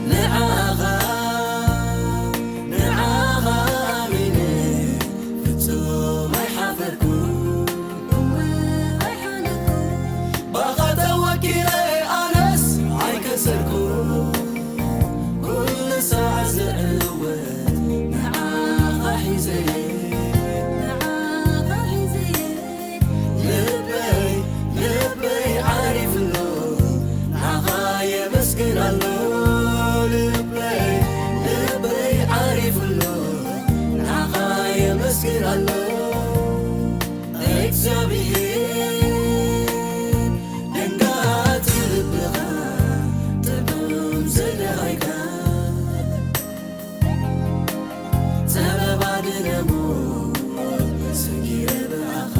ንዓኻ ንዓኻ ኣሚነ ፍጹም ኣይሓፈርኩ፣ እወ ኣይሓነኩ። ባኻ ተወኪለ ኣነስ ኣይከሰርኩ፣ ኩሉ ሳዕ ዝዕወት ንዓኻ ሒዘ፣ ንዓኻ ሒዘ። ልበይ ልበይ ዓሪፍሎ፣ ንዓኻ የመስግን ኣሎ። ልበይ ልበይ ዓሪፍሎ፣ ንዓኻ የመስግን ኣሎ። እግዚኣብሔር ደንጋጺ ልብኻ፣ ጥዑም ዘደሃይካ፣ ጸበባ ድነሞት ሰጊረ ብኣኻ፣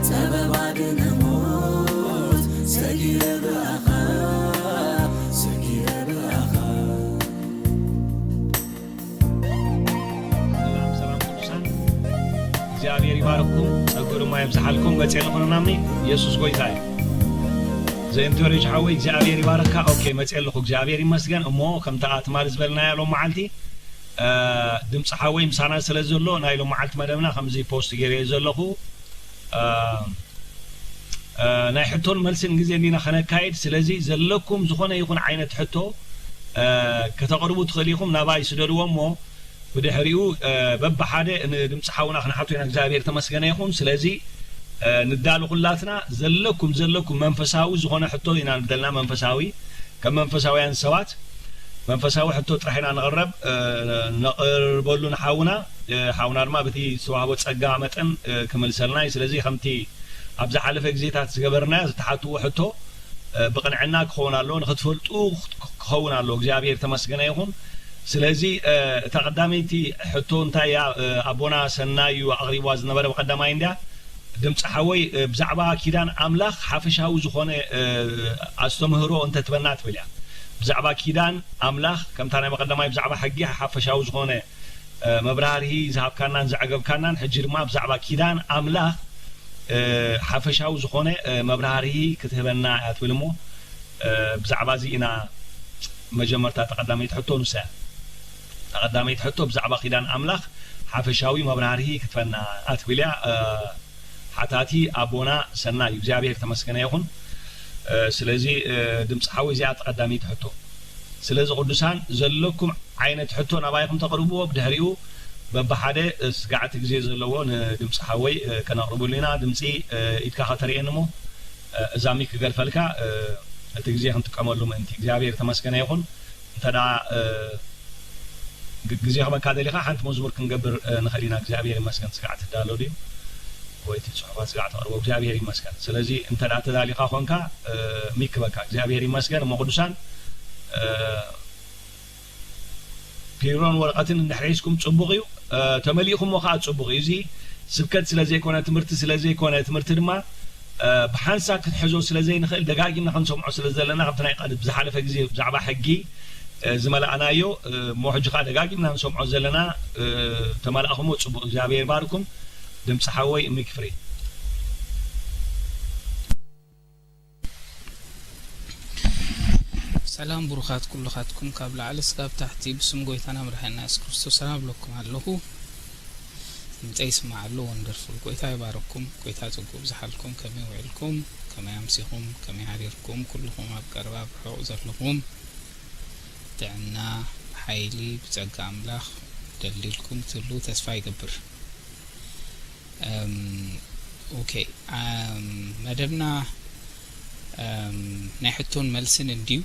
ጸበባ ድነሞት ሰጊረ ብኣኻ፣ ሰጊረ ብኣኻ። ሰላም ሰላም ቅዱሳን፣ እግዚኣብሔር ይባርኩም፣ ጸጉ ድማ የብዝሓልኩም። መጽኤ ኣለኹ ናምኒ የሱስ ጎይታ እዩ። ዘእንቶሬጅ ሓወይ እግዚኣብሔር ይባርካ። ኦኬ፣ መጽኤ ኣለኹ፣ እግዚኣብሔር ይመስገን። እሞ ከምታ ትማሊ ዝበልናያ ሎም መዓልቲ፣ እ፣ ድምፂ ሓወይ ምሳና ስለ ዘሎ ናይ ሎም መዓልቲ መደብና ከምዚ ፖስት ገይረዮ ዘለኹ፣ እ፣ እ፣ ናይ ሕቶን መልስን ግዜ እንዲና ከነካይድ። ስለዚ ዘለኩም ዝኾነ ይኹን ዓይነት ሕቶ፣ እ፣ ከተቕርቡ ትኽእል ኢኹም። ናባይ ስደድዎ እሞ ብድሕሪኡ፣ እ፣ በብሓደ ንድምፂ ሓውና ክንሓቶ ኢና። እግዚኣብሔር ተመስገነ ይኹን። ስለዚ፣ እ፣ ንዳሎ ኩላትና ዘለኩም ዘለኩም መንፈሳዊ ዝኾነ ሕቶ ኢና ንደልና። መንፈሳዊ፣ ከም መንፈሳውያን ሰባት መንፈሳዊ ሕቶ ጥራሕ ኢና ንቕረብ፣ እ፣ ነቕርበሉ ንሓውና። እ፣ ሓውና ድማ በቲ ዝተዋህቦ ጸጋ መጠን፣ እ፣ ክምልሰልና እዩ። ስለዚ ከምቲ ኣብ ዝሓለፈ ግዜታት ዝገበርናዮ ዝተሓትዎ ሕቶ፣ እ፣ ብቕንዕና ክኸውን ኣለዎ፣ ንኽትፈልጡ ክኸውን ኣለዎ። እግዚኣብሔር ተመስገነ ይኹን። ስለዚ፣ እ፣ እታ ቀዳመይቲ ሕቶ እንታይ እያ? እ፣ ኣቦና ሰናይ እዩ ኣቕሪብዋ ዝነበረ ብቐዳማይ እንድያ። ድምፂ ሓወይ፣ እ፣ ብዛዕባ ኪዳን ኣምላኽ ሓፈሻዊ ዝኾነ፣ እ፣ ኣስተምህሮ እንተትበና ትብል እያ። ብዛዕባ ኪዳን ኣምላኽ፣ ከምታ ናይ መቐዳማይ ብዛዕባ ሕጊ ሓፈሻዊ ዝኾነ፣ እ፣ መብራህርሂ ዝሃብካናን ዘዕገብካናን፣ ሕጂ ድማ ብዛዕባ ኪዳን ኣምላኽ፣ እ፣ ሓፈሻዊ ዝኾነ፣ እ፣ መብራህርሂ ክትህበና እያ ትብል እሞ፣ እ፣ ብዛዕባ እዚ ኢና መጀመርታ ተቐዳመይቲ ሕቶ ንሳ እያ። ተቐዳመይቲ ሕቶ ብዛዕባ ኪዳን ኣምላኽ ሓፈሻዊ መብራህርሂ ክትበና እያ ትብል እያ። እ፣ ሓታቲ ኣቦና ሰናይ እዩ። እግዚኣብሔር ተመስገነ ይኹን። እ፣ ስለዚ፣ እ፣ ድምፂ ሓወይ እዚኣ ተቐዳመይቲ ሕቶ። ስለዚ ቅዱሳን ዘለኩም ዓይነት ሕቶ ናባይኹም ተቕርብዎ፣ ብድሕሪኡ በብሓደ፣ እ፣ ስጋዕቲ ግዜ ዘለዎ ንድምፂ ሓወይ፣ እ፣ ከነቕርበሉ ኢና። ድምፂ፣ እ፣ ኢድካ ከተርእየኒ እሞ፣ እ፣ እዛ ሚክ ክገድፈልካ፣ እ፣ እቲ ግዜ ክንጥቀመሉ ምእንቲ። እግዚኣብሔር ተመስገነ ይኹን። እንተ ደኣ፣ እ፣ ግ-፣ ግዜ ክበካ ደሊኻ ሓንቲ መዝሙር ክንገብር፣ እ፣ ንኽእል ኢና። እግዚኣብሔር ይመስገን። ስጋዕ ትዳሎ ድዩ? ወይ እቲ ጽሑፋት ስጋዕ ተቕርቦ? እግዚኣብሔር ይመስገን። ስለዚ እንተ ደኣ ተዳሊኻ ኾንካ፣ እ፣ ሚክ ክበካ። እግዚኣብሔር ይመስገን። እሞ ቅዱሳን፣ እ፣ ቢሮን ወረቐትን እንድሕር ሒዝኩም ጽቡቕ እዩ። እ፣ ተመሊእኩሞ ከኣ ጽቡቕ እዩ። እዚ ስብከት ስለ ዘይኮነ፣ ትምህርቲ ስለ ዘይኮነ፣ ትምህርቲ ድማ፣ እ፣ ብሓንሳብ ክንሕዞ ስለ ዘይንኽእል፣ ደጋጊምና ክንሰምዖ ስለ ዘለና፣ ካብቲ ናይ ቀደም ዝሓለፈ ግዜ ብዛዕባ ሕጊ፣ እ፣ ዝመላእናዮ፣ እ፣ እሞ ሕጂ ከኣ ደጋጊምና ንሰምዖ ዘለና፣ እ፣ ተመላእኹሞ ጽቡቕ። እግዚኣብሔር ይባርኩም። ድምፂ ሓወይ ሚክ ፍሪ። ሰላም ብሩኻት ኩልኻትኩም ካብ ላዕሊ እስካብ ታሕቲ ብስም ጎይታና መድሓኒና የሱስ ክርስቶስ ሰላም እብለኩም ኣለኹ። ድምፀይ ይስማዕ ኣሎ። ወንደርፉል። ጎይታ ይባረኩም። ጎይታ ጸጉ ይብዝሓልኩም። ከመይ ውዒልኩም? ከመይ ኣምሲኹም? ከመይ ሓዲርኩም? ኩልኹም ኣብ ቀረባ ብርሑቕ ዘለኹም ጥዕና፣ ሓይሊ ብጸጋ ኣምላኽ ደልዲልኩም ትህልዉ ተስፋ ይገብር። እም፣ ኦኬ፣ እም፣ መደብና፣ እም፣ ናይ ሕቶን መልስን እንድዩ።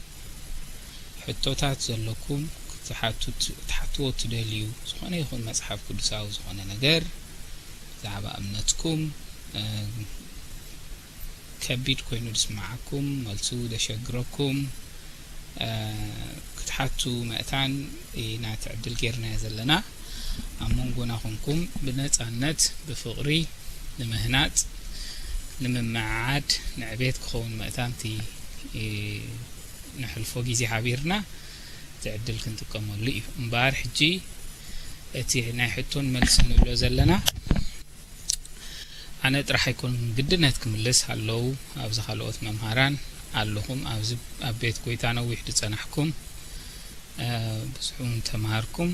ሕቶታት ዘለኩም ክትሓቱ-፣ ክትሓትዎ ትደልዩ፣ ዝኾነ ይኹን መጽሓፍ ቅዱሳዊ ዝኾነ ነገር፣ ብዛዕባ እምነትኩም፣ እም፣ ከቢድ ኮይኑ ዝስምዓኩም፣ መልሱ ዘሸግረኩም፣ እ፣ ክትሓቱ መእታን ኢና እቲ ዕድል ጌርናዮ ዘለና። ኣብ መንጎና ኮንኩም ብነጻነት ብፍቕሪ ንምህናጽ፣ ንምምዕዓድ፣ ንዕቤት ክኸውን መእታን እቲ፣ እ፣ ነሕልፎ ግዜ ሓቢርና እቲ ዕድል ክንጥቀመሉ እዩ። እምበኣር ሕጂ እቲ ናይ ሕቶን መልስን ንብሎ ዘለና ኣነ ጥራሕ ኣይኮኑን ግድነት ክምልስ ኣለዉ። ኣብዚ ካልኦት መምሃራን ኣለኹም። ኣብዚ ኣብ ቤት ጎይታ ነዊሕ ዝጸናሕኩም፣ ብዙሕ እውን ተምሃርኩም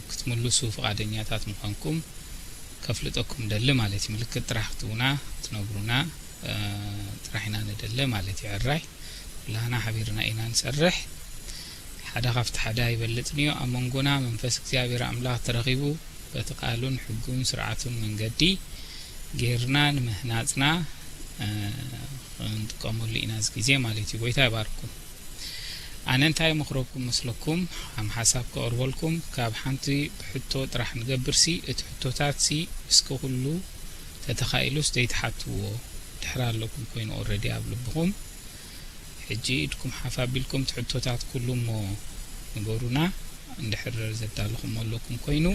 ክትምልሱ ፍቓደኛታት ምዃንኩም ከፍልጠኩም ደሊ ማለት እዩ። ምልክት ጥራሕ ክትቡና ክትነግሩና ጥራሕ ኢና ንደሊ ማለት እዩ። ዕራይ ኩላህና ሓቢርና ኢና ንሰርሕ። ሓደ ካብቲ ሓደ ኣይበልጥን እዩ። ኣብ መንጎና መንፈስ እግዚኣብሔር ኣምላኽ ተረኺቡ በቲ ቃሉን ሕጉን ስርዓቱን መንገዲ ጌርና ንምህናጽና ክንጥቀመሉ ኢና እዚ ግዜ ማለት እዩ። ጎይታ ይባርኩም። ኣነ እንታይ ይመኽረኩም መስለኩም? ከም ሓሳብ ከቕርበልኩም፣ ካብ ሓንቲ ብሕቶ ጥራሕ ንገብርሲ፣ እቲ ሕቶታትሲ እስከ ኩሉ ተተኻኢሉስ ዘይትሓትዎ ድሕር ኣለኩም ኮይኑ ኦረዲ ኣብ ልብኹም። ሕጂ ኢድኩም ሓፍ ኣቢልኩም እቲ ሕቶታት ኩሉ እሞ ንገሩና። እንድሕር ዘዳለኹሞ ኣለኩም ኮይኑ፣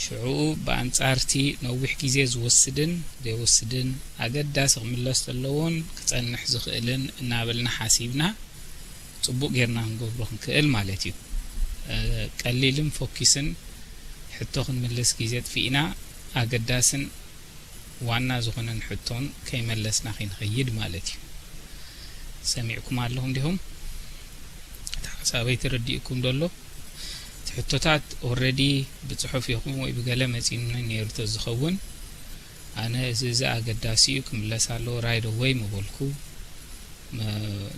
ሽዑ ብኣንጻርቲ ነዊሕ ግዜ ዝወስድን ዘይወስድን፣ ኣገዳሲ ክምለስ ዘለዎን ክጸንሕ ዝኽእልን እናበልና ሓሲብና ጽቡቕ ጌርና ክንገብሮ ክንክእል ማለት እዩ። ቀሊልን ፎኪስን ሕቶ ክንምልስ ግዜ ኣጥፊእና ኣገዳስን ዋና ዝኾነን ሕቶን ከይመለስና ከይንኸይድ ማለት እዩ። ሰሚዕኩም ኣለኹም ዲኹም? እቲ ሓሳበይ ተረዲእኩም ዶ ኣሎ? እቲ ሕቶታት ኦረዲ ብጽሑፍ ይኹን ወይ ብገለ መጺኡኒ ነይሩ ተዝኸውን፣ ኣነ እዚ እዚ ኣገዳሲ እዩ ክምለስ ኣለዎ ራይት ኣወይ ምበልኩ።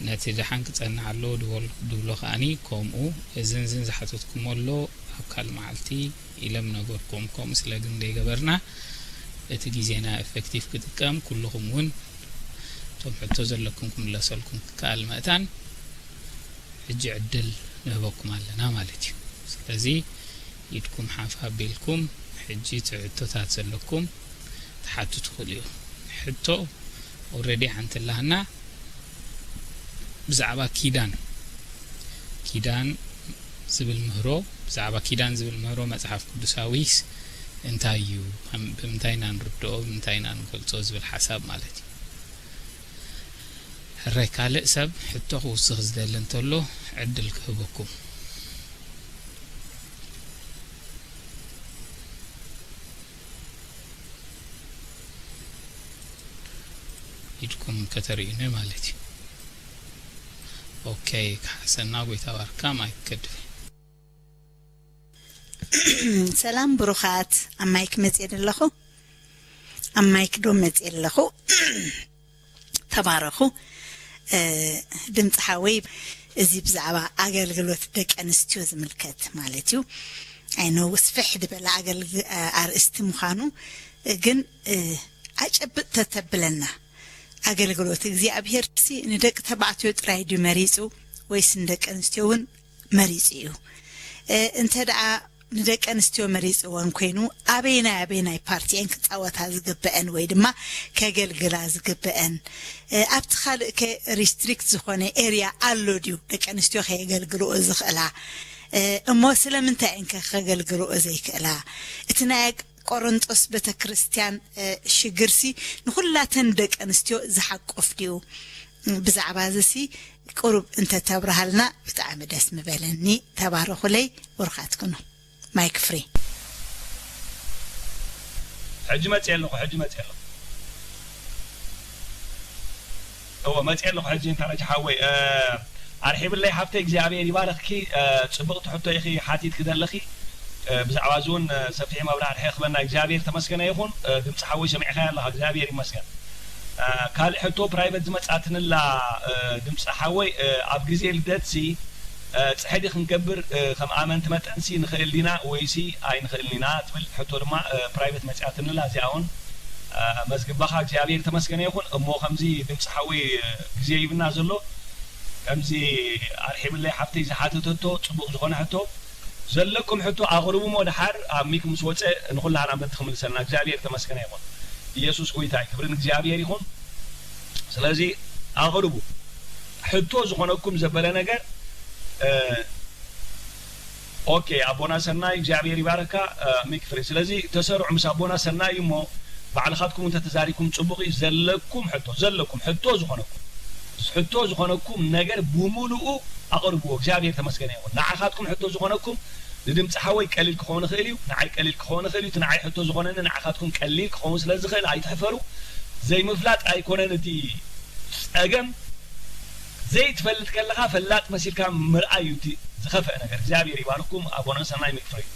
ነቲ ደሓን ክጸንዕ ኣለዎ ድበል- ድብሎ ከኣኒ ከምኡ። እዝን ዝን ዝሓተትኩሞ ኣሎ ኣብ ካልእ መዓልቲ ኢለ ምነገርኩም። ከምኡ ስለ ግን ዘይገበርና እቲ ግዜና ኤፈክቲቭ ክጥቀም ኩልኹም እውን እቶም ሕቶ ዘለኩም ክምለሰልኩም ክከኣል መእታን ሕጂ ዕድል ንህበኩም ኣለና ማለት እዩ። ስለዚ ኢድኩም ሓፍ ኣቢልኩም ሕጂ እቲ ሕቶታት ዘለኩም ትሓቱ ትኽእሉ እዩ። ሕቶ ኦረዲ ሓንቲ ኣላህና ብዛዕባ ኪዳን ኪዳን ዝብል ምህሮ ብዛዕባ ኪዳን ዝብል ምህሮ መጽሓፍ ቅዱሳዊስ እንታይ እዩ? ከም- ብምንታይ ኢና ንርድኦ? ብምንታይ ኢና ንገልጾ? ዝብል ሓሳብ ማለት እዩ። ሕራይ ካልእ ሰብ ሕቶ ክውስኽ ዝደሊ እንተሎ ዕድል ክህበኩም። ኢድኩም ከተርእዩኒ ማለት እዩ። ኦኬ፣ ክሓሰና ጎይታ ባርካ ማይክ ከድፍ። ሰላም ብሩኻት፣ ኣብ ማይክ መጽየ ኣለኹ። ኣብ ማይክ ዶ መጽየ ኣለኹ? ተባረኹ። ድምፂ ሓወይ፣ እዚ ብዛዕባ ኣገልግሎት ደቂ ኣንስትዮ ዝምልከት ማለት እዩ። ኣይነው ስፍሕ ዝበለ ኣገልግ- ኣርእስቲ ምዃኑ ግን ኣጨብጥ ተተብለና፣ ኣገልግሎት እግዚኣብሄር ሲ ንደቂ ተባዕትዮ ጥራይ ድዩ መሪፁ ወይስ ንደቂ ኣንስትዮ እውን መሪፁ እዩ? እንተ ደኣ ንደቂ ኣንስትዮ መሪፅወን ኮይኑ ኣበይናይ ኣበይናይ ፓርቲ እየን ክፃወታ ዝግበአን ወይ ድማ ከገልግላ ዝግበአን? ኣብቲ ካልእ ከ ሪስትሪክት ዝኾነ ኤርያ ኣሎ ድዩ ደቂ ኣንስትዮ ከየገልግልኦ ዝኽእላ? እሞ ስለምንታይ እየን ከ ከገልግልኦ ዘይክእላ? እቲ ናይ ቆሮንጦስ ቤተ ክርስቲያን ሽግርሲ ንኹላተን ደቂ ኣንስትዮ ዝሓቁፍ ድዩ? ብዛዕባ እዚ ሲ ቁሩብ እንተተብርሃልና ብጣዕሚ ደስ ምበለኒ። ተባረኹለይ፣ ብሩኻት ኩኑ። ማይክ ፍሪ። ሕጂ መፅየ ኣለኹ ሕጂ መፅየ ኣለኹ እዎ መፅየ ኣለኹ ሕጂ እንታ ረጂ ሓወይ ኣርሒብለይ ሓፍተይ እግዚኣብሔር ይባረኽኪ ፅብቕቲ ሕቶ ኢኺ ሓቲትኪ ዘለኺ ብዛዕባ እዚ እውን ሰፊሕ መብራህርሒ ክበና እግዚኣብሔር ተመስገነ ይኹን ድምፂ ሓወይ ሰሚዕካያ ኣለኻ እግዚኣብሔር ይመስገን ካልእ ሕቶ ፕራይቨት ዝመፃትንላ ድምፂ ሓወይ ኣብ ግዜ ልደትሲ ፅሕዲ ክንገብር ከም ኣመንቲ መጠንሲ ንኽእል ዲና ወይሲ ኣይንኽእልን ኢና ትብል ሕቶ ድማ ፕራይቨት መፅያትንላ እዚኣ እውን መዝግባኻ እግዚኣብሔር ተመስገነ ይኹን እሞ ከምዚ ድምፂ ሓወይ ግዜ ይብና ዘሎ ከምዚ ኣርሒብለይ ሓፍተይ ዝሓተተቶ ፅቡቕ ዝኾነ ሕቶ ዘለኩም ሕቶ ኣቕርቡ እሞ ደሓር ኣብ ሚክ ምስ ወፀ ንኹላህና መት ክምልሰልና እግዚኣብሔር ተመስገነ ይኹን ኢየሱስ ጎይታ እዩ ክብሪ ንእግዚኣብሔር ይኹን ስለዚ ኣቕርቡ ሕቶ ዝኾነኩም ዘበለ ነገር ኦኬ ኣቦና ሰናይ እግዚኣብሔር ይባረካ ሚክፍሪ ስለዚ ተሰርዑ ምስ ኣቦና ሰናይ እዩ እሞ ባዕልኻትኩም እንተ ተዛሪኩም ፅቡቅ እዩ ዘለኩም ሕቶ ዘለኩም ሕቶ ዝኾነኩም ሕቶ ዝኾነኩም ነገር ብሙሉኡ ኣቕርብዎ እግዚኣብሔር ተመስገነ ይኹን ንዓኻትኩም ሕቶ ዝኾነኩም ንድምፂ ሓወይ ቀሊል ክኸውን ይኽእል እዩ ንዓይ ቀሊል ክኸውን ይኽእል እዩ እቲ ንዓይ ሕቶ ዝኾነኒ ንዓኻትኩም ቀሊል ክኸውን ስለ ዝኽእል ኣይትሕፈሩ ዘይምፍላጥ ኣይኮነን እቲ ፀገም ዘይትፈልጥ ከለኻ ፈላጥ መሲልካ ምርኣይ እዩ እቲ ዝኸፍአ ነገር። እግዚኣብሔር ይባርኩም ኣቦና ሰናይ ምክፍረይ።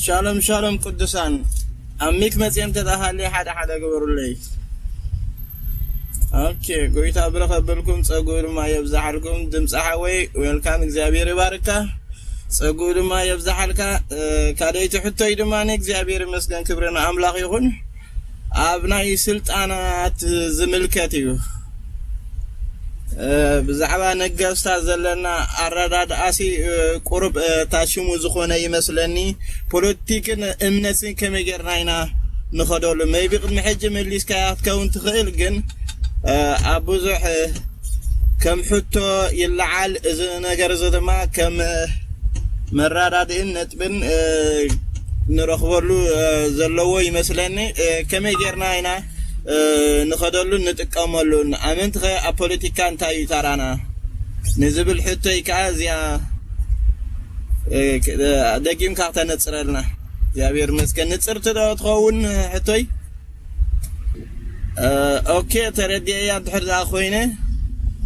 ሻሎም ሻሎም ቅዱሳን፣ ኣብ ሚክ መፅኦም ተጣሃለይ ሓደ ሓደ ግበሩለይ። ኦኬ፣ ጎይታ ብረኸበልኩም፣ ፀጉኡ ድማ የብዛሓልኩም። ድምፂ ሓወይ፣ ዌልካም፣ እግዚኣብሔር ይባርካ፣ ፀጉኡ ድማ የብዛሓልካ። ካልኣይቲ ሕቶይ ድማ፣ እግዚኣብሔር ይመስገን፣ ክብሪ ንኣምላኽ ይኹን። ኣብ ናይ ስልጣናት ዝምልከት እዩ። ብዛዕባ ነገስታት ዘለና ኣረዳድኣሲ ቁሩብ ታሽሙ ዝኾነ ይመስለኒ። ፖለቲክን እምነትን ከመይ ጌርና ኢና ንኸደሉ? መይቢ ቅድሚ ሕጂ መሊስካያ ክትከውን ትኽእል፣ ግን ኣብ ብዙሕ ከም ሕቶ ይለዓል። እዚ ነገር እዚ ድማ ከም መረዳድእን ነጥብን ንረኽበሉ ዘለዎ ይመስለኒ። ከመይ ጌርና ኢና ንኸደሉን ንጥቀመሉን? ኣመንትኸ ኣብ ፖለቲካ እንታይ እዩ ታራና ንዝብል ሕቶይ ከዓ እዚኣ ደጊምካ ክተነፅረልና። እግዚኣብሔር ይመስገን። ንፅርቲ ዶ ትኸውን ሕቶይ? ኦኬ፣ ተረዲኤያ። እንድሕር ደኣ ኮይነ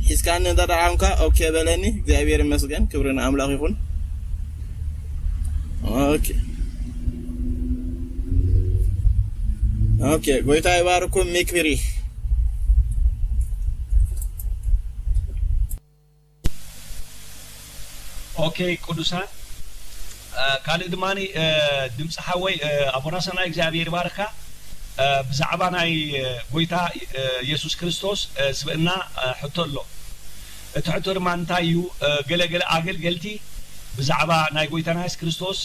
ሒዝካኒ እንተ ደኣ ኾንካ ኦኬ በለኒ። እግዚኣብሔር ይመስገን፣ ክብሪ ንኣምላኽ ይኹን። ኦኬ ኦኬ፣ ጎይታ ይባርኩም። ሚክብሪ ኦኬ ቅዱሳን፣ ካልእ ድማ ድምፂ ሓወይ ኣቦና ሰናይ እግዚኣብሔር ይባርካ። ብዛዕባ ናይ ጎይታ የሱስ ክርስቶስ ስብእና ሕቶ ኣሎ። እቲ ሕቶ ድማ እንታይ እዩ? ገለገለ ኣገልገልቲ ብዛዕባ ናይ ጎይታና የሱስ ክርስቶስ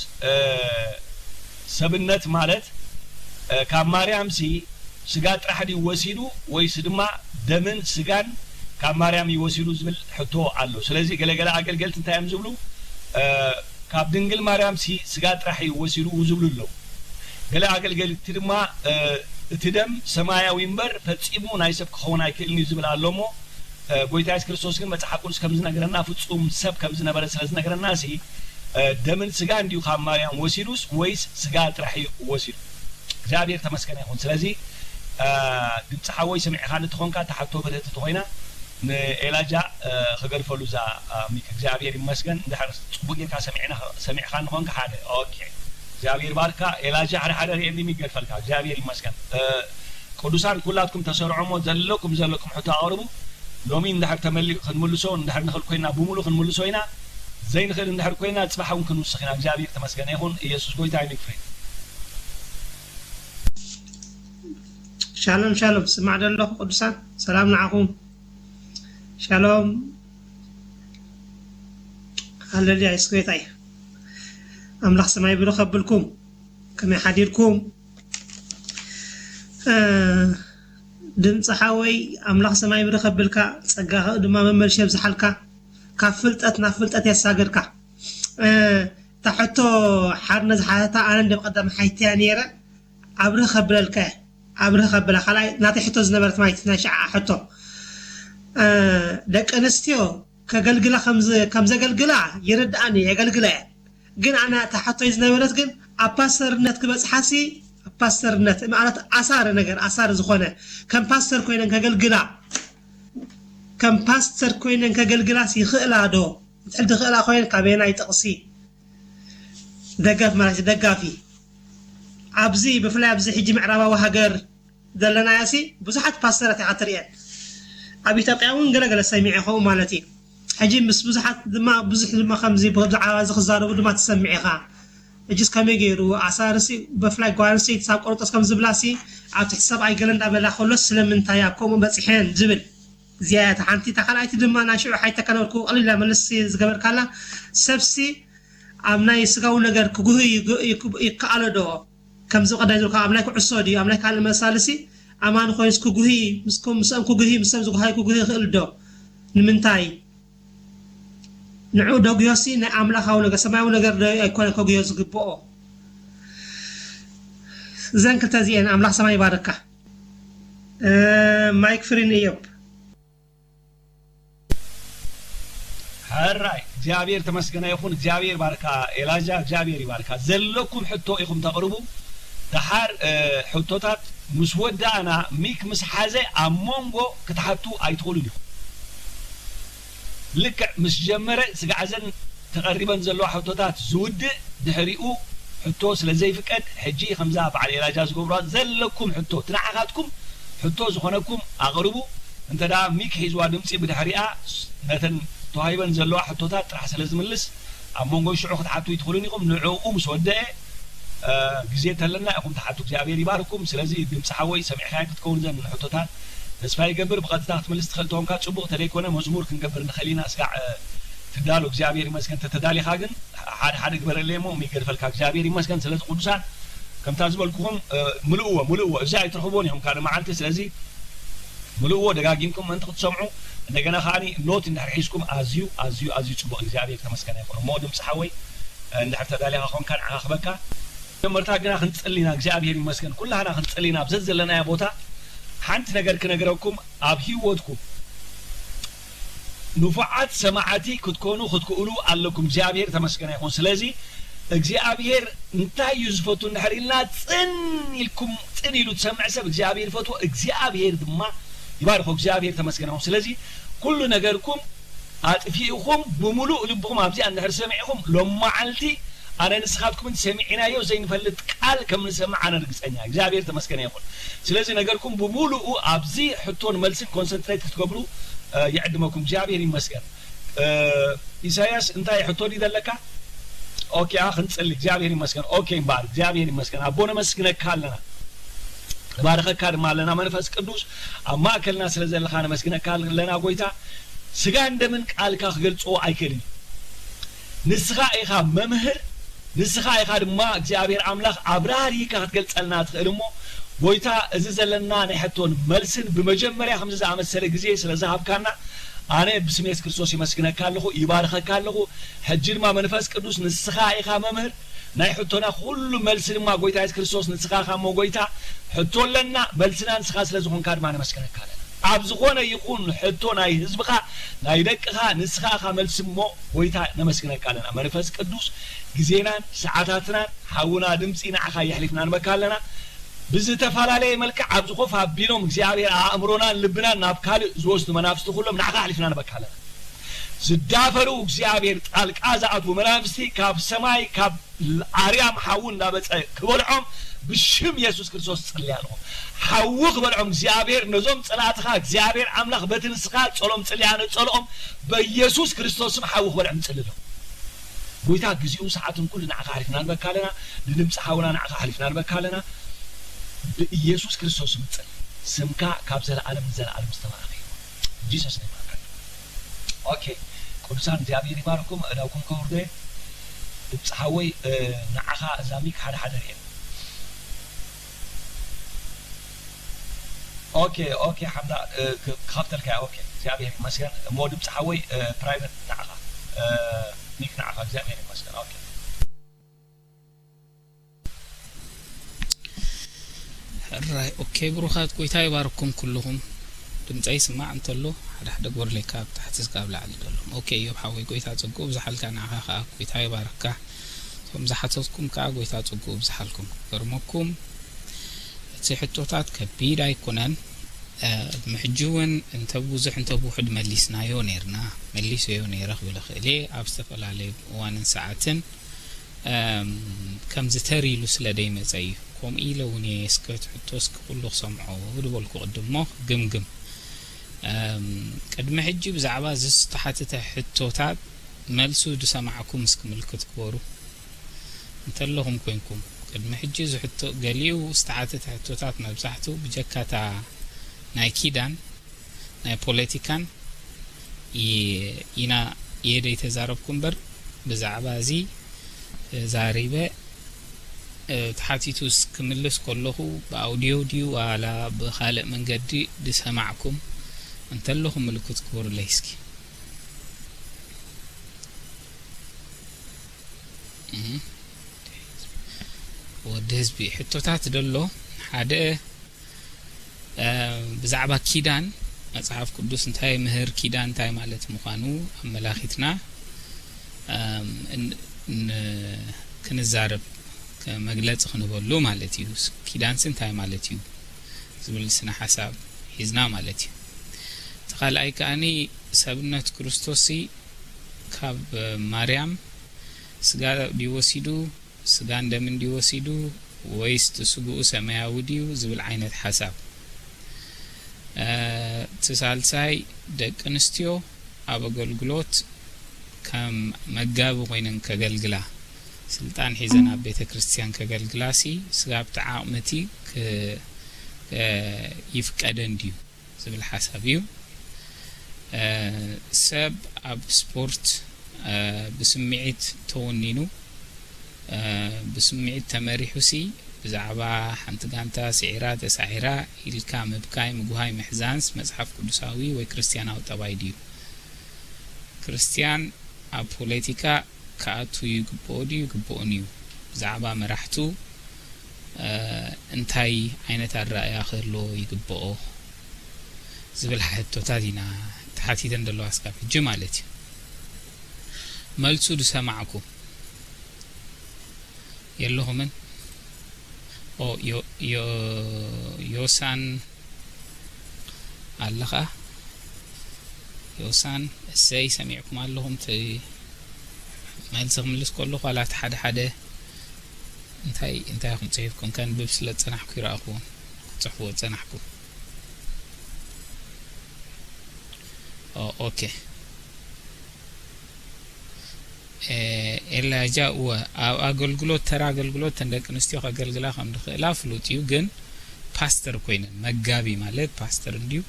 ሰብነት ማለት ካብ ማርያምሲ ስጋ ጥራሕ ድዩ ወሲዱ ወይስ ድማ ደምን ስጋን ካብ ማርያም እዩ ወሲዱ ዝብል ሕቶ ኣሎ። ስለዚ ገለገለ ኣገልገልቲ እንታይ እዮም ዝብሉ? ካብ ድንግል ማርያም ሲ ስጋ ጥራሕ እዩ ወሲዱ ዝብሉ ኣለዉ። ገለ ኣገልገልቲ ድማ እቲ ደም ሰማያዊ እምበር ፈጺሙ ናይ ሰብ ክኸውን ኣይክእልን እዩ ዝብል ኣሎ። እሞ ጎይታ የሱስ ክርስቶስ ግን መጽሓፍ ቅዱስ ከም ዝነገረና ፍጹም ሰብ ከም ዝነበረ ስለ ዝነገረና ሲ ደምን ስጋ እንዲዩ ካብ ማርያም ወሲዱስ ወይስ ስጋ ጥራሕ እዩ ወሲዱ? እግዚኣብሔር ተመስገነ ይኹን። ስለዚ ድምፂ ሓወይ ሰሚዕኻ ንትኾንካ ተሓቶ ብርህቲ ተኾይና ንኤላጃ ክገድፈሉ እዛ ሚክ እግዚኣብሔር ይመስገን። እንድሕር ፅቡቅ ጌርካ ሰሚዕና ሰሚዕካ ንኾንካ ሓደ ኦኬ እግዚኣብሔር ባርካ። ኤላጃ ሓደ ሓደ ሪኤኒ ሚክ ገድፈልካ እግዚኣብሔር ይመስገን። ቅዱሳን ኩላትኩም ተሰርዖሞ ዘለኩም ዘለኩም ሕቶ ኣቕርቡ። ሎሚ እንድሕር ተመሊኡ ክንምልሶ እንድሕር ንኽእል ኮይና ብምሉ ክንምልሶ ኢና። ዘይንኽእል እንድሕር ኮይና ፅባሕ እውን ክንውስኽ ኢና። እግዚኣብሔር ተመስገነ ይኹን። ኢየሱስ ጎይታ እዩ። ሚክ ፍሬ ሻሎም ሻሎም ስማዕ ደለኹ ቅዱሳን ሰላም ንዓኹም። ሻሎም ሃሌሉያ የሱስ ጎይታ እዩ። ኣምላኽ ሰማይ ብሩኽ ከብልኩም። ከመይ ሓዲርኩም? ድምፂ ሓወይ ኣምላኽ ሰማይ ብሩኽ ከብልካ፣ ጸጋ ድማ መመልሽ የብዝሓልካ፣ ካብ ፍልጠት ናብ ፍልጠት የሳግርካ። እታ ሕቶ ሓርነ ዝሓተታ ኣነ እንደ ቀዳም ሓይትያ ነይረ። ኣብርህ ከብለልከ ኣብርህ ከብላ ካልኣይ ናተይ ሕቶ ዝነበረት ማይት ናይ ሸዓ ሕቶ ደቂ ኣንስትዮ ከገልግላ ከም ዘገልግላ ይርድኣኒ የገልግላ እየን። ግን ኣነ እታ ሕቶይ ዝነበረት ግን ኣብ ፓስተርነት ክበፅሓሲ ኣብ ፓስተርነት ማለት ኣሳሪ ነገር ኣሳሪ ዝኾነ ከም ፓስተር ኮይነን ከገልግላ ከም ፓስተር ኮይነን ከገልግላስ ይኽእላ ዶ? እንድሕር ዝኽእላ ኮይነን ካበየናይ ጥቕሲ ደገፍ ማለት ደጋፊ ኣብዚ ብፍላይ ኣብዚ ሕጂ ምዕራባዊ ሃገር ዘለናዮ ሲ ብዙሓት ፓስተራት ኢኻ ትርእየን ኣብ ኢትዮጵያ እውን ገለገለ ሰሚዐ ከምኡ ማለት እዩ ሕጂ ምስ ብዙሓት ድማ ብዙሕ ድማ ከምዚ ብዛዕባ እዚ ክዛረቡ ድማ ትሰምዕ ኢኻ እጅስ ከመይ ገይሩ ኣሳርሲ ብፍላይ ጓል ኣንስተይቲ ሳብ ቆርጦስ ከም ዝብላ ሲ ኣብ ትሕቲ ሰብኣይ ገለ እንዳበላ ከሎስ ስለምንታይ ኣብ ከምኡ በፂሐን ዝብል እዚኣያ እታ ሓንቲ እታ ካልኣይቲ ድማ ናይ ሽዑ ሓይተ ከነበርኩ ቀሊላ መልሲ ዝገበርካላ ሰብሲ ኣብ ናይ ስጋዊ ነገር ክጉህ ይከኣሎ ዶ? ከምዚ ቀዳይ ዝበልካ ኣብ ናይ ኩዕሶ ድዩ ኣብ ናይ ካልእ መሳልሲ ኣማኒ ኮይንስ ክጉሂ ምስኦም ክጉሂ ምስኦም ዝጉሃይ ክጉሂ ይኽእል ዶ? ንምንታይ? ንዑ ደጉዮሲ ናይ ኣምላኻዊ ነገር ሰማያዊ ነገር ዶ ኣይኮነ ከጉዮ ዝግብኦ? እዘን ክልተ እዚኤን ኣምላኽ ሰማይ ይባርካ። ማይክ ፍሪን እዮብ ሕራይ እግዚኣብሔር ተመስገነ ይኹን እግዚኣብሔር ባርካ ኤላጃ እግዚኣብሔር ይባርካ ዘለኩም ሕቶ ኢኹም ተቕርቡ ደሓር ሕቶታት ምስ ወዳእና፣ ሚክ ምስ ሓዘ ኣብ መንጎ ክትሓቱ ኣይትኽእሉን ኢኹም። ልክዕ ምስ ጀመረ፣ ስጋዕ እዘን ተቐሪበን ዘለዋ ሕቶታት ዝውድእ፣ ድሕሪኡ ሕቶ ስለ ዘይፍቀድ፣ ሕጂ ከምዛ በዓል ኤላጃ ዝገብሩዋ ዘለኩም ሕቶ፣ እቲ ንዓኻትኩም ሕቶ ዝኾነኩም ኣቕርቡ። እንተ ደኣ ሚክ ሒዝዋ ድምጺ ብድሕሪኣ ነተን ተዋሂበን ዘለዋ ሕቶታት ጥራሕ ስለ ዝምልስ፣ ኣብ መንጎ ሽዑ ክትሓቱ ይትኽእሉን ኢኹም። ንዕኡ ምስ ወደአ፣ ግዜ ተለና ኢኹም ትሓቱ። እግዚኣብሔር ይባርኩም። ስለዚ ድምፂ ሓወይ ሰሚዕካዮ ክትከውን ዘን ሕቶታት ተስፋ ይገብር። ብቐጥታ ክትምልስ ትኽእል ተኾንካ ጽቡቕ፣ ተደይኮነ መዝሙር ክንገብር ንኽእል ኢና። ስጋዕ ትዳሎ። እግዚኣብሔር ይመስገን። ተተዳሊኻ ግን ሓደ ሓደ ግበረለይ እሞ ይገድፈልካ። እግዚኣብሔር ይመስገን። ስለዚ ቅዱሳን ከምታ ዝበልኩኹም ምልእዎ፣ ምልእዎ። እዚ ኣይትረኽብዎን ኢኹም ካልእ መዓልቲ። ስለዚ ምልእዎ ደጋጊምኩም ምእንቲ ክትሰምዑ። እንደገና ከዓኒ ኖት እንድሕር ሒዝኩም ኣዝዩ፣ ኣዝዩ፣ ኣዝዩ ጽቡቕ። እግዚኣብሔር ተመስገነ ይኹን። እሞ ድምፂ ሓወይ እንድሕር ተዳሊኻ ኾንካ ንዓኻ ክበካ። መጀመርታ ግና ክንጽሊ ኢና። እግዚኣብሔር ይመስገን። ኩላህና ክንጽሊ ኢና። ኣብ ዘዘለናዮ ቦታ ሓንቲ ነገር ክነግረኩም፣ ኣብ ህይወትኩም ንፉዓት ሰማዕቲ ክትኮኑ ክትክእሉ ኣለኩም። እግዚኣብሔር ተመስገነ ይኹን። ስለዚ እግዚኣብሔር እንታይ እዩ ዝፈቱ እንድሕር ኢልና፣ ጽን ኢልኩም፣ ጽን ኢሉ ትሰምዕ ሰብ እግዚኣብሔር ይፈትዎ፣ እግዚኣብሔር ድማ ይባርኮ። እግዚኣብሔር ተመስገነ ይኹን። ስለዚ ኩሉ ነገርኩም ኣጥፊእኹም ብምሉእ ልብኹም ኣብዚኣ እንድሕር ሰሚዕኹም፣ ሎም መዓልቲ ኣነ ንስኻትኩምን ሰሚዕናዮ ዘይንፈልጥ ቃል ከም ንሰምዕ ኣነ ርግጸኛ። እግዚኣብሔር ተመስገነ ይኹን። ስለዚ ነገርኩም ብምሉኡ ኣብዚ ሕቶን መልስን ኮንሰንትሬት ክትገብሩ፣ እ፣ ይዕድመኩም። እግዚኣብሔር ይመስገን። እ፣ ኢሳያስ እንታይ ሕቶ ድዩ ዘለካ? ኦኬ፣ ኣ፣ ክንጽሊ። እግዚኣብሔር ይመስገን። ኦኬ፣ እምበኣር እግዚኣብሔር ይመስገን። ኣቦ ነመስግነካ ኣለና። ንባርኸካ ድማ ኣለና። መንፈስ ቅዱስ ኣብ ማእከልና ስለ ዘለኻ ነመስግነካ ኣለና ጎይታ። ስጋን ደምን ቃልካ ክገልጾ ኣይክእልን እዩ። ንስኻ ኢኻ መምህር፣ ንስኻ ኢኻ ድማ እግዚኣብሔር ኣምላኽ ኣብራሪካ ክትገልጸልና ትኽእል እሞ፣ ጎይታ፣ እዚ ዘለና ናይ ሕቶን መልስን ብመጀመርያ ከምዚ ዝኣመሰለ ግዜ ስለ ዝሃብካና፣ ኣነ ብስም የሱስ ክርስቶስ ይመስግነካ ኣለኹ፣ ይባርኸካ ኣለኹ። ሕጂ ድማ መንፈስ ቅዱስ ንስኻ ኢኻ መምህር፣ ናይ ሕቶና ኩሉ መልሲ ድማ ጎይታ የሱስ ክርስቶስ ንስኻ ኢኻ እሞ ጎይታ፣ ሕቶ ኣለና፣ መልስና ንስኻ ስለ ዝኾንካ ድማ ነመስግነካ ኣለና። ኣብ ዝኾነ ይኹን ሕቶ ናይ ህዝብኻ፣ ናይ ደቅኻ፣ ንስኻ ኢኻ መልሲ እሞ ጎይታ ነመስግነካ ኣለና። መንፈስ ቅዱስ ግዜናን ሰዓታትናን ሓውና ድምፂ ንዓኻ የሕሊፍና ንበካ ኣለና። ብዝተፈላለየ መልክዕ ኣብዚ ኮፍ ኣቢሎም እግዚኣብሔር ኣእምሮናን ልብናን ናብ ካልእ ዝወስዱ መናፍስቲ ኩሎም ንዓኻ ኣሕሊፍና ንበካ ኣለና። ዝዳፈሩ እግዚኣብሔር ጣልቃ ዝኣትዉ መናፍስቲ ካብ ሰማይ ካብ ኣርያም ሓዊ እንዳመፀ ክበልዖም ብሽም የሱስ ክርስቶስ ጽልያ ኣለኹ። ሓዊ ክበልዖም እግዚኣብሔር ነዞም ጸላእትኻ እግዚኣብሔር ኣምላኽ በቲ ንስኻ ጸሎም ጽልያ ነጸልኦም በኢየሱስ ክርስቶስ ስም ሓዊ ክበልዖም ንጽሊ ኣለኹ። ጎይታ ግዜኡ ሰዓቱን ኩሉ ንዓኻ ኣሕሊፍና ንበካ ኣለና። ንድምፂ ሓውና ንዓኻ ኣሕሊፍና ንበካ ኣለና። ብኢየሱስ ክርስቶስ ስም ንጽሊ። ስምካ ካብ ዘለኣለም ንዘለኣለም ዝተባረኸ ይኹን። ጂሰስ ኔም። ኦኬ፣ ቅዱሳን እግዚኣብሔር ይባርኩም። እዳውኩም ከውርዶ እየ። ድምፂ ሓወይ፣ እ፣ ንዓኻ እዛ ሚክ ሓደ ሓደ ርኤ። ኦኬ፣ ኦኬ፣ ሓምዳ፣ እ፣ ክ-፣ ክኸፍተልካ እየ። ኦኬ፣ እግዚኣብሔር ይመስገን። እሞ ድምፂ ሓወይ፣ እ፣ ፕራይቬት ንዓኻ፣ እ፣ ሚክ ንዓኻ። እግዚኣብሔር ይመስገን። ኦኬ። ሕራይ። ኦኬ፣ ብሩኻት፣ ጎይታ ይባርኩም ኩልኹም። ድምፀይ ይስማዕ እንተሎ ሓደ ሓደ ግበሩለይ፣ ካብ ታሕቲ እስካብ ላዕሊ ዘለኹም። ኦኬ፣ እዮብ ሓወይ፣ ጎይታ ጸግኡ ብዝሓልካ፣ ንዓኻ ከኣ ጎይታ ይባርካ። እቶም ዝሓተትኩም ከኣ ጎይታ ጸግኡ ብዝሓልኩም። ክገርመኩም፣ እቲ ሕቶታት ከቢድ ኣይኮነን። እ፣ ቅድሚ ሕጂ እውን እንተ ብዙሕ እንተ ውሑድ መሊስናዮ ኔርና፣ መሊሰዮ ኔረ ክብል እኽእል እየ፣ ኣብ ዝተፈላለየ እዋንን ሰዓትን። እም፣ ከምዚ ተር ኢሉ ስለ ደይመጸ እዩ። ከምኡ ኢለ እውን እየ እስከ እቲ ሕቶ እስከ ኩሉ ክሰምዖ ዝበልኩ ቅድሞ ክግምግም። እም፣ ቅድሚ ሕጂ ብዛዕባ እዚ ዝተሓተተ ሕቶታት መልሱ ዝሰማዕኩም እስኪ ምልክት ግበሩ እንተለኹም ኮንኩም። ቅድሚ ሕጂ እዚ ሕቶ፣ ገሊኡ ዝተሓተተ ሕቶታት መብዛሕትኡ ብጀካ እታ ናይ ኪዳን ናይ ፖለቲካን ይ-፣ ኢና፣ እየ ደይተዛረብኩ እምበር፣ ብዛዕባ እዚ ተዛሪበ፣ እ፣ ተሓቲቱ ክምልስ ከለኹ ብኣውድዮ ድዩ ዋላ ብኻልእ መንገዲ ዝሰማዕኩም እንተለኹም ምልክት ግበሩለይ እስኪ። እህ። ወዲ ህዝቢ፣ ሕቶታት ደሎ ሓደ፣ እ፣ ብዛዕባ ኪዳን፣ መጽሓፍ ቅዱስ እንታይ ምህር፣ ኪዳን እንታይ ማለት ምዃኑ ኣመላኺትና፣ እም፣ ን-፣ ን-፣ ክንዛረብ ከ-፣ መግለጺ ክንበሉ ማለት እዩ። ስ-፣ ኪዳንሲ እንታይ ማለት እዩ ዝብል ስነ ሓሳብ ሒዝና ማለት እዩ። እቲ ካልኣይ ከኣኒ ሰብነት ክርስቶስሲ ካብ ማርያም ስጋ ድዩ ወሲዱ፣ ስጋን ደምን ድዩ ወሲዱ፣ ወይስ እቲ ስግኡ ሰማያዊ ድዩ ዝብል ዓይነት ሓሳብ። እ፣ እቲ ሳልሳይ ደቂ ኣንስትዮ ኣብ ኣገልግሎት ከም መጋቢ ኮይነን ከገልግላ፣ ስልጣን ሒዘን ኣብ ቤተ ክርስቲያን ከገልግላሲ ስጋብ እቲ ዓቕሚ እቲ ክ-፣ እ፣ ይፍቀደን ድዩ ዝብል ሓሳብ እዩ። እ፣ ሰብ ኣብ ስፖርት፣ እ፣ ብስምዒት ተወኒኑ፣ እ፣ ብስምዒት ተመሪሑሲ ብዛዕባ ሓንቲ ጋንታ ስዒራ ተሳዒራ ኢልካ ምብካይ፣ ምጉሃይ፣ ምሕዛንስ መጽሓፍ ቅዱሳዊ ወይ ክርስትያናዊ ጠባይ ድዩ? ክርስትያን ኣብ ፖለቲካ ክኣቱ ይግብኦ ድዩ ይግብኦን እዩ? ብዛዕባ መራሕቱ፣ እ፣ እንታይ ዓይነት ኣረኣእያ ክህልዎ ይግብኦ? ዝብል ሕቶታት ኢና ተሓቲተን ዘለዋ እስካብ ሕጂ ማለት እዩ። መልሱ ዝሰማዕኩ የለኹምን? ኦ፣ ዮ-፣ ዮ-፣ ዮሳን ኣለኻ? ዮሳን፣ እሰይ፣ ሰሚዕኩም ኣለኹም። እቲ መልሲ ክምልስ ከለኹ፣ ዋላ እቲ ሓደ ሓደ እንታይ፣ እንታይ ኢኹም ጽሒፍኩም? ከንብብ ስለ ዝጸናሕኩ ይረኣኹ። ክትጽሕፍዎ ዝጸናሕኩም። ኦ፣ ኦኬ። ኤ፣ ኤላጃ፣ እወ፣ ኣብ ኣገልግሎት፣ ተራ ኣገልግሎት፣ እተን ደቂ ኣንስትዮ ከገልግላ ከም ዝኽእላ ፍሉጥ እዩ። ግን ፓስተር ኮይነን፣ መጋቢ ማለት ፓስተር እንድዩ፣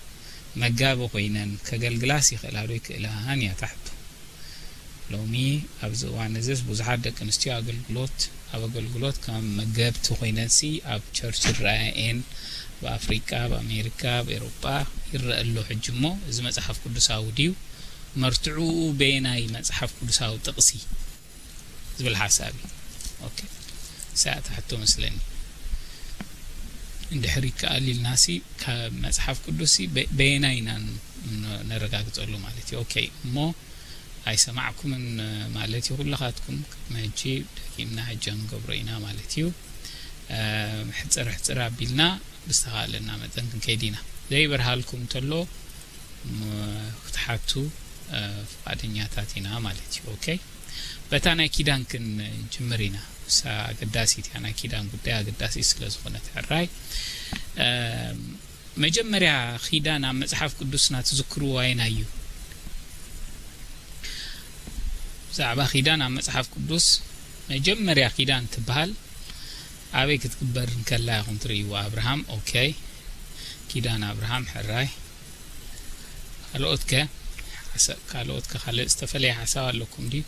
መጋቢ ኮይነን ከገልግላስ ይኽእላ ዶ ይክእላን እያ እታ ሕቶ። ሎሚ ኣብዚ እዋን እዚስ ብዙሓት ደቂ ኣንስትዮ ኣገልግሎት፣ ኣብ ኣገልግሎት ከም መገብቲ ኮይነንሲ ኣብ ቸርች ይረኣያ እየን። ኣብ ኣፍሪቃ፣ ኣብ ኣሜሪካ፣ ኣብ ኤሮጳ ይረአ ኣሎ ሕጂ። እሞ እዚ መጽሓፍ ቅዱሳዊ ድዩ? መርትዕኡ በየናይ መጽሓፍ ቅዱሳዊ ጥቕሲ ዝብል ሓሳብ እዩ። ኦኬ፣ እሳ እታ ሕቶ መስለኒ። እንድሕር ይከኣል ኢልናሲ ካብ መጽሓፍ ቅዱስሲ በ-፣ በየናይ ኢና ን-፣ ን-፣ ነረጋግጸሉ ማለት እዩ። ኦኬ፣ እሞ ኣይሰማዕኩምን ማለት እዩ። ኩልኻትኩም ቅድሚ ሕጂ ደጊምና ሕጂ ንገብሮ ኢና ማለት እዩ። እ፣ ሕጽር ሕጽር ኣቢልና ብዝተኻእለና መጠን ክንከይድ ኢና። ዘይበርሃልኩም እንተሎ፣ ም-፣ ክትሓቱ፣ እ፣ ፍቓደኛታት ኢና ማለት እዩ። ኦኬ፣ በታ ናይ ኪዳን ክንጅምር ኢና። እሳ ኣገዳሲት እያ፣ ናይ ኪዳን ጉዳይ ኣገዳሲ ስለ ዝኾነት። ሕራይ፣ እ፣ መጀመርያ ኪዳን ኣብ መጽሓፍ ቅዱስና ትዝክርዎ ኣየናይ እዩ? ብዛዕባ ኪዳን ኣብ መጽሓፍ ቅዱስ መጀመርያ ኪዳን ትበሃል ኣበይ ክትግበር እንከላ ኢኹም ትርእይዎ? ኣብርሃም፣ ኦኬ። ኪዳን ኣብርሃም፣ ሕራይ። ካልኦት ከ? ሓሳ-፣ ካልኦት ከ ካልእ ዝተፈለየ ሓሳብ ኣለኩም ድዩ?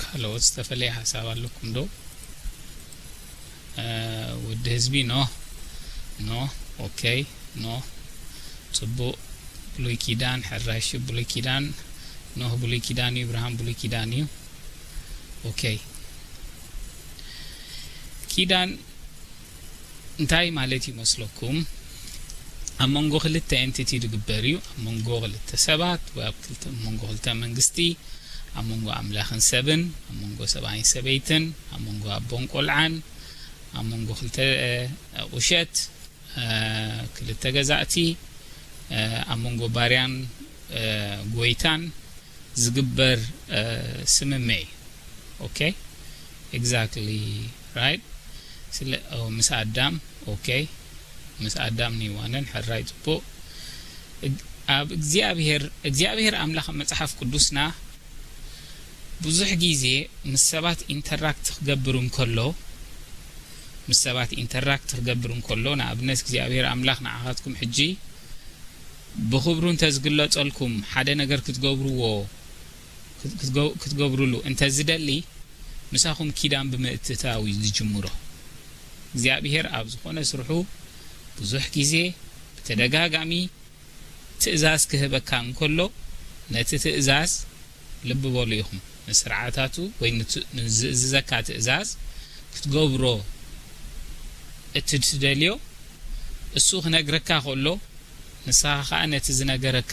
ካልኦት ዝተፈለየ ሓሳብ ኣለኩም ዶ? እ፣ ወዲ ህዝቢ፣ ኖህ፣ ኖህ፣ ኦኬ፣ ኖህ፣ ጽቡቕ። ብሉይ ኪዳን፣ ሕራይ፣ እሺ፣ ብሉይ ኪዳን፣ ኖህ ብሉይ ኪዳን እዩ፣ እብርሃም ብሉይ ኪዳን እዩ። ኦኬ። ኪዳን እንታይ ማለት ይመስለኩም? ኣብ መንጎ ክልተ ኤንቲቲ ዝግበር እዩ። ኣብ መንጎ ክልተ ሰባት ወይ ኣብ ክልተ፣ ኣብ መንጎ ክልተ መንግስቲ፣ ኣብ መንጎ ኣምላኽን ሰብን፣ ኣብ መንጎ ሰብኣይን ሰበይትን፣ ኣብ መንጎ ኣቦን ቆልዓን፣ ኣብ መንጎ ክልተ፣ እ፣ ቁሸት፣ እ፣ ክልተ ገዛእቲ፣ እ፣ ኣብ መንጎ ባርያን፣ እ፣ ጎይታን ዝግበር፣ እ፣ ስምምዕ እዩ። ኦኬ፣ ኤግዛክትሊ ራይት። ስለ፣ ኦ፣ ምስ ኣዳም፣ ኦኬ፣ ምስ ኣዳም ንይዋነን፣ ሕራይ፣ ጽቡቕ። እግ-፣ ኣብ እግዚኣብሔር፣ እግዚኣብሔር ኣምላኽ ኣብ መጽሓፍ ቅዱስና ብዙሕ ግዜ ምስ ሰባት ኢንተራክት ክገብር እንከሎ፣ ምስ ሰባት ኢንተራክት ክገብር እንከሎ፣ ንኣብነት እግዚኣብሔር ኣምላኽ ንዓኻትኩም ሕጂ ብኽብሩ እንተዝግለጸልኩም፣ ሓደ ነገር ክትገብርዎ፣ ክት-፣ ክትገ-፣ ክትገብርሉ እንተዝደሊ፣ ምሳኹም ኪዳን ብምእትታው እዩ ዝጅምሮ። እግዚኣብሔር ኣብ ዝኾነ ስርሑ ብዙሕ ግዜ ብተደጋጋሚ ትእዛዝ ክህበካ እንከሎ፣ ነቲ ትእዛዝ፣ ልቢ በሉ ኢኹም፣ ንስርዓታቱ ወይ ንት-፣ ንዝእዝዘካ ትእዛዝ ክትገብሮ እትትደልዮ፣ እሱ ክነግረካ ከሎ፣ ንስኻ ኸኣ ነቲ ዝነገረካ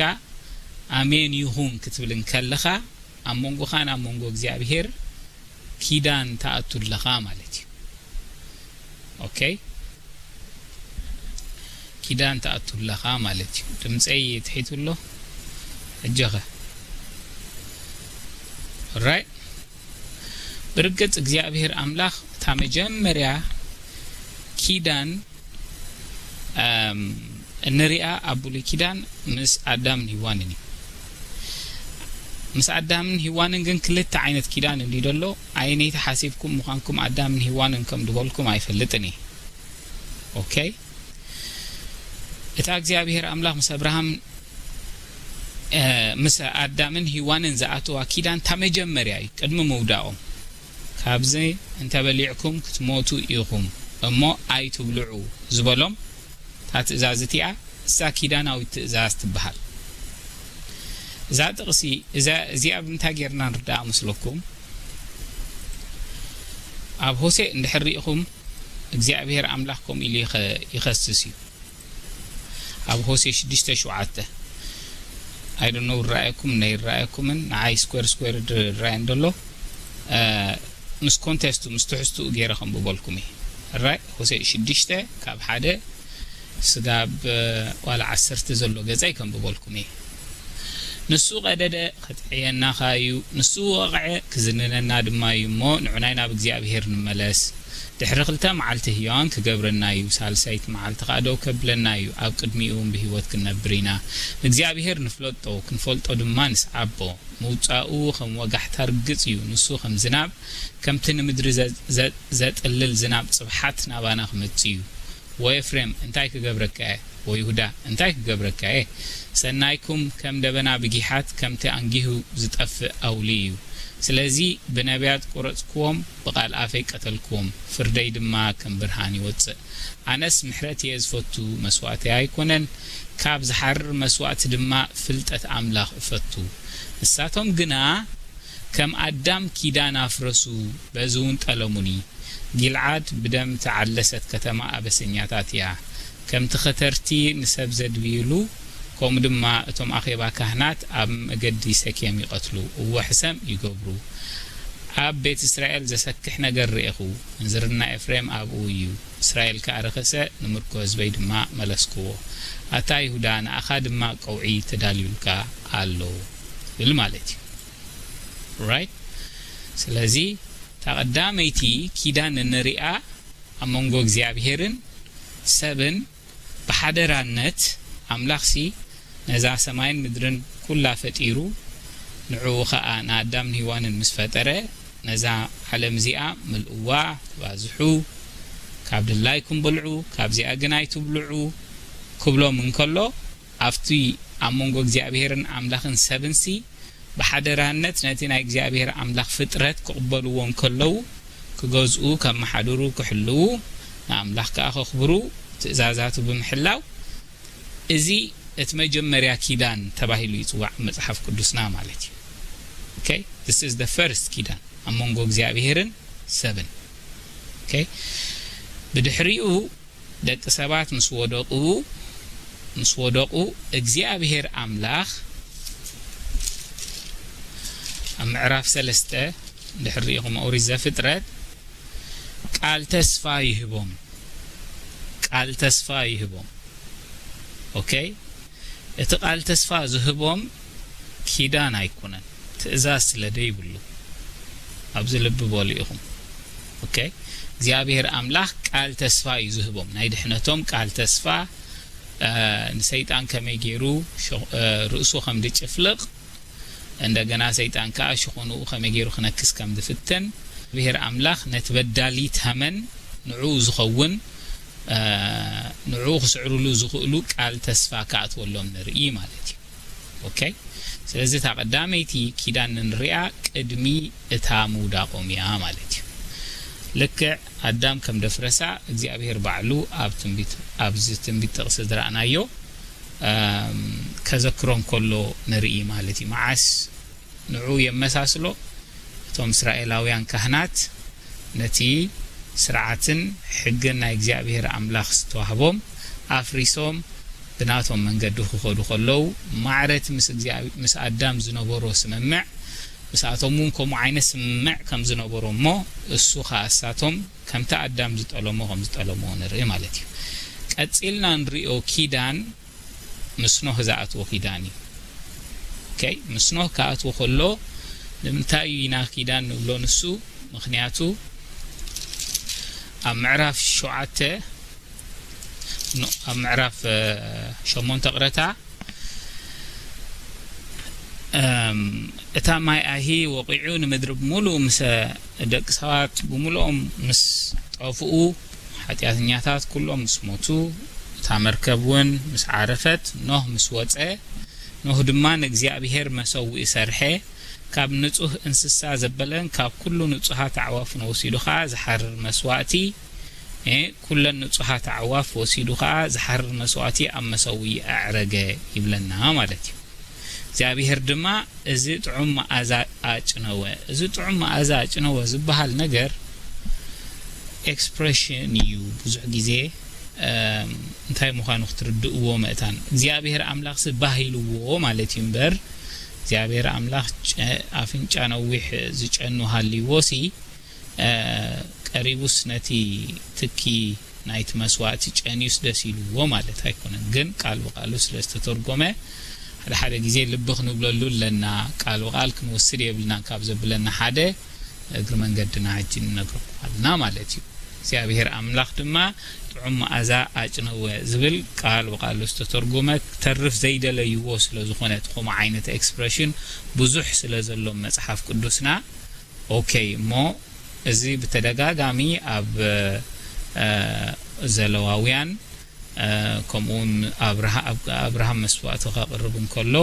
ኣሜን ይኹን ክትብል እንከለኻ፣ ኣብ መንጎኻን ኣብ መንጎ እግዚኣብሔር ኪዳን ትኣቱ ኣለኻ ማለት እዩ። ኦኬ፣ ኪዳን ትኣቱ ኣለኻ ማለት እዩ። ድምፀይ ትሒቱ ኣሎ። ሕጂ ኸ? ኦራይት። ብርግጽ እግዚኣብሔር ኣምላኽ እታ መጀመርያ ኪዳን እንሪኣ ኣብ ብሉይ ኪዳን ምስ ኣዳምን ሂዋንን እዩ። ምስ ኣዳምን ሂዋንን ግን ክልተ ዓይነት ኪዳን እንዲ ዘሎ፣ ኣየነይቲ ሓሲብኩም ምዃንኩም ኣዳምን ሂዋንን ከም ዝበልኩም ኣይፈልጥን እየ። ኦኬ፣ እታ እግዚኣብሔር ኣምላኽ ምስ ኣብርሃም ምስ ኣዳምን ሂዋንን ዝኣተዋ ኪዳን እታ መጀመርያ እዩ፣ ቅድሚ ምውዳቖም። ካብዚ እንተበሊዕኩም ክትሞቱ ኢኹም እሞ ኣይትብልዑ ዝበሎም፣ እታ ትእዛዝ እቲኣ እሳ ኪዳናዊት ትእዛዝ ትበሃል። እዛ ጥቕሲ እዚኣ ብምንታይ ጌርና ንርዳኣ መስለኩም? ኣብ ሆሴ እንድሕር ርኢኹም እግዚኣብሔር ኣምላኽ ከምኡ ኢሉ ይኸስስ እዩ። ኣብ ሆሴ ሽዱሽተ ሸውዓተ ኣይደኖ ይረኣየኩም ናይ ይረኣየኩምን ንዓይ ስኩዌር ስኩዌር ድረኣየን ደሎ ምስ ኮንቴስቱ ምስ ትሕዝትኡ ገይረ ከንብበልኩም እዩ። ራይ ሆሴ ሽዱሽተ ካብ ሓደ ስጋብ ዋላ ዓሰርተ ዘሎ ገጸይ ከንብበልኩም እዩ። ንሱ ቀደደ ክጥዕየና ኸኣ እዩ፣ ንሱ ወቕዐ ክዝንነና ድማ እዩ እሞ ንዑናይ ናብ እግዚኣብሔር ንመለስ። ድሕሪ ክልተ መዓልቲ ህያዋን ክገብረና እዩ፣ ሳልሳይቲ መዓልቲ ኸኣ ደው ከብለና እዩ፣ ኣብ ቅድሚኡ እውን ብህይወት ክንነብር ኢና። ንእግዚኣብሔር ንፍለጦ፣ ክንፈልጦ ድማ ንስዓቦ። ምውጻኡ ኸም ወጋሕታ ርግጽ እዩ፣ ንሱ ኸም ዝናብ፣ ከምቲ ንምድሪ ዘጥልል ዝናብ ጽብሓት ናባና ክመጽእ እዩ። ወኤፍሬም እንታይ ክገብረካ እየ? ወይሁዳ እንታይ ክገብረካ እየ? ሰናይኩም ከም ደበና ብጊሓት፣ ከምቲ ኣንጊሁ ዝጠፍእ ኣውሊ እዩ። ስለዚ ብነቢያት ቆረጽክዎም፣ ብቓል ኣፈይ ቀተልክዎም፣ ፍርደይ ድማ ከም ብርሃን ይወጽእ። ኣነስ ምሕረት እየ ዝፈቱ፣ መስዋእተይ ኣይኮነን፣ ካብ ዝሓርር መስዋእቲ ድማ ፍልጠት ኣምላኽ እፈቱ። ንሳቶም ግና ከም ኣዳም ኪዳን ኣፍረሱ፣ በዚ እውን ጠለሙኒ። ጊልዓድ ብደም እተዓለሰት ከተማ ኣበሰኛታት እያ። ከምቲ ኸተርቲ ንሰብ ዘድብይሉ፣ ከምኡ ድማ እቶም ኣኼባ ካህናት ኣብ መገዲ ሰኬም ይቐትሉ፣ እወ ሕሰም ይገብሩ። ኣብ ቤት እስራኤል ዘሰክሕ ነገር ርኤኹ፣ ምንዝርና ኤፍሬም ኣብኡ እዩ፣ እስራኤል ከኣ ረኸሰ፣ ንምርኮ ህዝበይ ድማ መለስክዎ። ኣታ ይሁዳ ንኣኻ ድማ ቀውዒ ተዳልዩልካ ኣሎ ይብል ማለት እዩ። ራይት። ስለዚ እታ ቀዳመይቲ ኪዳን እንሪኣ ኣብ መንጎ እግዚኣብሄርን ሰብን ብሓደራነት ኣምላኽሲ ነዛ ሰማይን ምድርን ኩላ ፈጢሩ ንዕኡ ኸኣ ንኣዳምን ሂዋንን ምስ ፈጠረ ነዛ ዓለም እዚኣ ምልእዋ ተባዝሑ ካብ ድላይኩም ብልዑ ካብዚኣ ግን ኣይትብልዑ ክብሎም እንከሎ ኣብቲ ኣብ መንጎ እግዚኣብሄርን ኣምላኽን ሰብንሲ ብሓደራነት ነቲ ናይ እግዚኣብሔር ኣምላኽ ፍጥረት ክቕበልዎ እንከለዉ ክገዝኡ፣ ከመሓድሩ፣ ክሕልዉ፣ ንኣምላኽ ከኣ ከኽብሩ፣ ትእዛዛቱ ብምሕላው፣ እዚ እቲ መጀመርያ ኪዳን ተባሂሉ ይጽዋዕ ኣብ መጽሓፍ ቅዱስና ማለት እዩ። Okay? This is the first ኪዳን ኣብ መንጎ እግዚኣብሔርን ሰብን። Okay? ብድሕሪኡ ደቂ ሰባት ምስ ወደቑ ምስ ወደቑ እግዚኣብሔር ኣምላኽ ኣብ ምዕራፍ ሰለስተ እንድሕር ርኢኹም ኦሪት ዘፍጥረት ቃል ተስፋ ይህቦም ቃል ተስፋ ይህቦም okay እቲ ቃል ተስፋ ዝህቦም ኪዳን ኣይኮነን ትእዛዝ ስለ ደይብሉ ኣብዚ ልቢ በሉ ኢኹም okay እግዚኣብሔር ኣምላኽ ቃል ተስፋ እዩ ዝህቦም ናይ ድሕነቶም ቃል ተስፋ ንሰይጣን ከመይ ገይሩ ርእሱ ከም ድጭፍልቕ እንደገና ሰይጣን ከዓ ሽኾንኡ ከመይ ገይሩ ክነክስ ከም ድፍትን ብሔር ኣምላኽ ነቲ በዳሊ ተመን ንዕኡ ዝኸውን ንዕኡ ክስዕርሉ ዝኽእሉ ቃል ተስፋ ክኣትወሎም ንርኢ ማለት እዩ okay ስለዚ እታ ቀዳመይቲ ኪዳን ንንሪኣ ቅድሚ እታ ምውዳቖም እያ ማለት እዩ ልክዕ ኣዳም ከም ደፍረሳ እግዚኣብሔር ባዕሉ ኣብ ትንቢት ኣብዚ ትንቢት ጥቕሲ ዝረኣናዮ ከዘክሮም ከሎ ንርኢ ማለት እዩ መዓስ ንዑ የመሳስሎ እቶም እስራኤላውያን ካህናት ነቲ ስርዓትን ሕግን ናይ እግዚኣብሔር ኣምላኽ ዝተዋህቦም ኣፍሪሶም ብናቶም መንገዲ ክኸዱ ከለዉ ማዕረቲ ምስ ኣዳም ዝነበሮ ስምምዕ ንሳቶም እውን ከምኡ ዓይነት ስምምዕ ከም ዝነበሮ እሞ እሱ ኸዓ እሳቶም ከምቲ ኣዳም ዝጠለሞ ከም ዝጠለሞ ንርኢ ማለት እዩ። ቀጺልና ንሪኦ ኪዳን ምስ ኖህ ዝኣትዎ ኪዳን እዩ። ኦኬ፣ ምስ ኖህ ክኣትዎ ከሎ ንምንታይ ኢና ኪዳን ንብሎ ንሱ? ምኽንያቱ ኣብ ምዕራፍ ሸውዓተ ኖ-፣ ኣብ ምዕራፍ ሸሞንተ ቅረታ እታ ማይ ኣሂ ወቒዑ ንምድሪ ብምሉእ ምስ ደቂ ሰባት ብምሉኦም ምስ ጠፍኡ ሓጢኣተኛታት ኩሎም ምስ ሞቱ እታ መርከብ እውን ምስ ዓረፈት ኖህ ምስ ወፀ ኖህ ድማ ንእግዚኣብሔር መሰውኢ ሰርሐ ካብ ንጹህ እንስሳ ዘበለን ካብ ኩሉ ንጹሃት ኣዕዋፍን ወሲዱ ኸኣ ዝሓርር መስዋእቲ ኩለን ንጹሃት ኣዕዋፍ ወሲዱ ኸኣ ዝሓርር መስዋእቲ ኣብ መሰውኢ ኣዕረገ ይብለና ማለት እዩ። እግዚኣብሔር ድማ እዚ ጥዑም መኣዛ ኣጭነወ። እዚ ጥዑም መኣዛ ኣጭነወ ዝበሃል ነገር ኤክስፕሬሽን እዩ። ብዙሕ ግዜ እንታይ ምዃኑ ክትርድእዎ መእታን እግዚኣብሔር ኣምላኽሲ ባህ ኢልዎ ማለት እዩ እምበር እግዚኣብሔር ኣምላኽ ኣፍንጫ ነዊሕ ዝጨኑ ሃልይዎ ሲ ቀሪቡስ ነቲ ትኪ ናይቲ መስዋእቲ ጨንዩስ ደስ ኢልዎ ማለት ኣይኮነን። ግን ቃል ብቃሉ ስለ ዝተተርጎመ ሓደ ሓደ ግዜ ልቢ ክንብለሉ ኣለና። ቃል ብቃል ክንወስድ የብልናን ካብ ዘብለና ሓደ እግሪ መንገድና ሕጂ ንነግረኩም ኣለና ማለት እዩ። እግዚኣብሔር ኣምላኽ ድማ ጥዑም መኣዛ ኣጭነወ ዝብል ቃል ብቃሉ ዝተተርጎመ ክተርፍ ዘይደለይዎ ስለ ዝኾነ እቲ ከምኡ ዓይነት ኤክስፕሬሽን ብዙሕ ስለ ዘሎ መጽሓፍ ቅዱስና ኦኬ እሞ እዚ ብተደጋጋሚ ኣብ ዘለዋውያን ከምኡውን ኣብርሃም መስዋእቲ ከቕርብ እንከሎ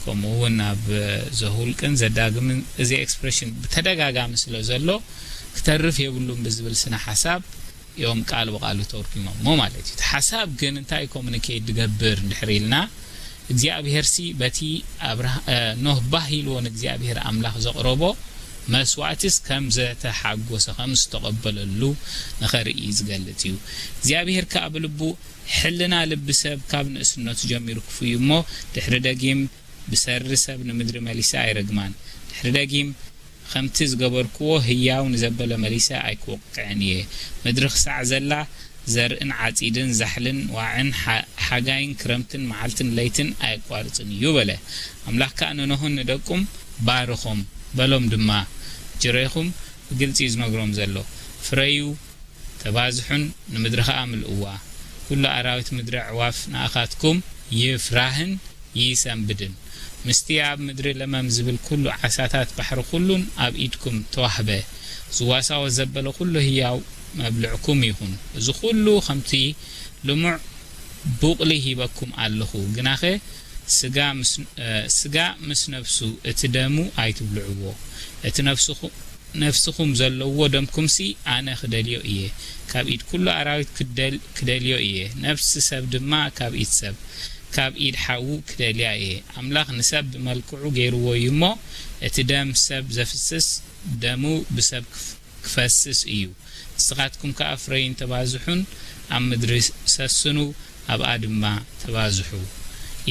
ከምኡውን ኣብ ዘሁልቅን ዘዳግምን እዚ ኤክስፕሬሽን ብተደጋጋሚ ስለ ዘሎ ክተርፍ የብሉን ብዝብል ስነ ሓሳብ እዮም ቃል ብቃሉ ተርጉሞሞ ማለት እዩ። እቲ ሓሳብ ግን እንታይ ኮሙኒኬት ዝገብር እንድሕር ኢልና እግዚኣብሔር ሲ በቲ ኖህ ባህ ኢልዎ ንእግዚኣብሔር ኣምላኽ ዘቕረቦ መስዋእትስ ከም ዘተሓጎሰ ከም ዝተቐበለሉ ንኸርኢ ዝገልጽ እዩ። እግዚኣብሔር ከኣ ብልቡ ሕልና ልቢ ሰብ ካብ ንእስነቱ ጀሚሩ ክፉ እዩ እሞ ድሕሪ ደጊም ብሰሪ ሰብ ንምድሪ መሊሰ ኣይረግማን። ድሕሪ ደጊም ከምቲ ዝገበርክዎ ህያው ንዘበለ መሊሰ ኣይክወቅዕን እየ። ምድሪ ክሳዕ ዘላ ዘርእን ዓጺድን ዛሕልን ዋዕን ሓጋይን ክረምትን መዓልትን ለይትን ኣየቋርጽን እዩ በለ። ኣምላኽ ከኣ ንኖህን ንደቁም ባርኾም በሎም ድማ። ጅሬኹም ብግልጺ እዩ ዝነግሮም ዘሎ። ፍረዩ፣ ተባዝሑን ንምድሪ ኸኣ ምልእዋ። ኩሉ ኣራዊት ምድሪ ኣዕዋፍ ንኣኻትኩም ይፍራህን ይሰንብድን። ምስቲ ኣብ ምድሪ ለመም ዝብል ኩሉ ዓሳታት ባሕሪ ኩሉን ኣብ ኢድኩም ተዋህበ። ዝዋሳወ ዘበለ ኩሉ ህያው መብልዕኩም ይኹን። እዚ ኩሉ ከምቲ ልሙዕ ቡቕሊ ሂበኩም ኣለኹ። ግናኸ ስጋ ምስ ነፍሱ እቲ ደሙ ኣይትብልዕዎ። እቲ ነፍስኹ ነፍስኹም ዘለዎ ደምኩምሲ ኣነ ክደልዮ እየ። ካብ ኢድ ኩሉ ኣራዊት ክደልዮ እየ። ነፍሲ ሰብ ድማ ካብ ኢድ ሰብ፣ ካብ ኢድ ሓዉ ክደልያ እየ። ኣምላኽ ንሰብ ብመልክዑ ገይርዎ እዩ እሞ፣ እቲ ደም ሰብ ዘፍስስ ደሙ ብሰብ ክፈስስ እዩ። ንስኻትኩም ከኣ ፍረዩን ተባዝሑን፣ ኣብ ምድሪ ሰስኑ፣ ኣብኣ ድማ ተባዝሑ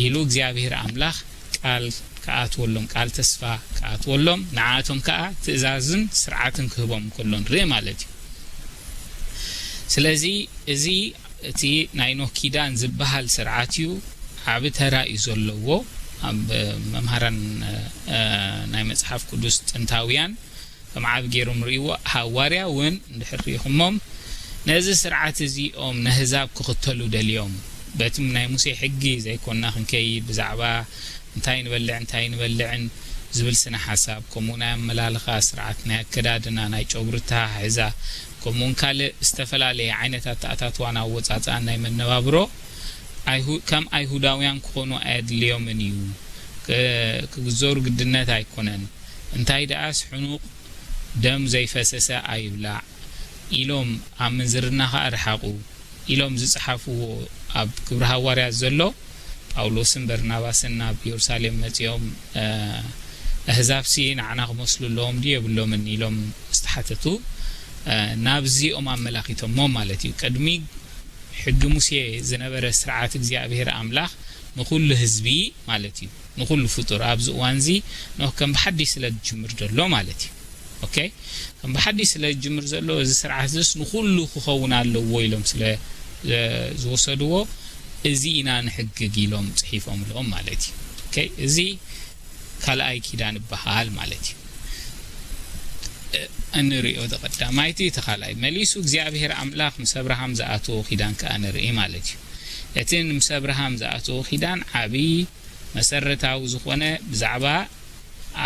ኢሉ እግዚኣብሔር ኣምላኽ ቃል ክኣትወሎም፣ ቃል ተስፋ ክኣትወሎም፣ ንዓኣቶም ከኣ ትእዛዝን ስርዓትን ክህቦም እንከሎ ንርኢ ማለት እዩ። ስለዚ እዚ እቲ ናይ ኖህ ኪዳን ዝበሃል ስርዓት እዩ። ዓቢ ተራ እዩ ዘለዎ ኣብ መምሃራን ናይ መጽሓፍ ቅዱስ ጥንታውያን ከም ዓቢ ገይሮም ርእይዎ። ሃዋርያ እውን እንድሕር ርኢኹሞም ነዚ ስርዓት እዚኦም ነህዛብ ክኽተሉ ደልዮም በቲ ናይ ሙሴ ሕጊ ዘይኮንና ክንከይድ ብዛዕባ እንታይ ንበልዕ እንታይ ንበልዕን ዝብል ስነ ሓሳብ ከምኡ ናይ ኣመላልኻ ስርዓት ናይ ኣከዳድና ናይ ጨጉሪ ኣተሓሕዛ ከምኡውን ካልእ ዝተፈላለየ ዓይነት ኣተኣታትዋን ኣወፃፅኣን ናይ መነባብሮ ከም ኣይሁዳውያን ክኾኑ ኣየድልዮምን እዩ። ክግዘሩ ግድነት ኣይኮነን። እንታይ ደኣስ ሕኑቕ ደም ዘይፈሰሰ ኣይብላዕ ኢሎም ኣብ ምንዝርና ኸኣ ርሓቑ ኢሎም ዝጸሓፍዎ ኣብ ግብሪ ሃዋርያት ዘሎ ጳውሎስን በርናባስን ናብ ኢየሩሳሌም መጺኦም ኣህዛብሲ ንዓና ክመስሉ ኣለዎም ድዩ የብሎምን ኢሎም ዝተሓተቱ ናብዚኦም ኣመላኺቶሞ ማለት እዩ። ቅድሚ ሕጊ ሙሴ ዝነበረ ስርዓት እግዚኣብሔር ኣምላኽ ንኹሉ ህዝቢ ማለት እዩ፣ ንኹሉ ፍጡር ኣብዚ እዋን እዚ ኖህ ከም ብሓድሽ ስለ ዝጅምር ዘሎ ማለት እዩ። ኦኬ፣ ከም ብሓድሽ ስለ ዝጅምር ዘሎ እዚ ስርዓት እዚስ ንኹሉ ክኸውን ኣለዎ ኢሎም ስለ ዝወሰድዎ፣ እዚ ኢና ንሕግግ ኢሎም ጽሒፎምሎም ማለት እዩ። ኦኬ፣ እዚ ካልኣይ ኪዳን ይበሃል ማለት እዩ። እንሪኦ፣ እቲ ቀዳማይቲ፣ እቲ ካልኣይ። መሊሱ እግዚኣብሔር ኣምላኽ ምስ ኣብርሃም ዝኣተዎ ኪዳን ከኣ ንርኢ ማለት እዩ። እቲ ምስ ኣብርሃም ዝኣተዎ ኪዳን ዓቢ መሰረታዊ ዝኾነ ብዛዕባ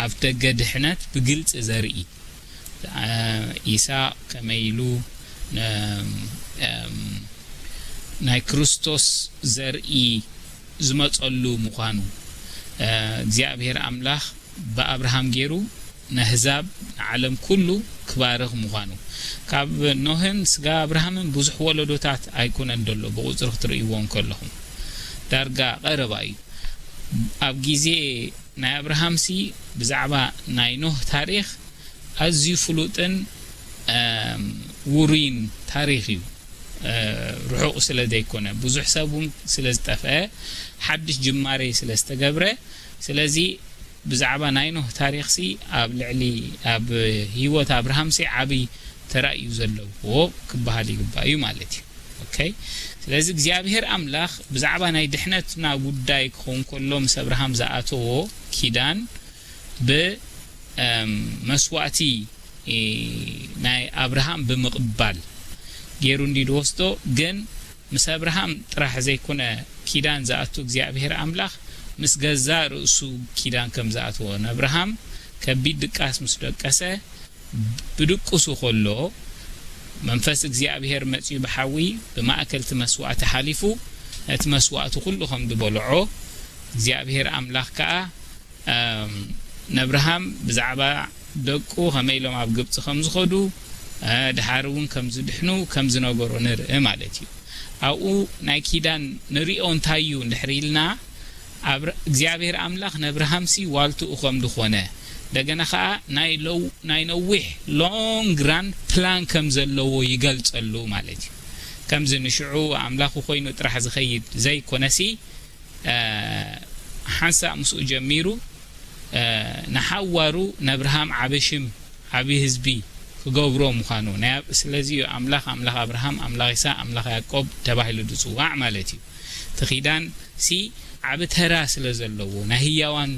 ኣፍ ደገ ድሕነት ብግልጺ ዘርኢ፣ እ፣ ኢሳቕ ከመይ ኢሉ ን-፣ እም፣ ናይ ክርስቶስ ዘርኢ ዝመጸሉ ምዃኑ፣ እ፣ እግዚኣብሔር ኣምላኽ ብኣብርሃም ገይሩ ነህዛብ ንዓለም ኩሉ ክባርኽ ምዃኑ፣ ካብ ኖህን ስጋ ኣብርሃምን ብዙሕ ወለዶታት ኣይኮነን ዘሎ፣ ብቑጽሪ ክትርእይዎ እንከለኹም ዳርጋ ቀረባ እዩ። ኣብ ግዜ ናይ ኣብርሃምሲ ብዛዕባ ናይ ኖህ ታሪኽ ኣዝዩ ፍሉጥን፣ እም፣ ውሩይን ታሪኽ እዩ። እ፣ ርሑቕ ስለ ዘይኮነ፣ ብዙሕ ሰብ እውን ስለ ዝጠፍአ፣ ሓድሽ ጅማሬ ስለ ዝተገብረ፣ ስለዚ ብዛዕባ ናይ ኖህ ታሪኽሲ ኣብ ልዕሊ፣ ኣብ ህይወት ኣብርሃምሲ ዓቢ ተራ እዩ ዘለዎ ክበሃል ይግባእ እዩ ማለት እዩ። ኦኬ፣ ስለዚ እግዚኣብሔር ኣምላኽ ብዛዕባ ናይ ድሕነትና ጉዳይ ክኸውን ከሎ ምስ ኣብርሃም ዝኣተዎ ኪዳን ብ፣ እም፣ መስዋእቲ፣ እ፣ ናይ ኣብርሃም ብምቕባል ገይሩ እንዲ ዝወስዶ፣ ግን ምስ ኣብርሃም ጥራሕ ዘይኮነ ኪዳን ዝኣቱ እግዚኣብሔር ኣምላኽ ምስ ገዛእ ርእሱ ኪዳን ከም ዝኣተዎ፣ ንኣብርሃም ከቢድ ድቃስ ምስ ደቀሰ፣ ብድቁሱ ከሎ መንፈስ እግዚኣብሔር መጺኡ ብሓዊ ብማእከል እቲ መስዋእቲ ሓሊፉ ነቲ መስዋእቲ ኩሉ ከም ዝበልዖ፣ እግዚኣብሔር ኣምላኽ ከኣ፣ እም፣ ነብርሃም ብዛዕባ ደቁ ከመይ ኢሎም ኣብ ግብጺ ከም ዝኸዱ፣ እ፣ ድሓር እውን ከም ዝድሕኑ ከም ዝነገሮ ንርኢ ማለት እዩ። ኣብኡ ናይ ኪዳን ንሪኦ እንታይ እዩ እንድሕር ኢልና፣ ኣብረ-፣ እግዚኣብሔር ኣምላኽ ነብርሃምሲ ዋልትኡ ከም ዝኾነ፣ እንደገና ኸኣ ናይ ለው-፣ ናይ ነዊሕ ሎንግ ራን ፕላን ከም ዘለዎ ይገልጸሉ ማለት እዩ። ከምዚ ንሽዑ ኣምላኹ ኮይኑ ጥራሕ ዝኸይድ ዘይኮነሲ፣ እ፣ ሓንሳእ ምስኡ ጀሚሩ፣ እ፣ ንሓዋሩ ነብርሃም ዓቢ ሽም፣ ዓቢ ህዝቢ ክገብሮ ምዃኑ፣ ናይ ኣብ-፣ ስለዚ እዩ ኣምላኽ፣ ኣምላኽ ኣብርሃም፣ ኣምላኽ ይስሐቅ፣ ኣምላኽ ያዕቆብ ተባሂሉ ዝጽዋዕ ማለት እዩ። እቲ ኪዳን ሲ ዓቢ ተራ ስለ ዘለዎ፣ ናይ ህያዋን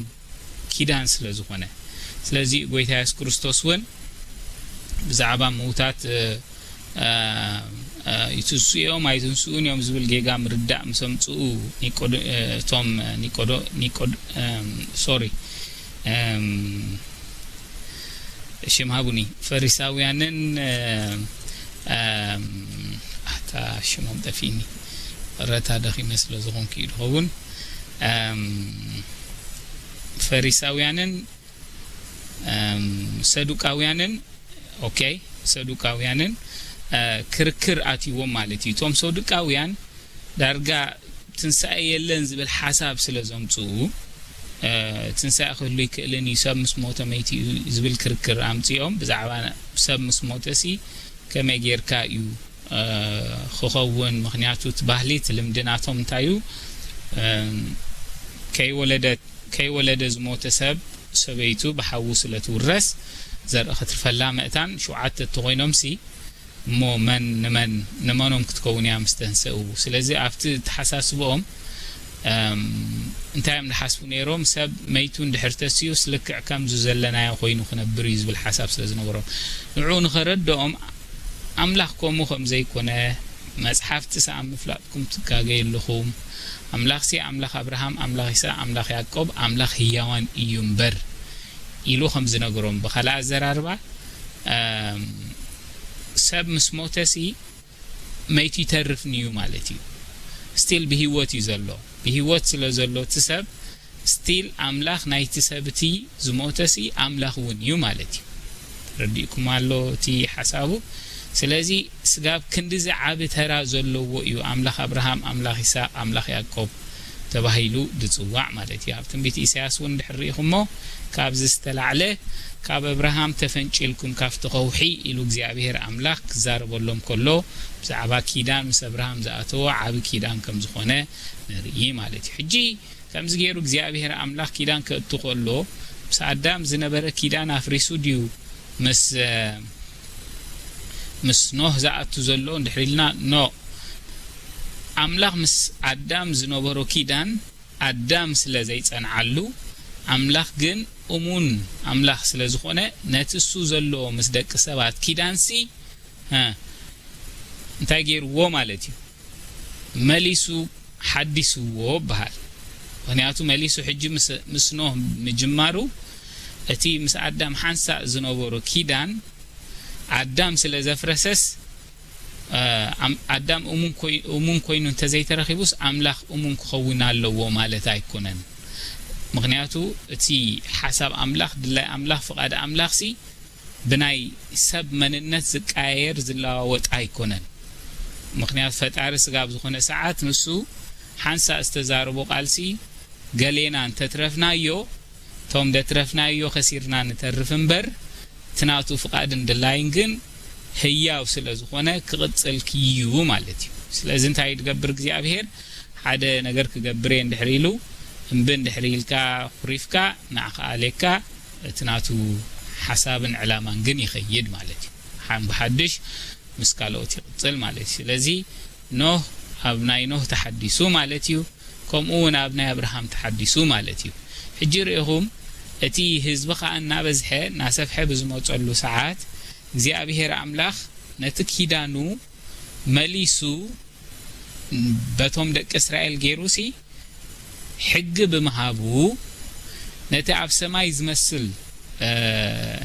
ኪዳን ስለ ዝኾነ። ስለዚ ጎይታ የሱስ ክርስቶስ እውን ብዛዕባ ምዉታት፣ እ፣ እ፣ እ፣ ይትንስኡ እዮም ኣይትንስኡን እዮም ዝብል ጌጋ ምርዳእ ምስ ኣምጽኡ፣ ኒቆዶ-፣ እ፣ እቶም ኒቆዶ-፣ ኒቆዶ-፣ እም፣ ሶሪ፣ እም፣ ሽም ሃቡኒ፣ ፈሪሳውያንን፣ እ፣ እም፣ ኣታ ሽሞም ጠፊእኒ፣ ረታ ደኺመ ስለ ዝኾንኩ እዩ ዝኸውን። እም፣ ፈሪሳውያንን፣ እም፣ ሰዱቃውያንን፣ ኦኬ፣ ሰዱቃውያንን፣ እ፣ ክርክር ኣትይዎም ማለት እዩ። እቶም ሰዱቃውያን ዳርጋ ትንሳኤ የለን ዝብል ሓሳብ ስለ ዘምጽኡ፣ እ፣ ትንሳኤ ክህሉ ይክእልን እዩ፣ ሰብ ምስ ሞተ መይቲ እዩ ዝብል ክርክር ኣምጺኦም፣ ብዛዕባ ሰብ ምስ ሞተሲ ከመይ ጌርካ እዩ፣ እ፣ ክኸውን? ምኽንያቱ እቲ ባህሊ፣ እቲ ልምዲ ናቶም እንታይ እዩ? እም፣ ከይወለደት፣ ከይወለደ ዝሞተ ሰብ ሰበይቱ ብሓዉ ስለ ትውረስ፣ ዘርኢ ክትርፈላ መእታን ሸውዓተ እተኾይኖምሲ፣ እሞ መን ንመን፣ ንመኖም ክትከውን እያ ምስ ተንሰኡ? ስለዚ ኣብቲ ኣተሓሳስብኦም፣ እም፣ እንታይ እዮም ዝሓስቡ ነይሮም? ሰብ መይቱ እንድሕር ተስዩስ ልክዕ ከምዚ ዘለናዮ ኮይኑ ክነብር እዩ ዝብል ሓሳብ ስለ ዝነበሮም፣ ንዕኡ ንኸረድኦም፣ ኣምላኽ ከምኡ ከም ዘይኮነ፣ መጽሓፍትስ ኣብ ምፍላጥኩም ትጋገዩ ኣለኹም። ኣምላኽሲ ኣምላኽ ኣብርሃም፣ ኣምላኽ ይስሐቅ፣ ኣምላኽ ያዕቆብ፣ ኣምላኽ ህያዋን እዩ እምበር ኢሉ ከም ዝነግሮም፣ ብኻልእ ኣዘራርባ፣ እም፣ ሰብ ምስ ሞተሲ መይቱ ይተርፍን እዩ ማለት እዩ። ስቲል ብህይወት እዩ ዘሎ። ብህይወት ስለ ዘሎ እቲ ሰብ፣ ስቲል ኣምላኽ ናይቲ ሰብ እቲ ዝሞተሲ ኣምላኽ እውን እዩ ማለት እዩ። ተረዲእኩም ኣሎ እቲ ሓሳቡ? ስለዚ ስጋብ ክንድዚ ዓቢ ተራ ዘለዎ እዩ። ኣምላኽ ኣብርሃም፣ ኣምላኽ ይስሐቅ፣ ኣምላኽ ያዕቆብ፣ ተባሂሉ ዝጽዋዕ ማለት እዩ። ኣብ ትንቢት ኢሳያስ እውን እንድሕር ርኢኹሞ፣ ካብዚ ዝተላዕለ ካብ እብርሃም ተፈንጪልኩም ካብቲ ከውሒ ኢሉ እግዚኣብሔር ኣምላኽ ክዛረበሎም ከሎ፣ ብዛዕባ ኪዳን ምስ እብርሃም ዝኣተዎ ዓቢ ኪዳን ከም ዝኾነ ንርኢ ማለት እዩ። ሕጂ ከምዚ ገይሩ እግዚኣብሔር ኣምላኽ ኪዳን ከእቱ ከሎ፣ ምስ ኣዳም ዝነበረ ኪዳን ኣፍሪሱ ድዩ ምስ፣ ምስ ኖህ ዝኣቱ ዘሎ እንድሕር ኢልና፣ ኖ። ኣምላኽ ምስ ኣዳም ዝነበሮ ኪዳን ኣዳም ስለ ዘይጸንዓሉ፣ ኣምላኽ ግን እሙን ኣምላኽ ስለ ዝኾነ፣ ነቲ እሱ ዘለዎ ምስ ደቂ ሰባት ኪዳንሲ፣ እ፣ እንታይ ገይርዎ ማለት እዩ? መሊሱ ሓዲስዎ በሃል። ምኽንያቱ መሊሱ ሕጂ ምስ፣ ምስ ኖህ ምጅማሩ፣ እቲ ምስ ኣዳም ሓንሳእ ዝነበሮ ኪዳን ኣዳም ስለ ዘፍረሰስ፣ እ፣ ኣም-፣ ኣዳም እሙን ኮይ-፣ እሙን ኮይኑ እንተዘይተረኺቡስ፣ ኣምላኽ እሙን ክኸውን ኣለዎ ማለት ኣይኮነን። ምኽንያቱ እቲ ሓሳብ ኣምላኽ፣ ድላይ ኣምላኽ፣ ፍቓድ ኣምላኽሲ ብናይ ሰብ መንነት ዝቀያየር፣ ዝለዋወጥ ኣይኮነን። ምኽንያቱ ፈጣሪ ስጋ ኣብ ዝኾነ ሰዓት ንሱ ሓንሳእ ዝተዛረቦ ቃልሲ፣ ገሌና እንተትረፍናዮ፣ እቶም ደትረፍናዮ ከሲርና ንተርፍ እምበር፣ እቲ ናቱ ፍቓድን ድላይን ግን ህያው ስለ ዝኾነ ክቕጽል ክዩ ማለት እዩ። ስለዚ እንታይ ድገብር እግዚኣብሔር? ሓደ ነገር ክገብር እየ እንድሕር ኢሉ፣ እምቢ እንድሕር ኢልካ፣ ኩሪፍካ፣ ንዓኻ ኣሌካ፣ እቲ ናቱ ሓሳብን ዕላማን ግን ይኸይድ ማለት እዩ። ሓን ብሓድሽ ምስ ካልኦት ይቕጽል ማለት እዩ። ስለዚ ኖህ ኣብ ናይ ኖህ ተሓዲሱ ማለት እዩ። ከምኡ እውን ኣብ ናይ ኣብርሃም ተሓዲሱ ማለት እዩ። ሕጂ ርኢኹም፣ እቲ ህዝቢ ኸኣ እናበዝሐ እናሰፍሐ ብዝመጸሉ ሰዓት፣ እግዚኣብሔር ኣምላኽ ነቲ ኪዳኑ መሊሱ በቶም ደቂ እስራኤል ገይሩሲ፣ ሕጊ ብምሃቡ፣ ነቲ ኣብ ሰማይ ዝመስል፣ እ፣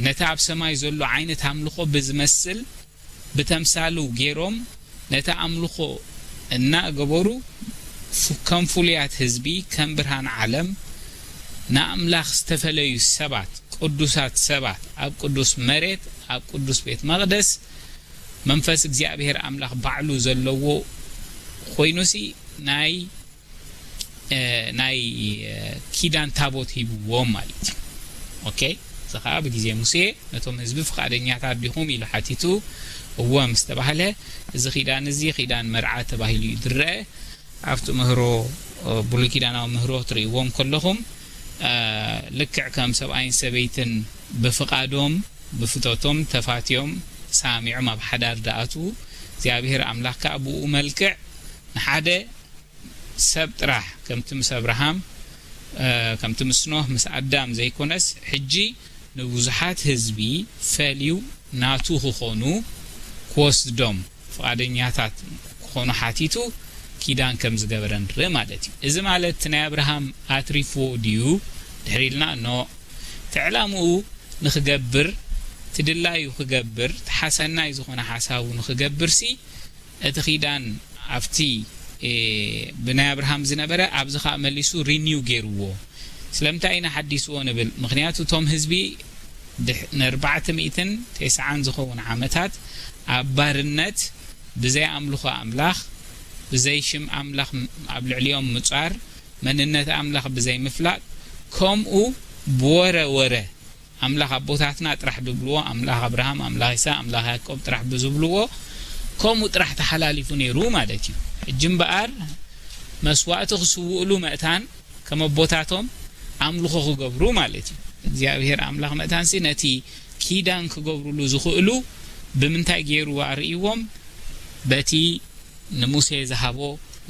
ነቲ ኣብ ሰማይ ዘሎ ዓይነት ኣምልኾ ብዝመስል፣ ብተምሳሉ ገይሮም ነቲ ኣምልኾ እናገበሩ፣ ፍ-፣ ከም ፍሉያት ህዝቢ፣ ከም ብርሃን ዓለም፣ ንኣምላኽ ዝተፈለዩ ሰባት፣ ቅዱሳት ሰባት፣ ኣብ ቅዱስ መሬት፣ ኣብ ቅዱስ ቤት መቕደስ፣ መንፈስ እግዚኣብሔር ኣምላኽ ባዕሉ ዘለዎ ኮይኑሲ፣ ናይ፣ እ፣ ናይ፣ እ፣ ኪዳን ታቦት ሂብዎም ማለት እዩ። ኦኬ፣ እዚ ኸዓ ብግዜ ሙሴ ነቶም ህዝቢ ፍቓደኛታት ዲኹም ኢሉ ሓቲቱ፣ እወ ምስ ተባህለ፣ እዚ ኪዳን እዚ ኪዳን መርዓ ተባሂሉ እዩ ዝረአ። ኣብቲ ምህሮ፣ እ፣ ብሉይ ኪዳናዊ ምህሮ ትርእይዎም ከለኹም፣ እ፣ ልክዕ ከም ሰብኣይን ሰበይትን ብፍቓዶም፣ ብፍቶቶም ተፋትዮም፣ ተሰማሚዖም ኣብ ሓዳር ዝኣትዉ፣ እግዚኣብሔር ኣምላኽ ከኣ ብኡ መልክዕ ንሓደ ሰብ ጥራሕ፣ ከምቲ ምስ ኣብርሃም፣ እ፣ ከምቲ ምስ ኖህ፣ ምስ ኣዳም ዘይኮነስ፣ ሕጂ ንብዙሓት ህዝቢ ፈልዩ ናቱ ክኾኑ፣ ክወስዶም ፍቓደኛታት ክኾኑ ሓቲቱ ኪዳን ከም ዝገበረ ንርኢ ማለት እዩ። እዚ ማለት እቲ ናይ ኣብርሃም ኣትሪፍዎ ድዩ ድሕር ኢልና? ኖ። እቲ ዕላምኡ ንኽገብር፣ እቲ ድላዩ ክገብር፣ እቲ ሓሰናይ ዝኾነ ሓሳቡ ንኽገብርሲ፣ እቲ ኺዳን ኣብቲ፣ እ፣ ብናይ ኣብርሃም ዝነበረ ኣብዚ ኸኣ መሊሱ ሪኒው ገይርዎ። ስለምንታይ ኢና ሓዲስዎ ንብል? ምኽንያቱ እቶም ህዝቢ ድሕ-፣ ንኣርባዕተ ሚእትን ተስዓን ዝኸውን ዓመታት ኣብ ባርነት ብዘይ ኣምልኾ ኣምላኽ፣ ብዘይ ሽም ኣምላኽ ም-፣ ኣብ ልዕሊኦም ምጻር፣ መንነት ኣምላኽ ብዘይ ምፍላጥ፣ ከምኡ ብወረ ወረ ኣምላኽ ኣቦታትና ጥራሕ ዝብልዎ፣ ኣምላኽ ኣብርሃም፣ ኣምላኽ ይስሐቅ፣ ኣምላኽ ያዕቆብ ጥራሕ ብዝብልዎ፣ ከምኡ ጥራሕ ተሓላሊፉ ነይሩ ማለት እዩ። ሕጂ እምበኣር መስዋእቲ ክስውእሉ መእታን ከም ኣቦታቶም ኣምልኾ ክገብሩ ማለት እዩ። እግዚኣብሔር ኣምላኽ መእታንሲ ነቲ ኪዳን ክገብሩሉ ዝኽእሉ ብምንታይ ገይሩ ኣርእይዎም? በቲ ንሙሴ ዝሃቦ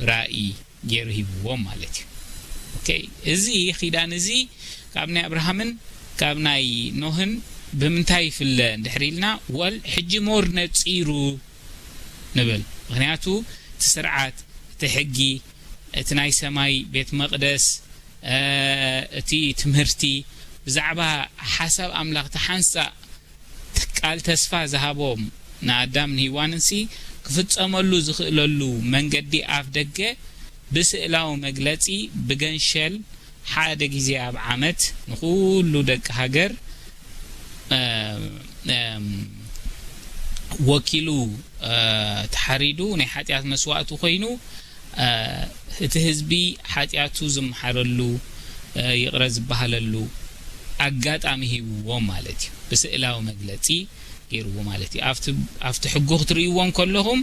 ራእይ ገይሩ ሂብዎም ማለት እዩ። ኦኬ፣ እዚ ኪዳን እዚ ካብ ናይ ኣብርሃምን ካብ ናይ ኖህን ብምንታይ ይፍለ እንድሕር ኢልና፣ ወል ሕጂ ሞር ነጺሩ ንብል። ምኽንያቱ እቲ ስርዓት፣ እቲ ሕጊ፣ እቲ ናይ ሰማይ ቤት መቕደስ፣ እ፣ እቲ ትምህርቲ ብዛዕባ ሓሳብ ኣምላኽ፣ እቲ ሓንሳእ ቃል ተስፋ ዝሃቦም ንኣዳም ንሂዋንንሲ ክፍጸመሉ ዝኽእለሉ መንገዲ ኣፍ ደገ ብስእላዊ መግለጺ ብገንሸል ሓደ ግዜ ኣብ ዓመት ንኹሉ ደቂ ሃገር፣ እ፣ እም፣ ወኪሉ፣ እ፣ ተሓሪዱ ናይ ሓጢኣት መስዋእቲ ኮይኑ፣ እ፣ እቲ ህዝቢ ሓጢኣቱ ዝመሓረሉ፣ እ፣ ይቕረ ዝበሃለሉ ኣጋጣሚ ሂብዎ ማለት እዩ። ብስእላዊ መግለጺ ገይርዎ ማለት እዩ። ኣብቲ፣ ኣብቲ ሕጉ ክትርእይዎ እንከለኹም፣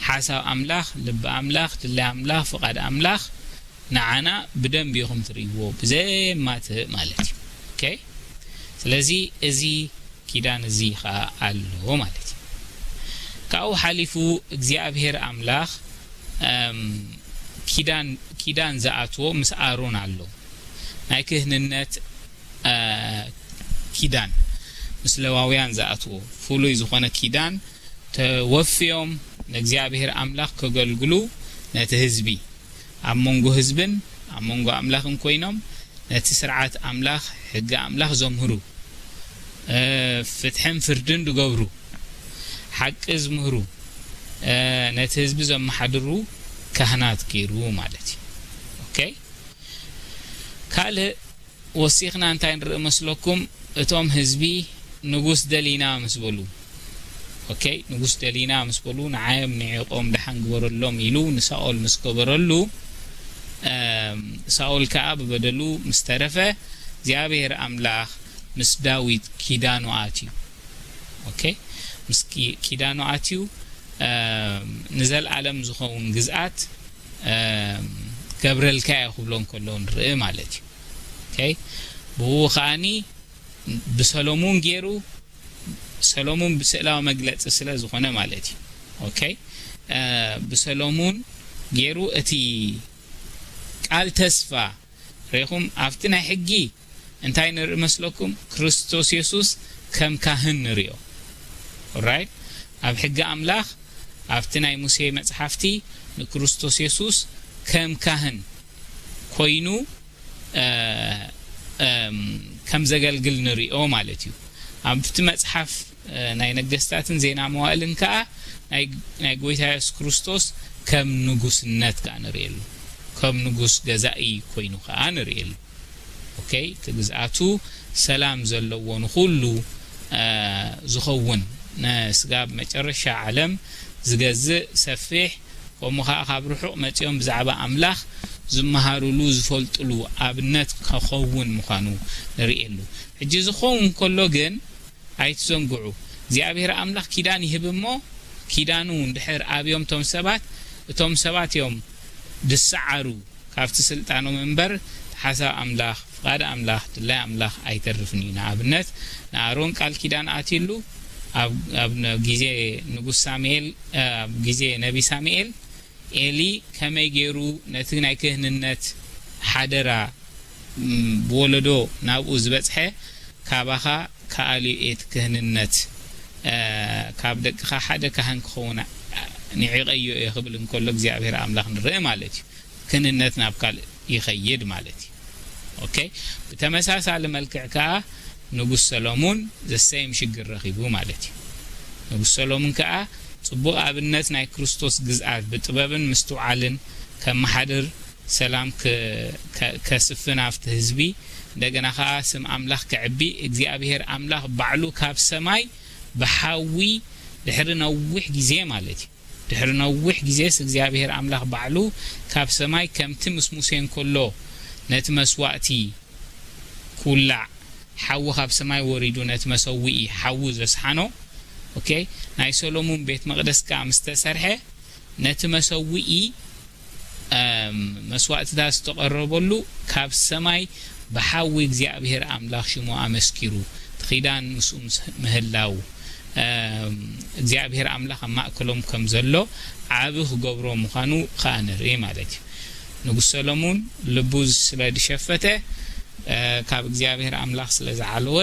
ሓሳብ ኣምላኽ፣ ልቢ ኣምላኽ፣ ድላይ ኣምላኽ፣ ፍቓድ ኣምላኽ ንዓና ብደንቢ ኢኹም ትርእይዎ፣ ብዘየማትእ ማለት እዩ። ኦኬ? ስለዚ እዚ ኪዳን እዚ ኸኣ ኣሎ ማለት እዩ። ካብኡ ሓሊፉ እግዚኣብሔር ኣምላኽ፣ እም፣ ኪዳን፣ ኪዳን ዝኣትዎ ምስ ኣሮን ኣሎ። ናይ ክህንነት፣ እ፣ ኪዳን፣ ምስ ሌዋውያን ዝኣትዎ ፍሉይ ዝኾነ ኪዳን ተወፍዮም ንእግዚኣብሔር ኣምላኽ ከገልግሉ ነቲ ህዝቢ፣ ኣብ መንጎ ህዝብን ኣብ መንጎ ኣምላኽን ኮይኖም ነቲ ስርዓት ኣምላኽ፣ ሕጊ ኣምላኽ ዘምህሩ፣ እ፣ ፍትሕን ፍርድን ዝገብሩ፣ ሓቂ ዝምህሩ፣ እ፣ ነቲ ህዝቢ ዘመሓድሩ ካህናት ገይሩ ማለት እዩ። ኦኬ? ካልእ ወሲኽና እንታይ ንርኢ መስለኩም? እቶም ህዝቢ ንጉስ ደሊና ምስ በሉ፣ ኦኬ፣ ንጉስ ደሊና ምስ በሉ፣ ንዓዮም ንዒቖም ደሓን ግበረሎም ኢሉ ንሳኦል ምስ ገበረሉ፣ እም፣ ሳኦል ከኣ ብበደሉ ምስ ተረፈ፣ እግዚኣብሔር ኣምላኽ ምስ ዳዊት ኪዳኑ ኣትዩ። ኦኬ፣ ምስ ኪ-፣ ኪዳኑ ኣትዩ፣ እም፣ ንዘለኣለም ዝኸውን ግዝኣት፣ እም፣ ገብረልካ እየ ክብሎ እንከሎ ንርኢ ማለት እዩ። ኦኬ፣ ብኡ ከኣኒ ብሰሎሙን ገይሩ፣ ሰሎሙን ብስእላዊ መግለጺ ስለ ዝኾነ ማለት እዩ። ኦኬ፣ እ፣ ብሰሎሙን ገይሩ እቲ ቃል ተስፋ ርኢኹም፣ ኣብቲ ናይ ሕጊ እንታይ ንርኢ መስለኩም? ክርስቶስ የሱስ ከም ካህን ንርእዮ። ኦራይት፣ ኣብ ሕጊ ኣምላኽ፣ ኣብቲ ናይ ሙሴ መጽሓፍቲ ንክርስቶስ የሱስ ከም ካህን ኮይኑ፣ እ፣ እም፣ ከም ዘገልግል ንርእዮ ማለት እዩ። ኣብቲ መጽሓፍ፣ እ፣ ናይ ነገስታትን ዜና መዋእልን ከኣ ናይ፣ ናይ ጎይታ የሱስ ክርስቶስ ከም ንጉስነት ከኣ ንርእየሉ። ከም ንጉስ ገዛኢ ኮይኑ ከኣ ንርእየሉ። ኦኬ፣ እቲ ግዝኣቱ ሰላም ዘለዎ ንኹሉ፣ እ፣ ዝኸውን፣ ንስጋብ መጨረሻ ዓለም ዝገዝእ ሰፊሕ፣ ከምኡ ኸኣ ካብ ርሑቕ መጺኦም ብዛዕባ ኣምላኽ ዝመሃሩሉ፣ ዝፈልጡሉ ኣብነት ከኸውን ምዃኑ ንርእየሉ። ሕጂ ዝኸውን ከሎ ግን ኣይትዘንግዑ፣ እግዚኣብሔር ኣምላኽ ኪዳን ይህብ እሞ፣ ኪዳኑ እንድሕር ኣብዮም እቶም ሰባት፣ እቶም ሰባት እዮም ዝሰዓሩ ካብቲ ስልጣኖም እምበር፣ ሓሳብ ኣምላኽ፣ ፍቓድ ኣምላኽ፣ ድላይ ኣምላኽ ኣይተርፍን እዩ። ንኣብነት፣ ንኣሮን ቃል ኪዳን ኣትዩሉ፣ ኣብ፣ ኣብ ነ-፣ ግዜ ንጉስ ሳሙኤል፣ ኣብ ግዜ ነቢ ሳሙኤል፣ ኤሊ ከመይ ገይሩ ነቲ ናይ ክህንነት ሓደራ፣ ም፣ ብወለዶ ናብኡ ዝበጽሐ፣ ካባኻ ክኣልዮ እየ እቲ ክህንነት፣ እ፣ ካብ ደቅኻ ሓደ ካህን ክኸውን ንዒቐዮ እየ ክብል እንከሎ እግዚኣብሔር ኣምላኽ ንርኢ ማለት እዩ። ክህንነት ናብ ካልእ ይኸይድ ማለት እዩ። ኦኬ፣ ብተመሳሳሊ መልክዕ ከኣ ንጉስ ሰሎሙን ዘሰይም ሽግር ረኺቡ ማለት እዩ። ንጉስ ሰሎሙን ከኣ ጽቡቕ ኣብነት ናይ ክርስቶስ ግዝኣት ብጥበብን ምስትውዓልን ከመሓድር፣ ሰላም ከ-፣ ከ-፣ ከስፍን ኣብቲ ህዝቢ፣ እንደገና ከኣ ስም ኣምላኽ ከዕቢ፣ እግዚኣብሔር ኣምላኽ ባዕሉ ካብ ሰማይ ብሓዊ ድሕሪ ነዊሕ ግዜ ማለት እዩ። ድሕሪ ነዊሕ ግዜስ እግዚኣብሔር ኣምላኽ ባዕሉ ካብ ሰማይ ከምቲ ምስ ሙሴ እንከሎ ነቲ መስዋእቲ ክውላዕ ሓዊ ካብ ሰማይ ወሪዱ ነቲ መሰውኢ ሓዊ ዘስሓኖ፣ ኦኬ፣ ናይ ሰሎሙን ቤት መቕደስ ከኣ ምስ ተሰርሐ ነቲ መሰውኢ፣ እም፣ መስዋእትታት ዝተቐረበሉ ካብ ሰማይ ብሓዊ እግዚኣብሔር ኣምላኽ ሽሙ ኣመስኪሩ፣ እቲ ኪዳን ምስኡ ምስ ምህላው፣ እም፣ እግዚኣብሔር ኣምላኽ ኣብ ማእከሎም ከም ዘሎ ዓቢ ክገብሮ ምዃኑ ከኣ ንርኢ ማለት እዩ። ንጉስ ሰሎሙን ልቡ ስለ ዝሸፈተ፣ እ፣ ካብ እግዚኣብሔር ኣምላኽ ስለ ዝዓለወ፣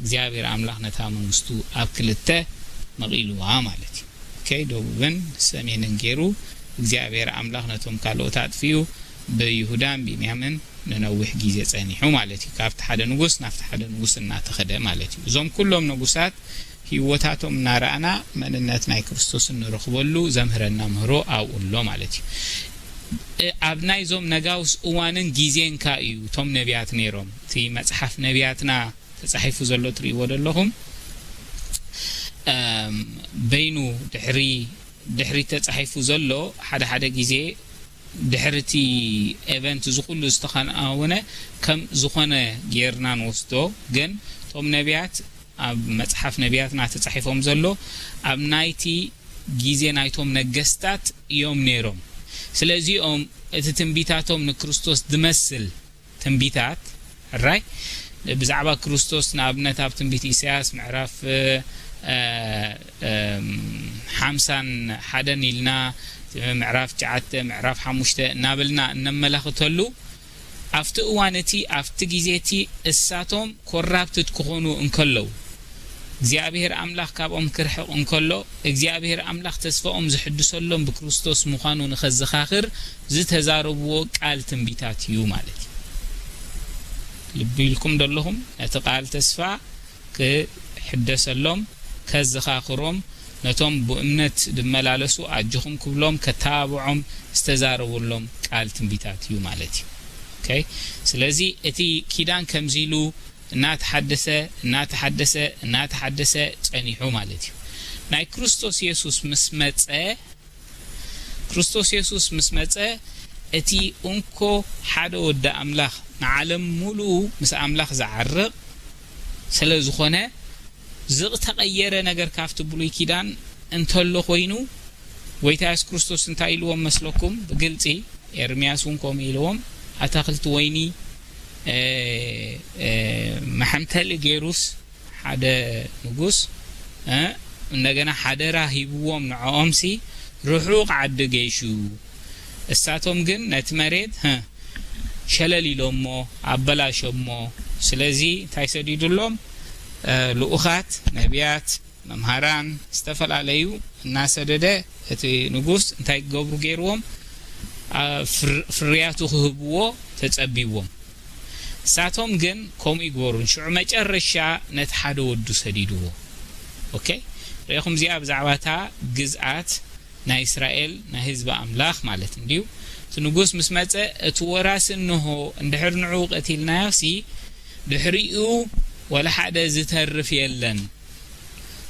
እግዚኣብሔር ኣምላኽ ነታ መንግስቱ ኣብ ክልተ መቒልዋ ማለት እዩ። ኦኬ፣ ደቡብን ሰሜንን ገይሩ እግዚኣብሔር ኣምላኽ ነቶም ካልኦት ኣጥፊኡ ብይሁዳን ቢንያምን ንነዊሕ ግዜ ጸኒሑ ማለት እዩ። ካብቲ ሓደ ንጉስ ናብቲ ሓደ ንጉስ እናተኸደ ማለት እዩ። እዞም ኩሎም ንጉሳት ህይወታቶም እናረኣና መንነት ናይ ክርስቶስ እንረኽበሉ ዘምህረና ምህሮ ኣብኡ ኣሎ ማለት እዩ። እ፣ ኣብ ናይዞም ነጋውስ እዋንን ግዜን ከኣ እዩ እቶም ነቢያት ነይሮም። እቲ መጽሓፍ ነቢያትና ተጻሒፉ ዘሎ ትርእይዎ ዘለኹም፣ እም፣ በይኑ ድሕሪ፣ ድሕሪ ተጻሒፉ ዘሎ ሓደ ሓደ ግዜ ድሕሪ እቲ ኤቨንት እዚ ኩሉ ዝተኸናወነ ከም ዝኾነ ጌርና ንወስዶ። ግን እቶም ነቢያት ኣብ መጽሓፍ ነቢያትና ተጻሒፎም ዘሎ ኣብ ናይቲ ግዜ ናይቶም ነገስታት እዮም ነይሮም። ስለዚኦም እቲ ትንቢታቶም ንክርስቶስ ዝመስል ትንቢታት ራይ ብዛዕባ ክርስቶስ ንኣብነት ኣብ ትንቢት ኢሳያስ ምዕራፍ ሓምሳን ሓደን ኢልና ምዕራፍ ትሽዓተ ምዕራፍ ሓሙሽተ እናበልና እነመላኽተሉ ኣብቲ እዋን እቲ ኣብቲ ግዜ እቲ እሳቶም ኮራፕትድ ክኾኑ እንከለዉ እግዚኣብሔር ኣምላኽ ካብኦም ክርሕቕ እንከሎ እግዚኣብሔር ኣምላኽ ተስፋኦም ዝሕድሰሎም ብክርስቶስ ምዃኑ ንኸዘኻኽር ዝተዛረብዎ ቃል ትንቢታት እዩ ማለት እዩ። ልቢ ኢልኩም ደለኹም ነቲ ቃል ተስፋ ክሕደሰሎም ከዘኻኽሮም ነቶም ብእምነት ዝመላለሱ ኣጆኹም ክብሎም ከተባብዖም ዝተዛረበሎም ቃል ትንቢታት እዩ ማለት እዩ። ኦኬ ስለዚ እቲ ኪዳን ከምዚ ኢሉ እናተሓደሰ እናተሓደሰ እናተሓደሰ ጸኒሑ ማለት እዩ። ናይ ክርስቶስ የሱስ ምስ መጸ ክርስቶስ የሱስ ምስ መጸ እቲ እንኮ ሓደ ወዲ ኣምላኽ ንዓለም ሙሉኡ ምስ ኣምላኽ ዝዓርቕ ስለ ዝኾነ ዝተቐየረ ነገር ካብቲ ብሉይ ኪዳን እንተሎ ኮይኑ ጎይታ የሱስ ክርስቶስ እንታይ ኢልዎም መስለኩም? ብግልጺ ኤርምያስ እውን ከምኡ ኢልዎም ኣታኽልቲ ወይኒ መሐምተሊ ገይሩስ ሓደ ንጉስ እንደገና ሓደራ ሂብዎም ንዕኦም ሲ ርሑቕ ዓዲ ገይሹ እሳቶም ግን ነቲ መሬት ሸለል ኢሎሞ ኣበላሸሞ። ስለዚ እንታይ ሰዲዱሎም? ልኡኻት ነቢያት መምሃራን ዝተፈላለዩ እናሰደደ እቲ ንጉስ እንታይ ክገብሩ ገይርዎም ፍርያቱ ክህብዎ ተጸቢዎም። እሳቶም ግን ከምኡ ይግበሩን ሽዑ መጨረሻ ነቲ ሓደ ወዱ ሰዲድዎ። ኦኬ ርኢኹም እዚኣ ብዛዕባ እታ ግዝኣት ናይ እስራኤል ናይ ህዝቢ ኣምላኽ ማለት እንድዩ። እቲ ንጉስ ምስ መጸ እቲ ወራሲ እንሆ እንድሕር ንዕኡ ቀቲልናዮ ሲ ድሕሪኡ ወላ ሓደ ዝተርፍ የለን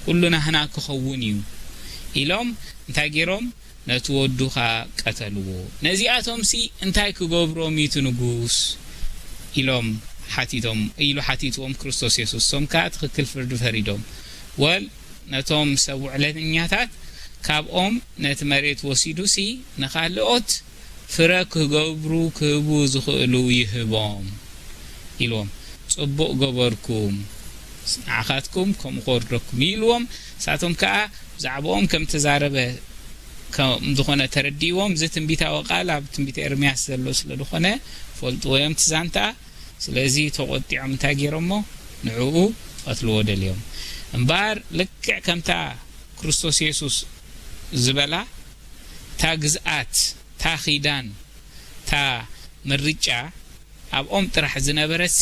ኩሉ ናህና ክኸውን እዩ ኢሎም እንታይ ገይሮም ነቲ ወዱ ኸኣ ቀተልዎ። ነዚኣቶምሲ እንታይ ክገብሮም እዩ እቲ ንጉስ? ኢሎም ሓቲቶም ኢሉ ሓቲትዎም ክርስቶስ የሱስ። እሶም ከኣ ትኽክል ፍርዲ ፈሪዶም። ወል ነቶም ሰብ ውዕለተኛታት ካብኦም ነቲ መሬት ወሲዱሲ ንኻልኦት ፍረ ክገብሩ ክህቡ ዝኽእሉ ይህቦም ኢልዎም። ጽቡቕ ገበርኩም ንዓኻትኩም ከምኡ ክወርደኩም ኢልዎም። ንሳቶም ከኣ ብዛዕባኦም ከም ተዛረበ ከም ዝኾነ ተረዲእዎም። እዚ ትንቢታዊ ቃል ኣብ ትንቢት ኤርምያስ ዘሎ ስለ ዝኾነ ፈልጥዎ እዮም እቲ ዛንታ። ስለዚ ተቖጢዖም እንታይ ገይሮሞ ንዕኡ ቀትልዎ ደልዮም። እምበኣር ልክዕ ከምታ ክርስቶስ የሱስ ዝበላ እታ ግዝኣት እታ ኺዳን እታ ምርጫ ኣብኦም ጥራሕ ዝነበረሲ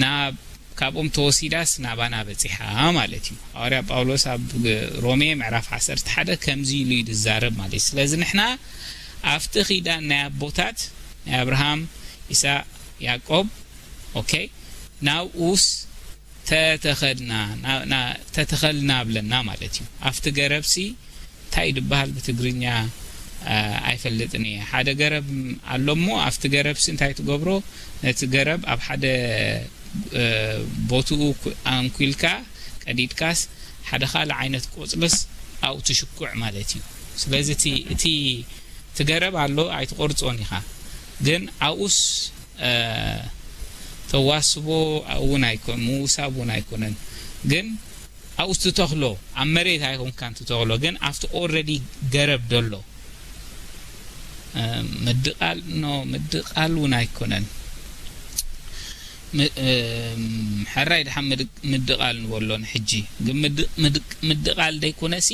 ናብ ካብኦም ተወሲዳስ ናባና በጺሓ ማለት እዩ። ሃዋርያ ጳውሎስ ኣብ ሮሜ ምዕራፍ ዓሰርተ ሓደ ከምዚ ኢሉ እዩ ዝዛረብ ማለት እዩ። ስለዚ ንሕና ኣብቲ ኺዳን ናይ ኣቦታት ናይ ኣብርሃም፣ ኢሳቅ፣ ያዕቆብ ኦኬ ናብኡስ ተተኸልና ተተኸልና ብለና ማለት እዩ። ኣብቲ ገረብሲ እንታይ ድበሃል ብትግርኛ ኣይፈልጥን እየ። ሓደ ገረብ ኣሎ እሞ ኣብቲ ገረብሲ እንታይ ትገብሮ? ነቲ ገረብ ኣብ ሓደ ቦትኡ ኣንኲልካ ቀዲድካስ ሓደ ካልእ ዓይነት ቆጽልስ ኣብኡ ትሽኩዕ ማለት እዩ። ስለዚ እቲ እቲ ገረብ ኣሎ ኣይትቆርጾን ኢኻ፣ ግን ኣብኡስ ተዋስቦ እውን ኣይኮን ምውሳብ እውን ኣይኮነን። ግን ኣብኡ ትተኽሎ ኣብ መሬት ኣይኮንካን ትተኽሎ፣ ግን ኣብቲ ኦረዲ ገረብ ደሎ ምድቓል ኖ ምድቓል እውን ኣይኮነን። ሕራይ ድሓን ምድቓል ንበሎ ንሕጂ ግን ምድቓል ደይኮነሲ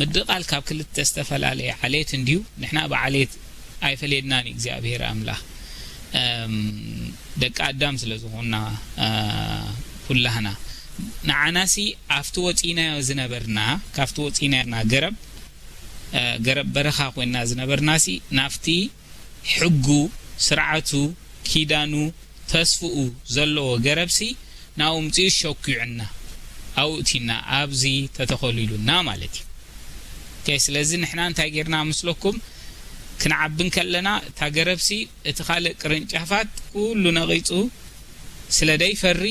ምድቓል ካብ ክልተ ዝተፈላለየ ዓሌት እንድዩ። ንሕና ብዓሌት ኣይፈለየናን እግዚኣብሔር ኣምላኽ ደቂ ኣዳም ስለ ዝኾንና ኩላህና ንዓናሲ ኣብቲ ወፂናዮ ዝነበርና ካብቲ ወፂናዮና ገረብ ገረብ በረኻ ኮይና ዝነበርናሲ ናብቲ ሕጉ ስርዓቱ ኪዳኑ ተስፍኡ ዘለዎ ገረብሲ ናብኡ ምፅኡ ሸኩዕና ኣውእቲና ኣብዚ ተተኸሉ ኢሉና ማለት እዩ። ስለዚ ንሕና እንታይ ጌርና ምስለኩም ክንዓቢ እንከለና፣ እታ ገረብሲ እቲ ካልእ ቅርንጫፋት ኩሉ ነቒጹ ስለ ደይፈሪ፣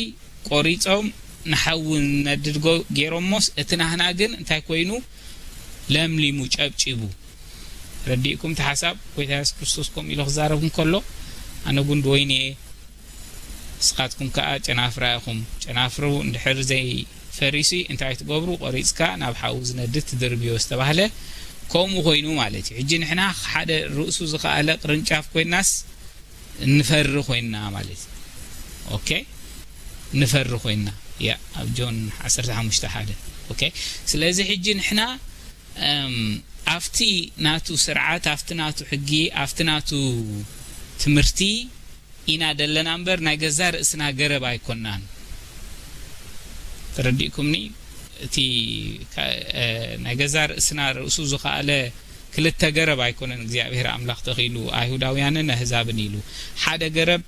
ቆሪጾም ንሓዊ ነድድጎ ገይሮሞስ፣ እቲ ናህና ግን እንታይ ኮይኑ? ለምሊሙ፣ ጨብጪቡ። ረዲእኩም እቲ ሓሳብ? ጎይታ የሱስ ክርስቶስ ከምኡ ኢሉ ክዛረብ እንከሎ፣ "ኣነ ጉንዲ ወይኒ እየ፣ ንስኻትኩም ከኣ ጨናፍራ ኢኹም። ጨናፍሩ እንድሕር ዘይፈሪሲ እንታይ ትገብሩ? ቆሪጽካ ናብ ሓዊ ዝነድድ ትድርብዮ" ዝተባህለ ከምኡ ኮይኑ ማለት እዩ። ሕጂ ንሕና ሓደ ርእሱ ዝኸኣለ ቅርንጫፍ ኮይናስ ንፈሪ ኮይና ማለት እዩ። ኦኬ? ንፈሪ ኮይና። ያ፣ ኣብ ጆን ዓሰርተ ሓሙሽተ ሓደ። ኦኬ? ስለዚ ሕጂ ንሕና፣ እም፣ ኣብቲ ናቱ ስርዓት፣ ኣብቲ ናቱ ሕጊ፣ ኣብቲ ናቱ ትምህርቲ ኢና ደለና እምበር፣ ናይ ገዛ ርእስና ገረብ ኣይኮናን። ተረዲእኩምኒ? እቲ ካ-፣ እ፣ ናይ ገዛ ርእስና ርእሱ ዝኸኣለ ክልተ ገረብ ኣይኮነን እግዚኣብሔር ኣምላኽ ተኺሉ ኣይሁዳውያንን ኣህዛብን ኢሉ። ሓደ ገረብ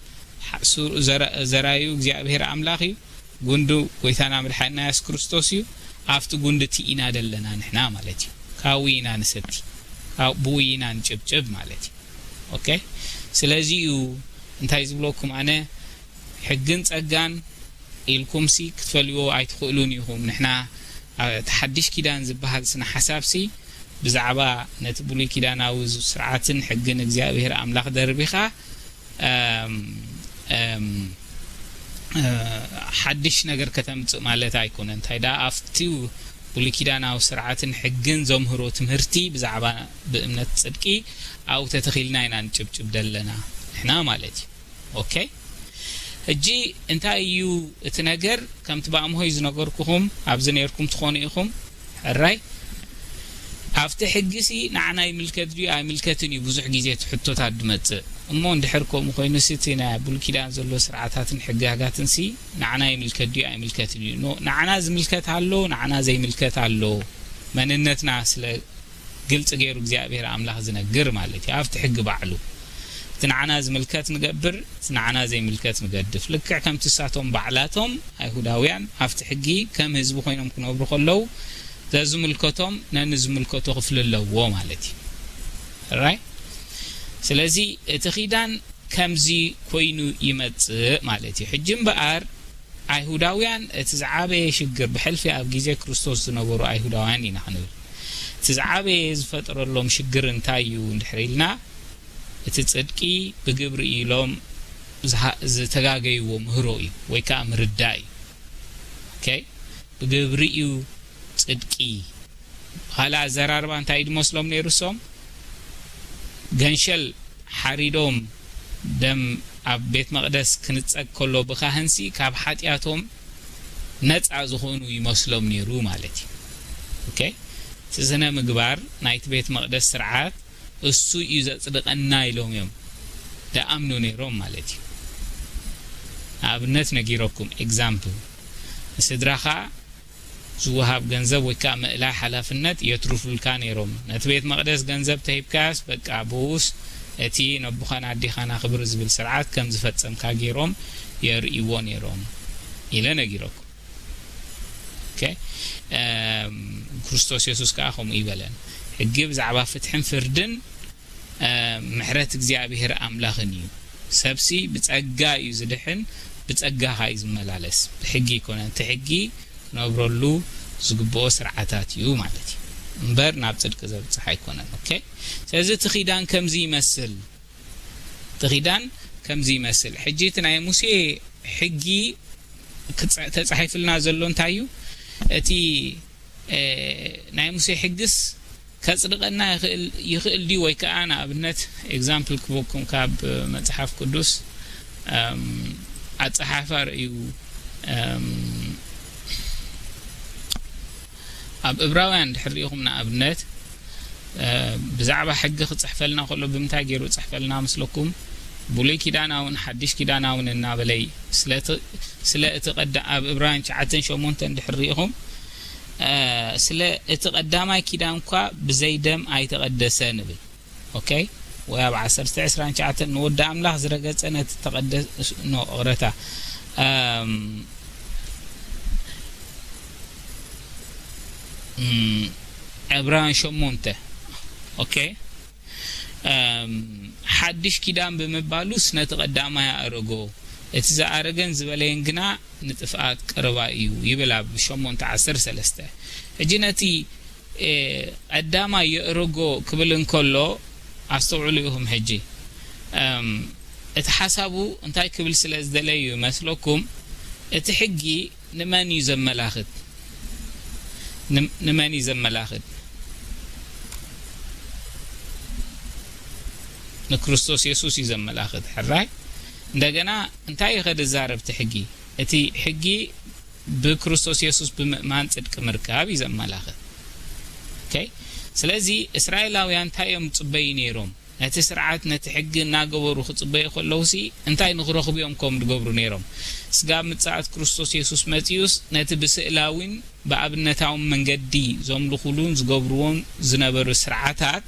ሓ-፣ ሱ-፣ ዘራ-፣ ዘራዩ እግዚኣብሔር ኣምላኽ እዩ። ጉንዱ ጎይታና መድሓኒና የሱስ ክርስቶስ እዩ። ኣብቲ ጉንዲ እቲ ኢና ደለና ንሕና ማለት እዩ። ካብኡ ኢና ንሰቲ፣ ካብ-፣ ብኡ ኢና ንጭብጭብ ማለት እዩ። ኦኬ? ስለዚ እዩ እንታይ ዝብለኩም ኣነ፣ ሕግን ጸጋን ኢልኩምሲ ክትፈልይዎ ኣይትኽእሉን ኢኹም። ንሕና፣ እ፣ እቲ ሓድሽ ኪዳን ዝበሃል ስነ ሓሳብሲ ብዛዕባ ነቲ ብሉይ ኪዳናዊ ስርዓትን ሕግን እግዚኣብሔር ኣምላኽ ደርቢኻ፣ እም፣ እም፣ እ፣ ሓድሽ ነገር ከተምጽእ ማለት ኣይኮነን። እንታይ ደኣ ኣብቲ ብሉይ ኪዳናዊ ስርዓትን ሕግን ዘምህሮ ትምህርቲ ብዛዕባ ብእምነት ጽድቂ ኣብኡ ተተኺልና ኢና ንጭብጭብ ደለና ንሕና ማለት እዩ። ኦኬ? ሕጂ እንታይ እዩ እቲ ነገር? ከምቲ ብኣምሆይ ዝነገርኩኹም፣ ኣብዚ ነይርኩም ትኾኑ ኢኹም። ሕራይ፣ ኣብቲ ሕጊሲ ንዓና ይምልከት ድዩ ኣይምልከትን እዩ ብዙሕ ግዜ እቲ ሕቶታት ዝመጽእ። እሞ እንድሕር ከምኡ ኮይኑሲ እቲ ናይ ብሉይ ኪዳን ዘሎ ስርዓታትን ሕግጋትንሲ ንዓና ይምልከት ድዩ ኣይምልከትን እዩ? ኖ፣ ንዓና ዝምልከት ኣሎ፣ ንዓና ዘይምልከት ኣሎ። መንነትና ስለ ግልጺ ገይሩ እግዚኣብሔር ኣምላኽ ዝነግር ማለት እዩ። ኣብቲ ሕጊ ባዕሉ እቲ ንዓና ዝምልከት ንገብር፣ እቲ ንዓና ዘይምልከት ንገድፍ። ልክዕ ከምቲ እሳቶም ባዕላቶም ኣይሁዳውያን ኣብቲ ሕጊ ከም ህዝቢ ኮይኖም ክነብሩ ከለዉ፣ ዘዝምልከቶም ነንዝምልከቶ ክፍሊ ኣለዎ ማለት እዩ። ራይት? ስለዚ እቲ ኪዳን ከምዚ ኮይኑ ይመጽእ ማለት እዩ። ሕጂ እምበኣር ኣይሁዳውያን እቲ ዝዓበየ ሽግር ብሕልፊ ኣብ ግዜ ክርስቶስ ዝነበሩ ኣይሁዳውያን ኢና ክንብል። እቲ ዝዓበየ ዝፈጠረሎም ሽግር እንታይ እዩ እንድሕር ኢልና፣ እቲ ጽድቂ ብግብሪ ኢሎም ዝሃ-፣ ዝተጋገይዎ ምህሮ እዩ፣ ወይ ከኣ ምርዳእ እዩ። ኦኬ? ብግብሪ እዩ ጽድቂ። ካልእ ኣዘራርባ እንታይ ድመስሎም ነይሩ? እሶም ገንሸል ሓሪዶም ደም ኣብ ቤት መቕደስ ክንጸግ ከሎ ብካህንሲ ካብ ሓጢኣቶም ነጻ ዝኾኑ ይመስሎም ነይሩ ማለት እዩ። ኦኬ? እቲ ስነ ምግባር ናይቲ ቤት መቕደስ ስርዓት እሱ እዩ ዘጽድቐና ኢሎም እዮም ደኣምኑ ነይሮም ማለት እዩ። ንኣብነት ነጊረኩም፣ ኤግዛምፕል፣ ንስድራኻ ዝወሃብ ገንዘብ ወይ ከኣ ምእላይ ሓላፍነት የትርፉልካ ነይሮም። ነቲ ቤት መቕደስ ገንዘብ ተሂብካያስ በቃ ብኡስ እቲ ነቦኻን ኣዴኻን ኣኽብር ዝብል ስርዓት ከም ዝፈጸምካ ገይሮም የርእይዎ ነይሮም ኢለ ነጊረኩም። ኦኬ? እም፣ ክርስቶስ የሱስ ከኣ ከምኡ ይበለን። ሕጊ ብዛዕባ ፍትሕን ፍርድን፣ እ፣ ምሕረት እግዚኣብሔር ኣምላኽን እዩ። ሰብሲ ብጸጋ እዩ ዝድሕን፣ ብጸጋ ከኣ እዩ ዝመላለስ። ብሕጊ ኣይኮነን። እቲ ሕጊ ክነብረሉ ዝግብኦ ስርዓታት እዩ ማለት እዩ። እምበር ናብ ጽድቂ ዘብጽሕ ኣይኮነን። ኦኬ? ስለዚ እቲ ኪዳን ከምዚ ይመስል። እቲ ኪዳን ከምዚ ይመስል። ሕጂ እቲ ናይ ሙሴ ሕጊ ክጸ-፣ ተጻሒፍልና ዘሎ እንታይ እዩ? እቲ፣ እ፣ ናይ ሙሴ ሕግስ ከጽድቐና ይኽእል፣ ይኽእል ድዩ? ወይ ከኣ ንኣብነት ኤግዛምፕል ክበኩም ካብ መጽሓፍ ቅዱስ፣ እም፣ ኣጸሓሕፋ ርእዩ፣ እም፣ ኣብ እብራውያን ድሕር ርኢኹም ንኣብነት፣ እ፣ ብዛዕባ ሕጊ ክጽሕፈልና ከሎ ብምንታይ ገይሩ ጽሕፈልና መስለኩም? ብሉይ ኪዳናውን ሓድሽ ኪዳናውን እናበለ እዩ። ስለ እቲ፣ ስለ እቲ ቀዳ-፣ ኣብ እብራውያን ትሽዓተን ሸሞንተን ድሕር ርኢኹም፣ እ፣ ስለ እቲ ቀዳማይ ኪዳን እኳ ብዘይ ደም ኣይተቐደሰን ይብል። ኦኬ? ወይ ኣብ ዓሰርተ ዕስራን ትሽዓተን ንወዲ ኣምላኽ ዝረገጸ ነቲ ተቐደ-፣ ኖ፣ ይቕረታ። እም፣ እም፣ ዕብራውያን ሸሞንተ። ኦኬ? ሓድሽ ኪዳን ብምባሉስ ነቲ ቀዳማይ ኣእረጎ፣ እቲ ዝኣረገን ዝበለየን ግና ንጥፍኣት ቀረባ እዩ ይብል ኣብ ሸሞንተ ዓሰርተ ሰለስተ። ሕጂ ነቲ ቀዳማይ የእረጎ ክብል እንከሎ ኣስተውዕሉ ኢኹም። ሕጂ እቲ ሓሳቡ እንታይ ክብል ስለ ዝደለዩ ይመስለኩም? እቲ ሕጊ ንመን እዩ ዘመላኽት? ንመን እዩ ዘመላኽት? ንክርስቶስ የሱስ እዩ ዘመላኽት። ሕራይ እንደገና እንታይ እዩ ከድዛረብ እቲ ሕጊ? እቲ ሕጊ ብክርስቶስ የሱስ ብምእማን ጽድቂ ምርካብ እዩ ዘመላኽት። ኦኬ። ስለዚ እስራኤላውያን እንታይ እዮም ዝጽበዩ ነይሮም? ነቲ ስርዓት ነቲ ሕጊ እናገበሩ ክጽበዩ ከለውሲ እንታይ ንክረኽቡ እዮም ከም ዝገብሩ ነይሮም? ስጋብ ምጽኣት ክርስቶስ የሱስ መጺኡስ ነቲ ብስእላዊን ብኣብነታውን መንገዲ ዘምልኹሉን ዝገብርዎን ዝነበሩ ስርዓታት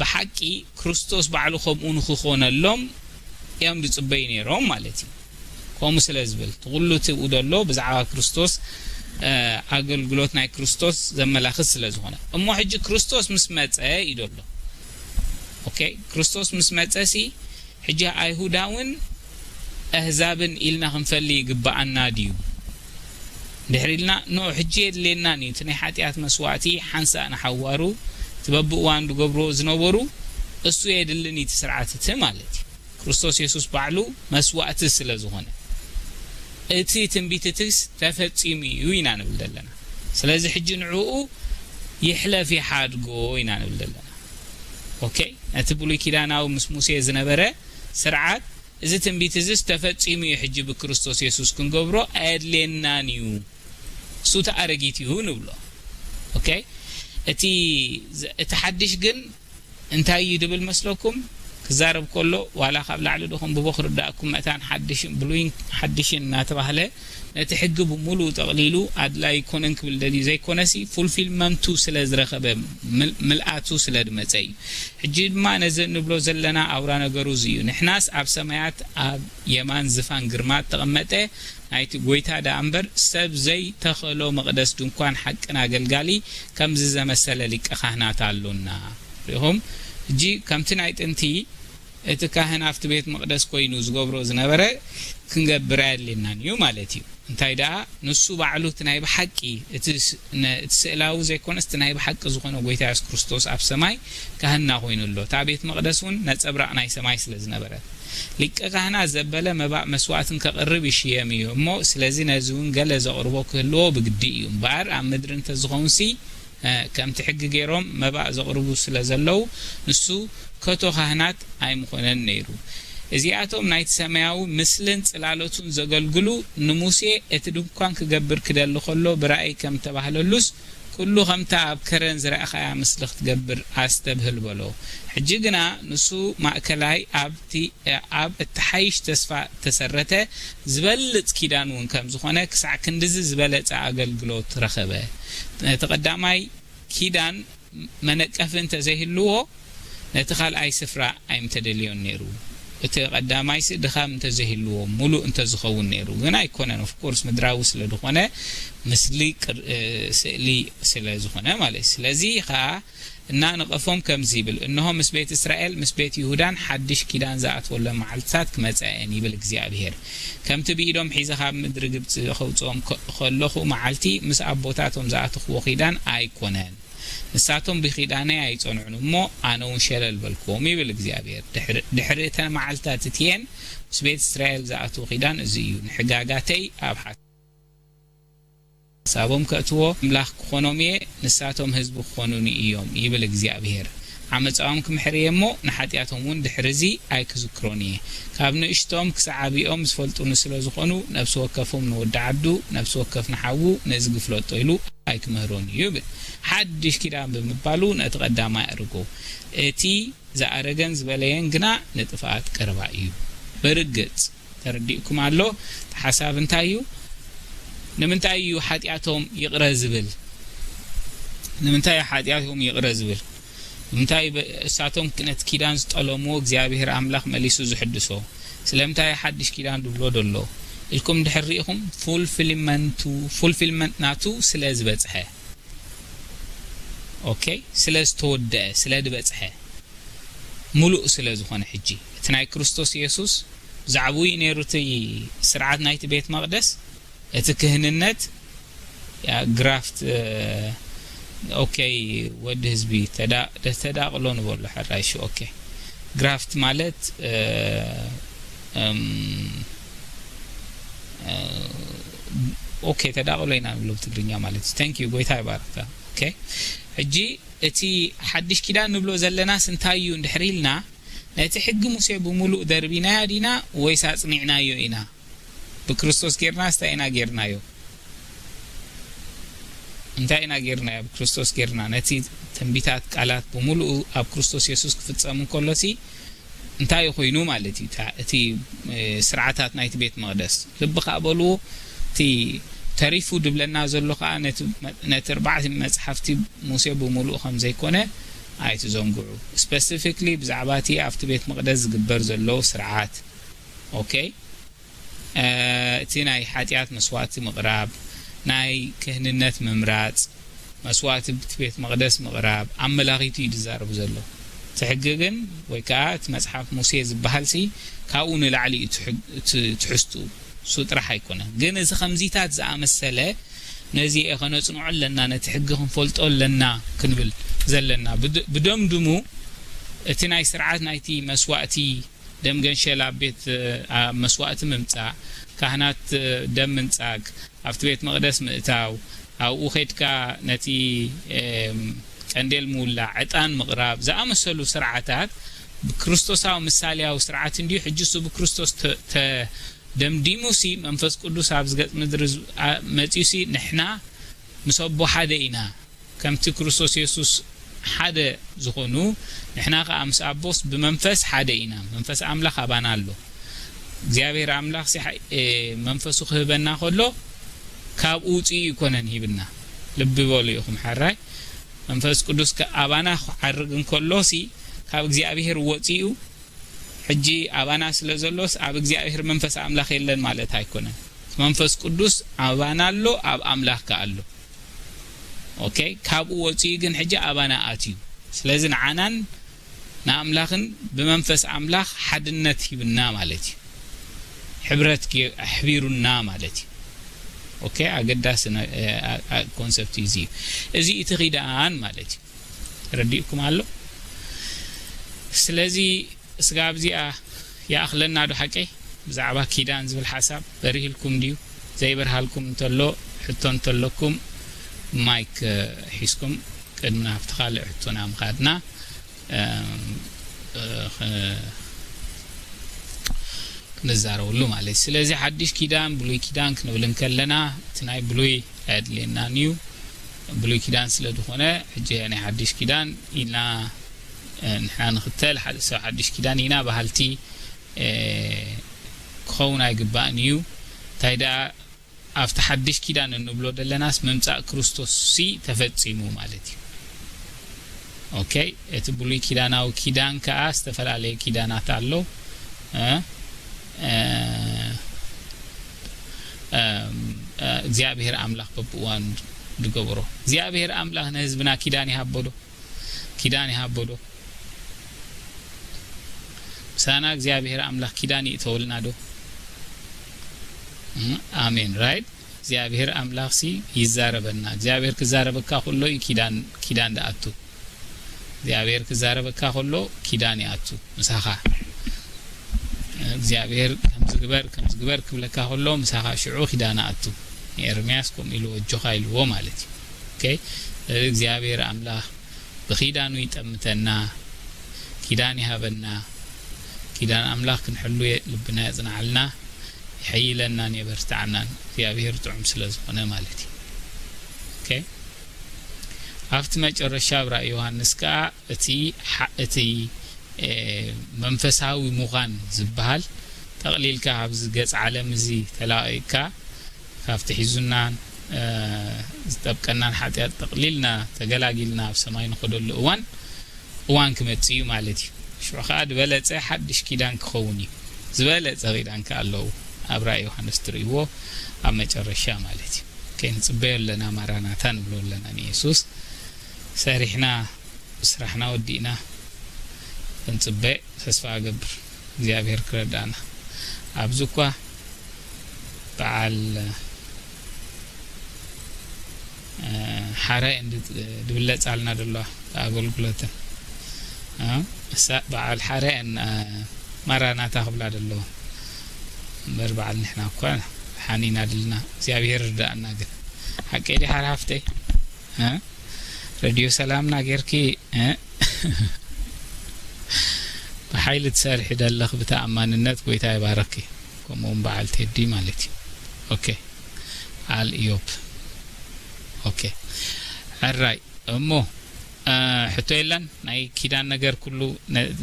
ብሓቂ ክርስቶስ ባዕሉ ከምኡ ንክኾነሎም እዮም ዝጽበዩ ነይሮም ማለት እዩ። ከምኡ ስለ ዝብል እቲ ኩሉ እቲ ብኡ ዘሎ ብዛዕባ ክርስቶስ ኣገልግሎት ናይ ክርስቶስ ዘመላኽት ስለ ዝኾነ እሞ ሕጂ ክርስቶስ ምስ መጸ እዩ ዘሎ። ኦኬ፣ ክርስቶስ ምስ መጸ ሲ ሕጂ ኣይሁዳውን ኣህዛብን ኢልና ክንፈሊ ይግብኣና ድዩ? ድሕሪ ኢልና ኖ ሕጂ የድልየናን እዩ እቲ ናይ ሓጢኣት መስዋእቲ ሓንሳእ ንሓዋሩ እቲ በብእዋን ዝገብርዎ ዝነበሩ እሱ የድልን እዩ እቲ ስርዓት እቲ ማለት እዩ። ክርስቶስ የሱስ ባዕሉ መስዋእቲ ስለ ዝኾነ እቲ ትንቢት እትስ ተፈጺሙ እዩ ኢና ንብል ዘለና። ስለዚ ሕጂ ንዕኡ ይሕለፍ ይሓድጎ ኢና ንብል ዘለና። ኦኬ፣ ነቲ ብሉይ ኪዳናዊ ምስ ሙሴ ዝነበረ ስርዓት እዚ ትንቢት እዝስ ተፈጺሙ እዩ፣ ሕጂ ብክርስቶስ የሱስ ክንገብሮ ኣየድልየናን እዩ፣ እሱ እቲ ኣረጊት እዩ ንብሎ። ኦኬ፣ እቲ እቲ ሓድሽ ግን እንታይ እዩ ድብል መስለኩም? ክዛረብ ከሎ ዋላ ካብ ላዕሊ ዶ ከንብቦ ክርዳእኩም መእታን ሓድሽን ብሉይን ሓድሽን እናተባህለ ነቲ ሕጊ ብምሉኡ ጠቕሊሉ ኣድላይ ኣይኮነን ክብል ደልዩ ዘይኮነሲ፣ ፉልፊልመንቱ ስለ ዝረኸበ፣ ምልኣቱ ስለ ዝመጸ እዩ። ሕጂ ድማ ነዚ እንብሎ ዘለና ኣውራ ነገሩ እዚ እዩ። ንሕናስ ኣብ ሰማያት ኣብ የማን ዝፋን ግርማ እተቐመጠ ናይቲ ጐይታ ደኣ እምበር ሰብ ዘይተኸሎ መቕደስ ድንኳን ሓቅን ኣገልጋሊ ከምዚ ዘመሰለ ሊቀ ካህናት ኣሎና። ርኢኹም? ሕጂ ከምቲ ናይ ጥንቲ እቲ ካህን ኣብቲ ቤት መቕደስ ኮይኑ ዝገብሮ ዝነበረ ክንገብር ኣየድልየናን እዩ ማለት እዩ። እንታይ ደኣ ንሱ ባዕሉ እቲ ናይ ብሓቂ እቲ ስእላዊ ዘይኮነስ እቲ ናይ ብሓቂ ዝኾነ ጐይታ የሱስ ክርስቶስ ኣብ ሰማይ ካህንና ኮይኑ ኣሎ። እታ ቤት መቕደስ እውን ነጸብራቕ ናይ ሰማይ ስለ ዝነበረት ሊቀ ካህናት ዘበለ መባእ መስዋእትን ከቕርብ ይሽየም እዩ እሞ ስለዚ ነዚ እውን ገለ ዘቕርቦ ክህልዎ ብግዲ እዩ እምበኣር ኣብ ምድሪ እንተዝኸውንሲ ከምቲ ሕጊ ገይሮም መባእ ዘቕርቡ ስለ ዘለዉ ንሱ ከቶ ካህናት ኣይምኾነን ነይሩ። እዚኣቶም ናይቲ ሰማያዊ ምስልን ጽላሎቱን ዘገልግሉ ንሙሴ እቲ ድንኳን ክገብር ክደሊ ከሎ ብራእይ ከም ተባህለሉስ ኩሉ ከምታ ኣብ ከረን ዝረኣኻያ ምስሊ ክትገብር ኣስተብህል በሎ። ሕጂ ግና ንሱ ማእከላይ ኣብቲ ኣብ እተሓይሽ ተስፋ እተሰረተ ዝበልጽ ኪዳን እውን ከም ዝኾነ ክሳዕ ክንድዚ ዝበለጸ ኣገልግሎት ረኸበ። ነቲ ቀዳማይ ኪዳን መነቀፊ እንተዘይህልዎ ነቲ ካልኣይ ስፍራ ኣይምተደልዮን ነይሩ። እቲ ቀዳማይሲ ድኻም እንተዘይህልዎ ሙሉእ እንተዝኸውን ነይሩ፣ ግን ኣይኮነን። ኦፍኮርስ ምድራዊ ስለ ዝኾነ ምስሊ ስእሊ ስለ ዝኾነ ማለት እዩ። ስለዚ ኸዓ እናነቐፎም ከምዚ ይብል፣ እንሆ ምስ ቤት እስራኤል ምስ ቤት ይሁዳን ሓድሽ ኪዳን ዝኣትወሎም መዓልትታት ክመጻ እየን ይብል እግዚኣብሄር። ከምቲ ብኢዶም ሒዘ ካብ ምድሪ ግብጺ ኸውጽኦም ከለኹ መዓልቲ ምስ ኣቦታቶም ዝኣተኽዎ ኪዳን ኣይኮነን። ንሳቶም ብኪዳነይ ኣይጸንዑን እሞ ኣነ እውን ሸለል በልክዎም ይብል እግዚኣብሄር። ድሕሪ እተን መዓልትታት እትየን ምስ ቤት እስራኤል ዝኣትዎ ኪዳን እዚ እዩ፣ ንሕጋጋተይ ኣብ ሓሳብ ሓሳቦም ከእትዎ ኣምላኽ ክኾኖም እየ፣ ንሳቶም ህዝቢ ክኾኑኒ እዮም፣ ይብል እግዚኣብሄር። ዓመፃኦም ክምሕር እየ እሞ፣ ንሓጢኣቶም እውን ድሕሪ እዚ ኣይክዝክሮን እየ። ካብ ንእሽቶም ክሳዕ ዓብኦም ዝፈልጡኒ ስለ ዝኾኑ፣ ነፍሲ ወከፎም ንወዲ ዓዱ፣ ነፍሲ ወከፍ ንሓዉ፣ ንእዝጊ ፍለጦ ኢሉ ኣይክምህሮን እዩ፣ ይብል። ሓድሽ ኪዳን ብምባሉ ነቲ ቀዳማይ ኣእርጎ። እቲ ዝኣረገን ዝበለየን ግና ንጥፍኣት ቀረባ እዩ። ብርግጽ ተረዲእኩም ኣሎ። እቲ ሓሳብ እንታይ እዩ? ንምንታይ እዩ ሓጢኣቶም ይቕረ ዝብል? ንምንታይ እዩ ሓጢኣቶም ይቕረ ዝብል? ንምንታይ እሳቶም ነቲ ኪዳን ዝጠለምዎ እግዚኣብሔር ኣምላኽ መሊሱ ዝሕድሶ? ስለምንታይ ሓድሽ ኪዳን ዝብሎ ዘሎ ኢልኩም ድሕር ርኢኹም፣ ፉልፊልመንቱ፣ ፉልፊልመንት ናቱ ስለ ዝበጽሐ፣ ኦኬ፣ ስለ ዝተወደአ፣ ስለ ዝበጽሐ፣ ሙሉእ ስለ ዝኾነ፣ ሕጂ እቲ ናይ ክርስቶስ የሱስ ዛዕባኡ እዩ ነይሩ፣ እቲ ስርዓት ናይቲ ቤት መቕደስ፣ እቲ ክህንነት። ያ ግራፍት፣ ኦኬ፣ ወዲ ህዝቢ ተዳ-፣ ተዳቕሎ ንበሎ፣ ሕራይ። እሺ፣ ኦኬ። ግራፍት ማለት፣ እ፣ እም፣ እ፣ ኦኬ፣ ተዳቕሎ ኢና ንብሎ ብትግርኛ ማለት እዩ። Thank you፣ ጎይታ ይባርካ። ኦኬ፣ ሕጂ እቲ ሓድሽ ኪዳን ንብሎ ዘለናስ እንታይ እዩ እንድሕር ኢልና፣ ነቲ ሕጊ ሙሴ ብምሉእ ደርቢናዮ ዲና ወይስ ኣጽኒዕናዮ ኢና? ብክርስቶስ ጌርናስ እንታይ ኢና ጌርናዮ? እንታይ ኢና ጌርናዮ? ብክርስቶስ ጌርና። ነቲ ትንቢታት ቃላት ብምሉኡ ኣብ ክርስቶስ የሱስ ክፍጸም እንከሎሲ እንታይ ኮይኑ ማለት እዩ? እታ-፣ እቲ፣ እ፣ ስርዓታት ናይቲ ቤት መቕደስ። ልቢ ከኣ በልዎ፣ እቲ ተሪፉ ድብለና ዘሎ ከኣ ነቲ መ-፣ ነቲ ኣርባዕተ መጽሓፍቲ ሙሴ ብምሉኡ ከም ዘይኮነ ኣይትዘንግዑ። ስፐሲፊክሊ ብዛዕባ እቲ ኣብቲ ቤት መቕደስ ዝግበር ዘሎ ስርዓት። ኦኬ። እ፣ እቲ ናይ ሓጢኣት መስዋእቲ ምቕራብ፣ ናይ ክህንነት ምምራጽ፣ መስዋእቲ ብቲ ቤት መቕደስ ምቕራብ ኣመላኺቱ እዩ ዝዛረብ ዘሎ። እቲ ሕጊ ግን፣ ወይ ከኣ እቲ መጽሓፍ ሙሴ ዝበሃልሲ፣ ካብኡ ንላዕሊ እዩ ትሕ-፣ ት-፣ ትሕዝትኡ። እሱ ጥራሕ ኣይኮነን። ግን እዚ ከምዚታት ዝኣመሰለ፣ ነዚ ከነጽንዖ ኣለና፣ ነቲ ሕጊ ክንፈልጦ ኣለና ክንብል ዘለና። ብድ-፣ ብደምድሙ፣ እቲ ናይ ስርዓት ናይቲ መስዋእቲ ደም ገንሸል ኣብ ቤት፣ ኣብ መስዋእቲ ምምጻእ፣ ካህናት ደም ምንጻግ፣ ኣብቲ ቤት መቕደስ ምእታው፣ ኣብኡ ኸድካ ነቲ፣ ኤም፣ ቀንዴል ምውላዕ፣ ዕጣን ምቕራብ ዝኣመሰሉ ስርዓታት ብክርስቶሳዊ ምሳሌያዊ ስርዓት እንድዩ። ሕጂ እሱ ብክርስቶስ ተ-፣ ተደምዲሙሲ መንፈስ ቅዱስ ኣብዚ ገጽ ምድሪ ዝ-፣ ኣ-፣ መጺኡሲ ንሕና ምስ ኣቦ ሓደ ኢና። ከምቲ ክርስቶስ የሱስ ሓደ ዝኾኑ፣ ንሕና ኸኣ ምስ ኣቦስ ብመንፈስ ሓደ ኢና። መንፈስ ኣምላኽ ኣባና ኣሎ። እግዚኣብሔር ኣምላኽ ሲ-፣ እ፣ መንፈሱ ክህበና ከሎ፣ ካብኡ ውፅኡ ኣይኮነን ሂብና። ልቢ በሉ ኢኹም ሕራይ። መንፈስ ቅዱስ ከ-፣ ኣባና ክዓርግ እንከሎ ሲ፣ ካብ እግዚኣብሔር ወፂኡ፣ ሕጂ ኣባና ስለ ዘሎስ፣ ኣብ እግዚኣብሔር መንፈስ ኣምላኽ የለን ማለት ኣይኮነን። መንፈስ ቅዱስ ኣባና ኣሎ፣ ኣብ ኣምላኽ ከኣ ኣሎ። ኦኬ፣ ካብኡ ወፂኡ ግን ሕጂ ኣባና ኣትዩ። ስለዚ ንዓናን ንኣምላኽን ብመንፈስ ኣምላኽ ሓድነት ሂብና ማለት እዩ። ሕብረት ጌ-፣ ኣሕቢሩና ማለት እዩ። ኦኬ፣ ኣገዳሲ ነ-፣ እ፣ ኣ-፣ ኣ-፣ ኮንሰፕት እዩ እዚ። እዚ እቲ ኪዳን ማለት እዩ። ተረዲእኩም ኣሎ? ስለዚ ስጋብ እዚኣ ይኣኽለና ዶ ሓቀይ? ብዛዕባ ኪዳን ዝብል ሓሳብ በሪህልኩም ድዩ? ዘይበርሃልኩም እንተሎ፣ ሕቶ እንተለኩም ማይክ፣ እ፣ ሒዝኩም ቅድሚ ናብቲ ካልእ ሕቶና ምኻድና፣ እም፣ እ፣ ኽ-፣ ክንዛረበሉ ማለት እዩ። ስለዚ ሓድሽ ኪዳን፣ ብሉይ ኪዳን ክንብል እንከለና፣ እቲ ናይ ብሉይ ኣየድልየናን እዩ። ብሉይ ኪዳን ስለ ዝኾነ፣ ሕጂ ናይ ሓድሽ ኪዳን ኢልና፣ እ፣ ንሕና ንኽተል፣ ሓ-፣ ሰብ ሓድሽ ኪዳን ኢና በሃልቲ፣ እ፣ ክኸውን ኣይግባእን እዩ። እንታይ ደኣ፣ ኣብቲ ሓድሽ ኪዳን እንብሎ ደለናስ፣ ምምጻእ ክርስቶስ ሲ ተፈጺሙ ማለት እዩ። ኦኬ፣ እቲ ብሉይ ኪዳናዊ ኪዳን ከኣ ዝተፈላለየ ኪዳናት ኣሎ። እ፣ እ፣ እም፣ እ፣ እግዚኣብሔር ኣምላኽ በብእዋኑ ዝገበሮ። እግዚኣብሔር ኣምላኽ ንህዝብና ኪዳን ይሃቦ ዶ? ኪዳን ይሃቦ ዶ? ምሳና እግዚኣብሔር ኣምላኽ ኪዳን ይእተወልና ዶ? እም፣ ኣሜን፣ ራይት? እግዚኣብሔር ኣምላኽሲ ይዛረበና። እግዚኣብሔር ክዛረበካ ከሎ እዩ ኪዳን፣ ኪዳን ዝኣቱ። እግዚኣብሔር ክዛረበካ ከሎ ኪዳን ይኣቱ ምሳኻ። እግዚኣብሔር ከምዚ ግበር፣ ከምዚ ግበር ክብለካ ከሎ ምሳኻ ሽዑ ኪዳን ኣቱ። ንኤርምያስ ከምኡ ኢልዎ፣ ኣጆኻ ኢልዎ ማለት እዩ። ኦኬ? ስለዚ እግዚኣብሔር ኣምላኽ ብኪዳኑ ይጠምተና፣ ኪዳን ይሃበና። ኪዳን ኣምላኽ ክንሕሉ የ-፣ ልብና የጽንዓልና፣ ይሐይለናን የበርትዓናን። እግዚኣብሔር ጥዑም ስለ ዝኾነ ማለት እዩ። ኦኬ? ኣብቲ መጨረሻ ኣብ ራእይ ዮሃንስ ከኣ እቲ ሓ-፣ እቲ፣ እ፣ መንፈሳዊ ምዃን ዝበሃል፣ ጠቕሊልካ ካብዚ ገጽ ዓለም እዚ ተላቒቕካ፣ ካብቲ ሒዙናን፣ እ፣ ዝጠብቀናን ሓጢኣት ጠቕሊልና ተገላጊልና ኣብ ሰማይ ንኸደሉ እዋን፣ እዋን ክመጽእ እዩ ማለት እዩ። ሽዑ ኸኣ ዝበለጸ ሓድሽ ኪዳን ክኸውን እዩ። ዝበለጸ ኪዳን ከኣ ኣለዉ ኣብ ራእይ ዮሃንስ ትርእይዎ ኣብ መጨረሻ ማለት እዩ። ከይንጽበዮ ኣለና፣ ማራናታ ንብሎ ኣለና ንየሱስ። ሰሪሕና፣ ስራሕና ወዲእና፣ ክንጽበ ተስፋ እገብር እግዚኣብሔር ክረዳእና። ኣብዚ እኳ በዓል ሓረ ድብለጻልና ደለዋ ኣገልግሎትን እሳ በዓል ሓረ ማራናታ ክብላ ደለዋ እምበር በዓል ንሕና እኳ ሓኒና ድልና እግዚኣብሔር ርዳእና። ግን ሓቀይ ዲ ሓር ሃፍተይ ረድዮ ሰላምና ጌርኪ ብሓይሊ ትሰርሒ ደለኽ ብተኣማንነት ጎይታ ይባረኪ። ከምኡውን በዓል ቴዲ ማለት እዩ። ኦኬ በዓል ኢዮብ። ኦኬ ሕራይ እሞ ሕቶ የለን። ናይ ኪዳን ነገር ኩሉ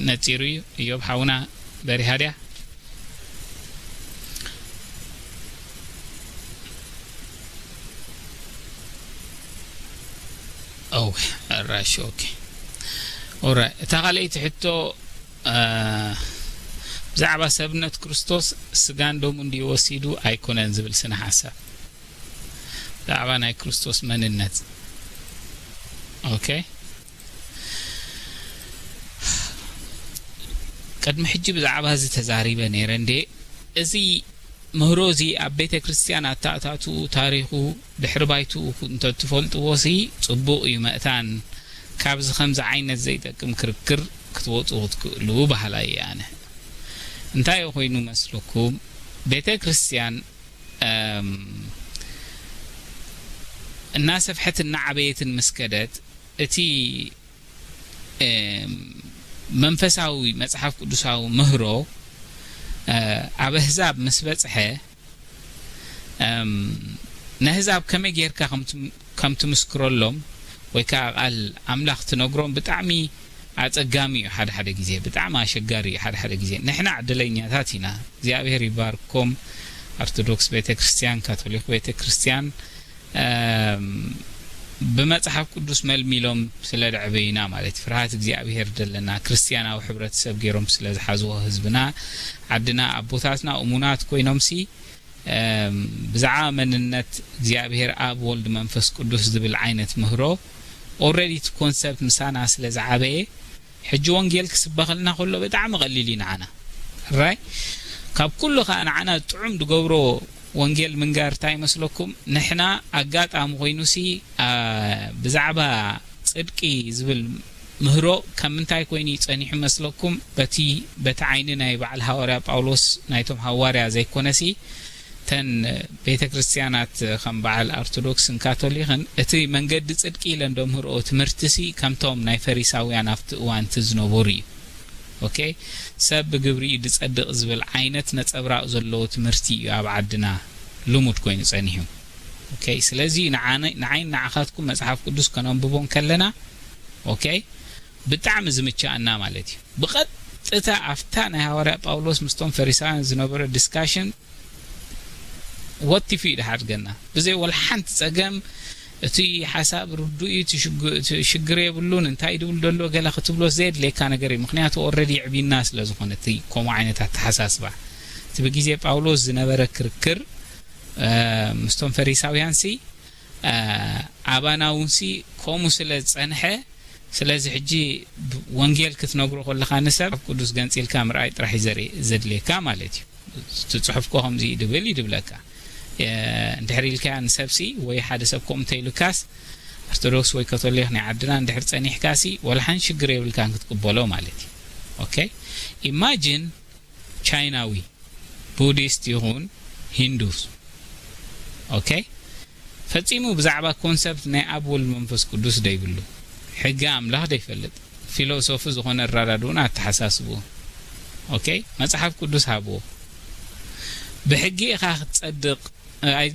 ነፂሩ እዩ። ኢዮብ ሓውና በሪሃ ድያ? ኦው ራሽ ኦኬ ኦራይ እታ ካልኣይቲ ሕቶ ብዛዕባ ሰብነት ክርስቶስ ስጋን ደሙን ድዩ ወሲዱ ኣይኮነን ዝብል ስነ ሓሳብ ብዛዕባ ናይ ክርስቶስ መንነት ኦኬ ቅድሚ ሕጂ ብዛዕባ እዚ ተዛሪበ ነይረ እንዴ እዚ ምህሮ እዚ ኣብ ቤተ ክርስቲያን ኣታእታትኡ ታሪኹ ድሕሪ ባይትኡ እንተትፈልጥዎ ሲ ጽቡቕ እዩ መእታን ካብዚ ከምዚ ዓይነት ዘይጠቅም ክርክር ክትወጹ ክትክእሉ በሃላይ እየ ኣነ። እንታይ ኮይኑ መስለኩም ቤተ ክርስቲያን እናሰፍሐትን እናዓበየትን ምስ ከደት እቲ መንፈሳዊ መጽሓፍ ቅዱሳዊ ምህሮ ኣብ ኣህዛብ ምስ በጽሐ ነህዛብ ከመይ ጌርካ ከም ትምስክረሎም ወይ ከዓ ቃል ኣምላኽ ትነግሮም ብጣዕሚ ኣጸጋሚ እዩ። ሓደ ሓደ ግዜ ብጣዕሚ ኣሸጋሪ እዩ። ሓደ ሓደ ግዜ ንሕና ዕድለኛታት ኢና። እግዚኣብሔር ይባርኮም። ኣርቶዶክስ ቤተ ክርስቲያን፣ ካቶሊክ ቤተ ክርስቲያን ብመጽሓፍ ቅዱስ መልሚሎም ስለ ደዕበዩና ማለት ፍርሃት እግዚኣብሔር ደለና ክርስትያናዊ ሕብረተሰብ ገይሮም ስለ ዝሓዝዎ ህዝብና ዓድና ኣቦታትና እሙናት ኮይኖምሲ ብዛዕባ መንነት እግዚኣብሔር ኣብ ወልድ መንፈስ ቅዱስ ዝብል ዓይነት ምህሮ already እቲ concept ምሳና ስለ ዝዓበየ ሕጂ ወንጌል ክስበኸልና ከሎ ብጣዕሚ ቀሊል እዩ ንዓና ራይ ካብ ኩሉ ከዓ ንዓና ጥዑም ዝገብሮ ወንጌል ምንጋር እንታይ ይመስለኩም ንሕና ኣጋጣሚ ኮይኑሲ ብዛዕባ ፅድቂ ዝብል ምህሮ ከም ምንታይ ኮይኑ እዩ ፀኒሑ መስለኩም በቲ በቲ ዓይኒ ናይ በዓል ሃዋርያ ጳውሎስ ናይቶም ሃዋርያ ዘይኮነሲ እተን ቤተ ክርስቲያናት ከም በዓል ኣርቶዶክስን ካቶሊክን እቲ መንገዲ ጽድቂ ኢለን ደምህርኦ ትምህርትሲ ከምቶም ናይ ፈሪሳውያን ኣብቲ እዋንቲ ዝነበሩ እዩ። ኦኬ ሰብ ብግብሪ እዩ ዝጸድቕ ዝብል ዓይነት ነጸብራቕ ዘለዎ ትምህርቲ እዩ ኣብ ዓድና ልሙድ ኮይኑ ጸኒሑ። ኦኬ ስለዚ ንዓይን ንዓኻትኩም መጽሓፍ ቅዱስ ከነንብቦ እንከለና ኦኬ ብጣዕሚ ዝምችኣና ማለት እዩ። ብቐጥታ ኣብታ ናይ ሃዋርያ ጳውሎስ ምስቶም ፈሪሳውያን ዝነበረ ዲስካሽን ወቲፉ እዩ ድሓድገና ብዘይ ወላ ሓንቲ ጸገም እቲ ሓሳብ ርዱእ እዩ ሽግር የብሉን እንታይ ድብል ደሎ ገለ ክትብሎ ዘየድልየካ ነገር እዩ ምክንያቱ ኦረዲ ይዕቢና ስለ ዝኾነ እቲ ከምኡ ዓይነት ኣተሓሳስባ እቲ ብግዜ ጳውሎስ ዝነበረ ክርክር ምስቶም ፈሪሳውያን ሲ ኣባና እውን ሲ ከምኡ ስለ ዝጸንሐ ስለዚ ሕጂ ወንጌል ክትነግሮ ከለኻ ንሰብ ኣብ ቅዱስ ገንጺልካ ምርኣይ ጥራሕ እዩ ዘድልየካ ማለት እዩ። እቲ ጽሑፍ ኮ ከምዚ ድብል ይድብለካ እንድሕር ኢልካ ንሰብሲ ወይ ሓደ ሰብ ከምኡ እንተኢሉካስ ኦርቶዶክስ ወይ ካቶሊክ ናይ ዓድና እንድሕር ጸኒሕካሲ ወላ ሓንቲ ሽግር የብልካን ክትቅበሎ ማለት እዩ። ኦኬ ኢማጂን ቻይናዊ ቡዲስት ይኹን ሂንዱስ ኦኬ ፈጺሙ ብዛዕባ ኮንሰፕት ናይ ኣብ ወልድ መንፈስ ቅዱስ ደይብሉ ሕጊ ኣምላኽ ደይፈልጥ ፊሎሶፊ ዝኾነ ኣረዳድኡን ኣተሓሳስብኡ ኦኬ መጽሓፍ ቅዱስ ሃብዎ ብሕጊ ኢኻ ክትጸድቕ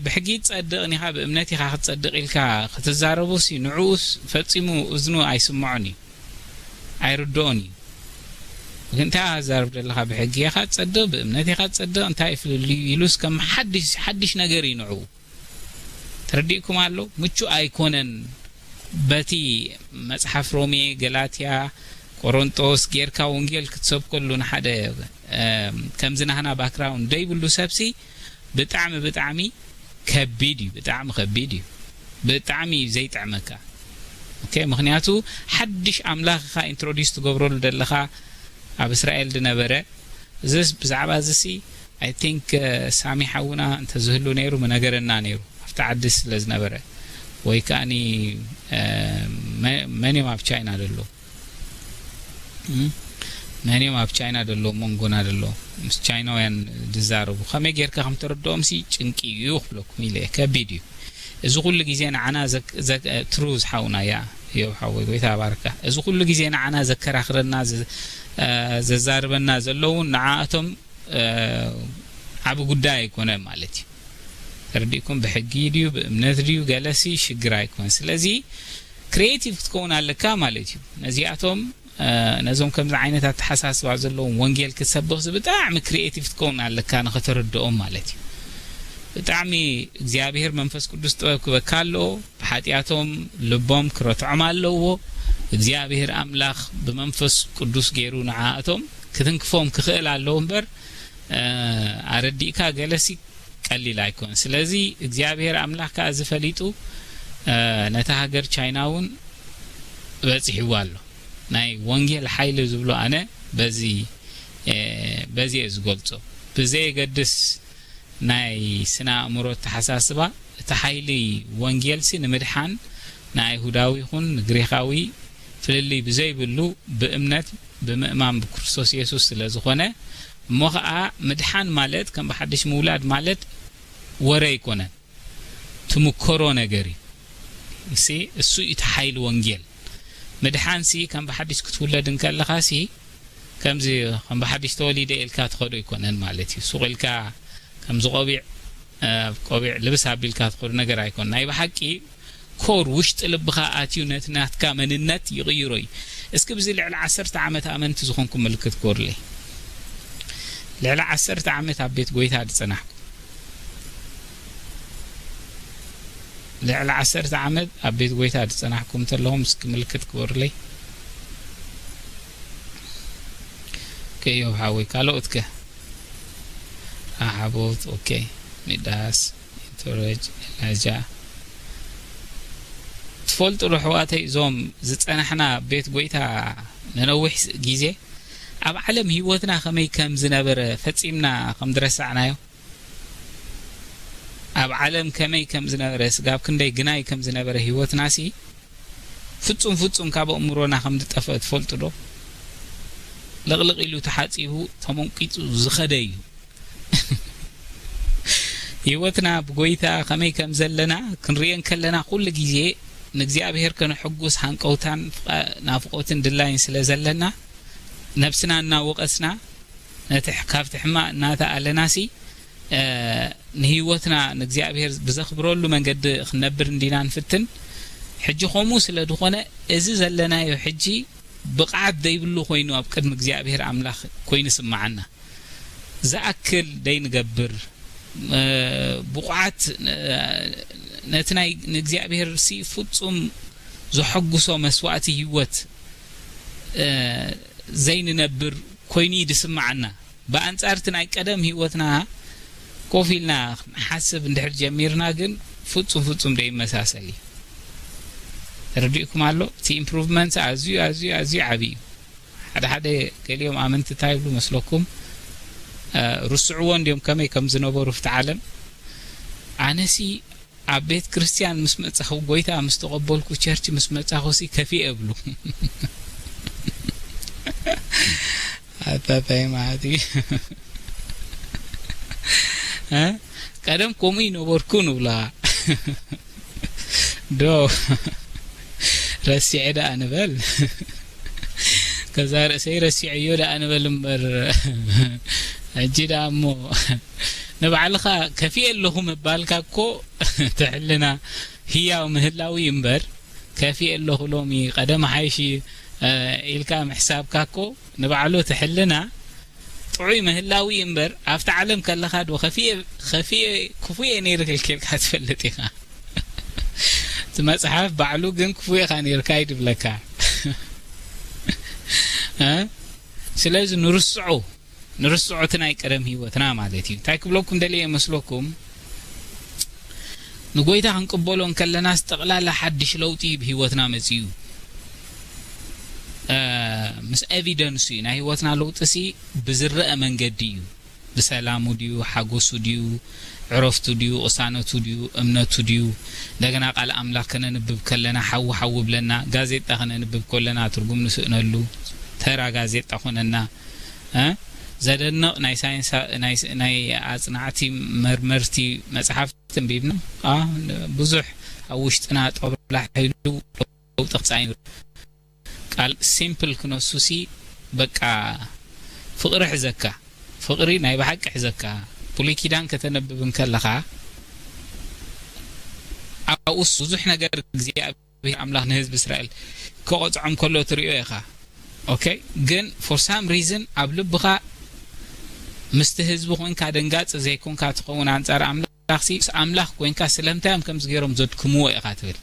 ብሕጊ ትጸድቕን ኢኻ ብእምነት ኢኻ ክትጸድቕ ኢልካ ክትዛረቡሲ ንዕኡስ ፈጺሙ እዝኑ ኣይስምዖን እዩ ኣይርድኦን እዩ እንታይ ኣዛርብ ዘለኻ ብሕጊ ኢኻ ትጸድቕ ብእምነት ኢኻ ትጸድቕ እንታይ ፍልልዩ ኢሉስ ከም ሓድሽ ነገር እዩ ንዕኡ ተረዲእኩም ኣሎ ምቹእ ኣይኮነን በቲ መጽሓፍ ሮሜ ገላትያ ቆሮንጦስ ጌርካ ወንጌል ክትሰብከሉ ንሓደ ከምዚ ናህና ባክራውንድ ደይብሉ ሰብሲ ብጣዕሚ ብጣዕሚ ከቢድ እዩ ብጣዕሚ ከቢድ እዩ ብጣዕሚ እዩ ዘይጥዕመካ ኦኬ ምክንያቱ ሓድሽ ኣምላኽ ኢኻ ኢንትሮዲስ ትገብረሉ ዘለኻ ኣብ እስራኤል ዝነበረ፣ እዚስ ብዛዕባ እዚሲ፣ I think፣ ሳሚ ሓውና እንተዝህሉ ነይሩ ምነገረና ነይሩ፣ ኣብቲ ዓዲ ስለ ዝነበረ። ወይ ከኣኒ፣ መን እዮም ኣብ ቻይና ዘሎ? መን እዮም ኣብ ቻይና ዘሎ፣ መንጎና ዘሎ? ምስ ቻይናውያን ዝዛረቡ ከመይ ጌርካ ከም ተረድኦምሲ ጭንቂ እዩ ክብለኩም ኢለ እየ። ከቢድ እዩ። እዚ ኩሉ ግዜ ንዓና ትሩዝ ሓውና፣ ያ ዮብ ሓወይ፣ ጎይታ ባርካ። እዚ ኩሉ ግዜ ንዓና ዘከራኽረና፣ ዘዛርበና ዘለውን ንዓኣቶም ዓቢ ጉዳይ ኣይኮነ ማለት እዩ። ተረዲእኩም? ብሕጊ ድዩ ብእምነት ድዩ ገለሲ ሽግር ኣይኮን። ስለዚ ክሪኤቲቭ ክትከውን ኣለካ ማለት እዩ። ነዚኣቶም ነዞም ከምዚ ዓይነት ኣተሓሳስባ ዘለዎም ወንጌል ክትሰብኽሲ ብጣዕሚ ክሪኤቲቭ ክትከውን ኣለካ ንኸተረድኦም ማለት እዩ። ብጣዕሚ እግዚኣብሔር መንፈስ ቅዱስ ጥበብ ክበካ ኣለዎ። ብሓጢኣቶም ልቦም ክረትዖም ኣለዎ። እግዚኣብሔር ኣምላኽ ብመንፈስ ቅዱስ ገይሩ ንዓኣቶም ክትንክፎም ክኽእል ኣለዎ እምበር ኣረዲእካ ገለሲ ቀሊል ኣይኮን። ስለዚ እግዚኣብሔር ኣምላኽ ከኣ እዚ ፈሊጡ ነታ ሃገር ቻይና እውን በጺሕዋ ኣሎ። ናይ ወንጌል ሓይሊ ዝብሎ ኣነ በዚ በዚ እየ ዝገልጾ። ብዘየገድስ ናይ ስነ ኣእምሮ ኣተሓሳስባ፣ እቲ ሓይሊ ወንጌልሲ ንምድሓን ንኣይሁዳዊ ይኹን ንግሪኻዊ ፍልልይ ብዘይብሉ ብእምነት ብምእማን ብክርስቶስ የሱስ ስለ ዝኾነ፣ እሞ ኸኣ ምድሓን ማለት ከም ብሓድሽ ምውላድ ማለት ወረ ኣይኮነን፣ ትምከሮ ነገር እዩ። እሲ እሱ እዩ እቲ ሓይሊ ወንጌል። ምድሓንሲ ከም ብሓድሽ ክትውለድ እንከለኻሲ ከምዚ ከም ብሓድሽ ተወሊደ ኢልካ ትኸዶ ኣይኮነን ማለት እዩ። ሱቕ ኢልካ ከምዚ ቆቢዕ ቆቢዕ ልብስ ኣቢልካ ትኸዶ ነገር ኣይኮን። ናይ ብሓቂ ኮር ውሽጢ ልብኻ ኣትዩ ነቲ ናትካ መንነት ይቕይሮ እዩ። እስኪ ብዚ ልዕሊ ዓሰርተ ዓመት ኣመንቲ ዝኾንኩም ምልክት ክበሩለይ። ልዕሊ ዓሰርተ ዓመት ኣብ ቤት ጎይታ ዝጸናሕኩም፣ ልዕሊ ዓሰርተ ዓመት ኣብ ቤት ጎይታ ዝጸናሕኩም እንተለኹም እስኪ ምልክት ክበሩለይ። ከዮ ሓወይ፣ ካልኦትከ? ኣሓቦት፣ ኦኬ፣ ሚዳስ፣ ኢንቶረጅ፣ ኤላጃ። ትፈልጡ ዶ ኣሕዋተይ፣ እዞም ዝጸናሕና ቤት ጎይታ ንነዊሕ ግዜ ኣብ ዓለም ህይወትና ከመይ ከም ዝነበረ ፈጺምና ከም ዝረሳዕናዮ፣ ኣብ ዓለም ከመይ ከም ዝነበረ፣ ስጋብ ክንደይ ግናይ ከም ዝነበረ ህይወትናሲ ፍጹም ፍጹም ካብ ኣእምሮና ከም ዝጠፍአ ትፈልጡ ዶ? ልቕልቕ ኢሉ ተሓጺቡ ተመንቂጹ ዝኸደ እዩ። ህይወትና ብጎይታ ከመይ ከም ዘለና ክንርእዮ እንከለና ኩሉ ግዜ ንእግዚኣብሔር ከነሐጉስ ሃንቀውታን ፍቓ-፣ ናፍቖትን ድላይን ስለ ዘለና ነብስና እናወቐስና ነቲ ሕ-፣ ካብቲ ሕማቕ እናተኣለናሲ ንህይወትና ንእግዚኣብሔር ብዘኽብረሉ መንገዲ ክንነብር እንዲና ንፍትን። ሕጂ ከምኡ ስለ ዝኾነ፣ እዚ ዘለናዮ ሕጂ ብቕዓት ዘይብሉ ኮይኑ ኣብ ቅድሚ እግዚኣብሔር ኣምላኽ ኮይኑ ስምዓና። ዝኣክል ደይንገብር፣ ብቑዓት፣ ነቲ ናይ ንእግዚኣብሔር ሲ ፍጹም ዘሐጉሶ መስዋእቲ ህይወት ዘይንነብር ኮይኑ እዩ ዝስምዓና። ብኣንጻር እቲ ናይ ቀደም ህይወትና ኮፍ ኢልና ክንሓስብ እንድሕር ጀሚርና ግን ፍጹም ፍጹም ደይመሳሰል እዩ። ተረዲእኩም ኣሎ? እቲ ኢምፕሩቭመንት ኣዝዩ ኣዝዩ ኣዝዩ ዓብዪ እዩ። ሓደ ሓደ ገሊኦም ኣመንቲ እንታይ ይብሉ መስለኩም? እ፣ ርስዕዎ እንድዮም ከመይ ከም ዝነበሩ ፍቲ ዓለም። ኣነሲ ኣብ ቤት ክርስቲያን ምስ መጻኹ፣ ጎይታ ምስ ተቐበልኩ፣ ቸርች ምስ መጻኹ ሲ ከፊኤ እብሉ። ኣታታይ ማለት እዩ። እ? ቀደም ከምኡ ይነበርኩ ንብላ። ዶ ረሲዐ ደኣ ንበል። ከዛ ርእሰይ ረሲዐዮ ደኣ ንበል እምበር። ሕጂ ደኣ እሞ ንባዕልኻ ከፊኤ ኣለኹ ምባልካ እኮ ትሕልና ህያው ምህላው እዩ እምበር፣ ከፊኤ ኣለኹ ሎሚ ቀደም ሓይሺ፣ እ፣ ኢልካ ምሕሳብካ እኮ ንባዕሉ ትሕልና ጥዑይ ምህላው እዩ እምበር፣ ኣብቲ ዓለም ከለኻ ዶ ከፊኤ፣ ከፊኤ ክፉኤ ነይሩ ክልክልካ ትፈልጥ ኢኻ? እቲ መጽሓፍ ባዕሉ ግን ክፉኤ ኢኻ ነይርካ እዩ ድብለካ። እ? ስለዚ ንርስዖ፣ ንርስዖ እቲ ናይ ቀደም ህይወትና ማለት እዩ። እንታይ ክብለኩም ደልየ መስለኩም? ንጎይታ ክንቅበሎ እንከለናስ ጠቕላላ ሓድሽ ለውጢ ብህይወትና መጺኡ። ምስ ኤቪደንሱ እዩ። ናይ ህይወትና ለውጢ ሲ ብዝረአ መንገዲ እዩ። ብሰላሙ ድዩ፣ ሓጎሱ ድዩ፣ ዕረፍቱ ድዩ፣ ቅሳነቱ ድዩ፣ እምነቱ ድዩ? እንደገና ቃል ኣምላኽ ከነንብብ ከለና ሓዊ ሓዊ ብለና፣ ጋዜጣ ከነንብብ ከለና ትርጉም ንስእነሉ፣ ተራ ጋዜጣ ኮነና። እ? ዘደንቕ ናይ ሳይንስ፣ ናይ ኣጽናዕቲ መርመርቲ መጽሓፍቲ ኣንቢብና። ኣ፣ ብዙሕ ኣብ ውሽጥና ጦብላሕ ኢሉ ለውጢ ክጻይ ቃል ሲምፕል ክነሱ ሲ በቃ ፍቕሪ ሕዘካ፣ ፍቕሪ ናይ ብሓቂ ሕዘካ። ብሉይ ኪዳን ከተነብብ እንከለኻ ኣብኡስ ብዙሕ ነገር እግዚኣብሔር ኣምላኽ ንህዝቢ እስራኤል ክቐጽዖም ከሎ ትሪኦ ኢኻ። ኦኬ፣ ግን for some reason ኣብ ልብኻ ምስቲ ህዝቢ ኮንካ ደንጋጽ ዘይኮንካ ትኸውን ኣንጻር ኣምላኽ ሲ ምስ ኣምላኽ ኮንካ ስለምንታይ እዮም ከምዚ ገይሮም ዘድክምዎ ኢኻ ትብል።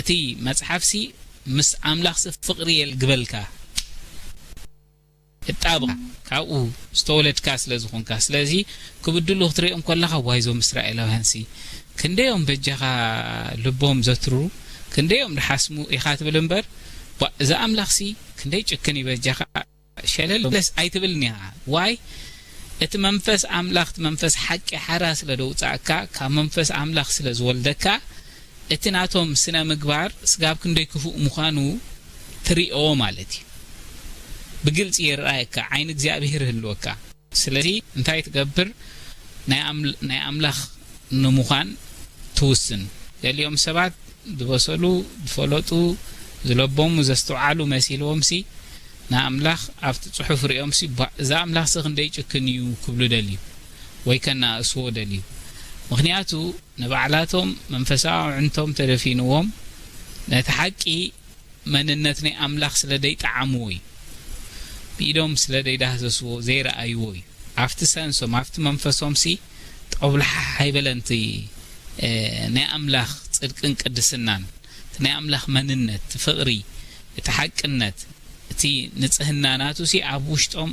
እቲ መጽሓፍ ሲ ምስ ኣምላኽ ሲ ፍቕሪ የልግበልካ። እጣብኻ ካብኡ ዝተወለድካ ስለ ዝኾንካ። ስለዚ ክብድሉ ክትሪኦም ከለኻ ዋይ እዞም እስራኤላውያን ሲ ክንደዮም በጃኻ ልቦም ዘትሩ ክንደዮም ድሓስሙ ኢኻ ትብል እምበር ቧ- እዚ ኣምላኽ ሲ ክንደይ ጭክን እዩ በጃኻ ሸለል ለስ ኣይትብልን ኢኻ። ዋይ እቲ መንፈስ ኣምላኽ እቲ መንፈስ ሓቂ ሓራ ስለ ደውጻእካ ካብ መንፈስ ኣምላኽ ስለ ዝወልደካ እቲ ናቶም ስነ ምግባር ስጋብ ክንደይ ክፉእ ምዃኑ ትሪኦ ማለት እዩ። ብግልጺ ይረኣየካ፣ ዓይኒ እግዚኣብሔር ይህልወካ። ስለዚ እንታይ ትገብር? ናይ ኣም- ናይ ኣምላኽ ንምዃን ትውስን። ገሊኦም ሰባት ዝበሰሉ፣ ዝፈለጡ፣ ዝለበሙ፣ ዘስተውዓሉ መሲልዎም ሲ ንኣምላኽ ኣብቲ ጽሑፍ ሪኦም ሲ ቧ- እዚ ኣምላኽ ሲ ክንደይ ጭክን እዩ ክብሉ ደልዩ ወይ ከነኣእስዎ ደልዩ። ምኽንያቱ ንባዕላቶም መንፈሳዊ ኣዕንቶም ተደፊንዎም ነቲ ሓቂ መንነት ናይ ኣምላኽ ስለ ደይጠዓምዎ እዩ። ብኢዶም ስለ ደይዳህሰስዎ ዘይረኣይዎ እዩ። ኣብቲ ሰንሶም ኣብቲ መንፈሶም ሲ ጠብላሕ ኣይበለን እቲ ናይ ኣምላኽ ጽድቅን ቅድስናን እቲ ናይ ኣምላኽ መንነት እቲ ፍቕሪ እቲ ሓቅነት እቲ ንጽህና ናቱ ሲ ኣብ ውሽጦም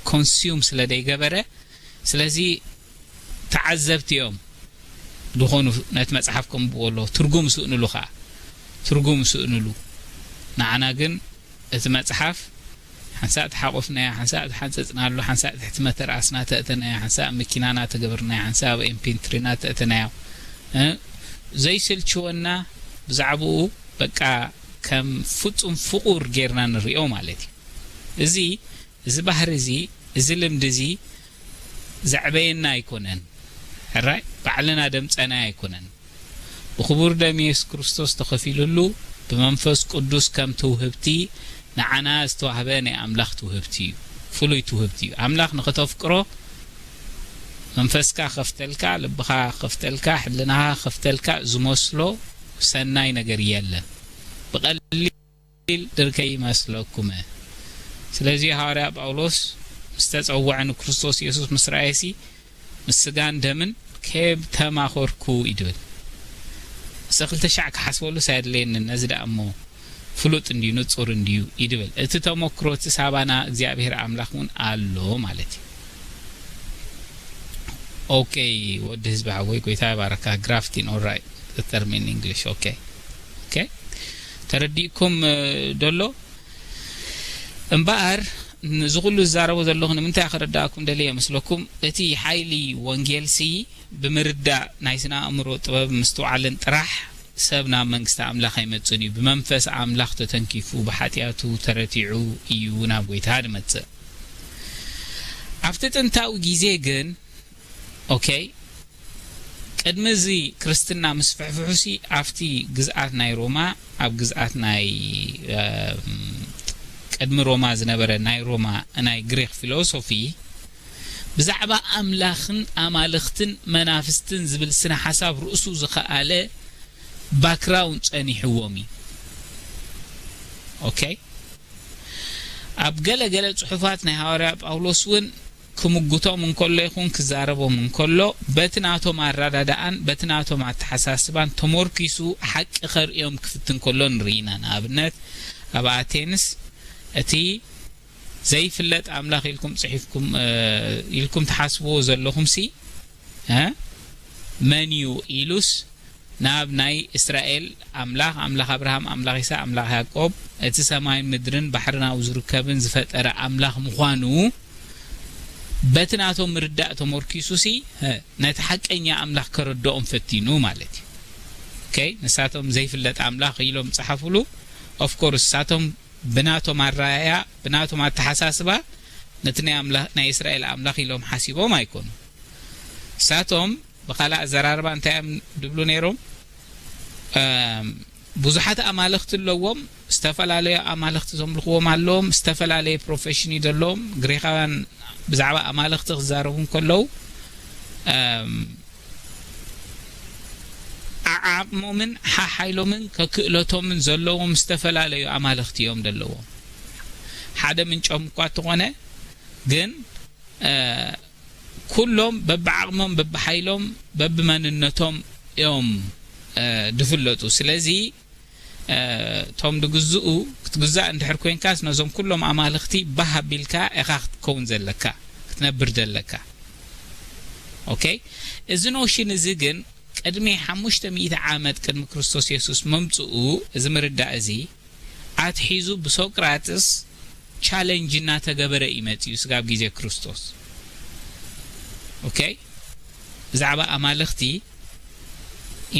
ኮንሱም ስለ ደይገበረ ስለዚ ተዓዘብቲ እዮም ዝኾኑ ነቲ መጽሓፍ ከንብብዎ ኣለዎ ትርጉም ስእንሉ ኸዓ ትርጉም ስእንሉ ንዓና ግን እቲ መጽሓፍ ሓንሳእ ተሓቆፍናዮ ሓንሳእ ተሓንጸጽናሉ ሓንሳእ ትሕቲ መተርኣስና ተእተናዮ ሓንሳእ ኣብ መኪናና ተገበርናዮ ሓንሳእ ኣብ ኤምፒንትሪና ተእተናዮ እ ዘይስልችወና ብዛዕባኡ በቃ ከም ፍጹም ፍቑር ጌርና ንሪኦ ማለት እዩ እዚ እዚ ባህሪ እዚ እዚ ልምዲ እዚ ዘዕበየና ኣይኮነን ሕራይ ባዕልና ደምጸናዮ ኣይኮነን ብኽቡር ደም የሱስ ክርስቶስ ተኸፊሉሉ ብመንፈስ ቅዱስ ከም ትውህብቲ ንዓና ዝተዋህበ ናይ ኣምላኽ ትውህብቲ እዩ ፍሉይ ትውህብቲ እዩ ኣምላኽ ንኽተፍቅሮ መንፈስካ ከፍተልካ ልብኻ ከፍተልካ ሕልናኻ ከፍተልካ ዝመስሎ ሰናይ ነገር የለን ብቐሊል ድርከ ይመስለኩመ። ስለዚ ሃዋርያ ጳውሎስ ምስ ተጸውዐ ንክርስቶስ የሱስ ምስ ረኣየሲ ምስ ስጋን ደምን ከየተማኸርኩ እዩ ድብል። ንሰ ክልተ ሻዕ ክሓስበሉስ ኣየድለየንን ነዚ ደኣ እሞ ፍሉጥ እንድዩ ንጹር እንድዩ እዩ ድብል። እቲ ተመክሮ እቲ ሳባና እግዚኣብሔር ኣምላኽ እውን ኣሎ ማለት እዩ። ኦኬ ወዲ ህዝቢ ሓወይ ጎይታ ይባረካ። Grafting alright the term in English okay okay ተረዲእኩም ደሎ እምበኣር እዚ ኩሉ ዝዛረቦ ዘለኹ ንምንታይ ከረዳእኩም ደልየ መስለኩም እቲ ሓይሊ ወንጌልሲ ብምርዳእ ናይ ስነ ኣእምሮ ጥበብ ምስትውዓልን ጥራሕ ሰብ ናብ መንግስቲ ኣምላኽ ኣይመጽን እዩ ብመንፈስ ኣምላኽ ተተንኪፉ ብሓጢኣቱ ተረቲዑ እዩ ናብ ጎይታ ዝመጽእ ኣብቲ ጥንታዊ ግዜ ግን ኦኬ ቅድሚ እዚ ክርስትና ምስፍሕፍሑሲ ኣብቲ ግዝኣት ናይ ሮማ ኣብ ግዝኣት ናይ ቅድሚ ሮማ ዝነበረ ናይ ሮማ ናይ ግሪክ ፊሎሶፊ ብዛዕባ ኣምላኽን ኣማልኽትን መናፍስትን ዝብል ስነ ሓሳብ ርእሱ ዝኸኣለ ባክራውን ጸኒሕዎም እዩ ኦኬ ኣብ ገለ ገለ ጽሑፋት ናይ ሃዋርያ ጳውሎስ እውን ክምጉቶም እንከሎ ይኹን ክዛረቦም እንከሎ በቲ ናቶም ኣረዳድኣን በቲ ናቶም ኣተሓሳስባን ተሞርኪሱ ሓቂ ከርእዮም ክፍትን ከሎ ንርኢ ኢና። ንኣብነት ኣብ ኣቴንስ እቲ ዘይፍለጥ ኣምላኽ ኢልኩም ጽሒፍኩም ኢልኩም ትሓስብዎ ዘለኹምሲ መን እዩ ኢሉስ ናብ ናይ እስራኤል ኣምላኽ፣ ኣምላኽ ኣብርሃም፣ ኣምላኽ ይስሐቅ፣ ኣምላኽ ያዕቆብ፣ እቲ ሰማይን ምድርን ባሕርን ኣብኡ ዝርከብን ዝፈጠረ ኣምላኽ ምዃኑ በቲ ናቶም ምርዳእ ተመርኪሱ ሲ፣ እ፣ ነቲ ሓቀኛ ኣምላኽ ከረድኦም ፈቲኑ ማለት እዩ። ኦኬ፣ ንሳቶም ዘይፍለጥ ኣምላኽ ኢሎም ጸሓፉሉ። ኦፍ ኮርስ፣ ንሳቶም ብናቶም ኣረኣእያ፣ ብናቶም ኣተሓሳስባ ነቲ ናይ ኣምላ-፣ ናይ እስራኤል ኣምላኽ ኢሎም ሓሲቦም ኣይኮኑን። ንሳቶም ብኻልእ ኣዘራርባ እንታይ እዮም ድብሉ ነይሮም? እም፣ ብዙሓት ኣማልኽቲ ኣለዎም፣ ዝተፈላለዩ ኣማልኽቲ ዘምልኽዎም ኣለዎም፣ ዝተፈላለየ ፕሮፌሽን እዩ ዘለዎም። ግሪኻውያን ብዛዕባ ኣማልኽቲ ክዛረቡ እንከለዉ፣ እም፣ ዓዓቕሞምን ሓሓይሎምን ከክእለቶምን ዘለዎም ዝተፈላለዩ ኣማልኽቲ እዮም ዘለዎም። ሓደ ምንጮም እኳ እንተኾነ፣ ግን፣ እ፣ ኩሎም በብዓቕሞም፣ በብሓይሎም፣ በብመንነቶም እዮም፣ እ፣ ዝፍለጡ። ስለዚ፣ እ፣ እቶም ድግዝኡ፣ ክትግዛእ እንድሕር ኮይንካስ፣ ነዞም ኩሎም ኣማልኽቲ ባህ ኣቢልካ ኢኻ ክትከውን ዘለካ፣ ክትነብር ዘለካ። ኦኬ? እዚ ኖሽን እዚ ግን ቅድሚ ሓሙሽተ ሚእቲ ዓመት ቅድሚ ክርስቶስ የሱስ ምምጽኡ፣ እዚ ምርዳእ እዚ ኣትሒዙ ብሶቅራጥስ ቻለንጅ እናተገበረ እዩ መጺኡ፣ ስጋብ ግዜ ክርስቶስ። ኦኬ? ብዛዕባ ኣማልኽቲ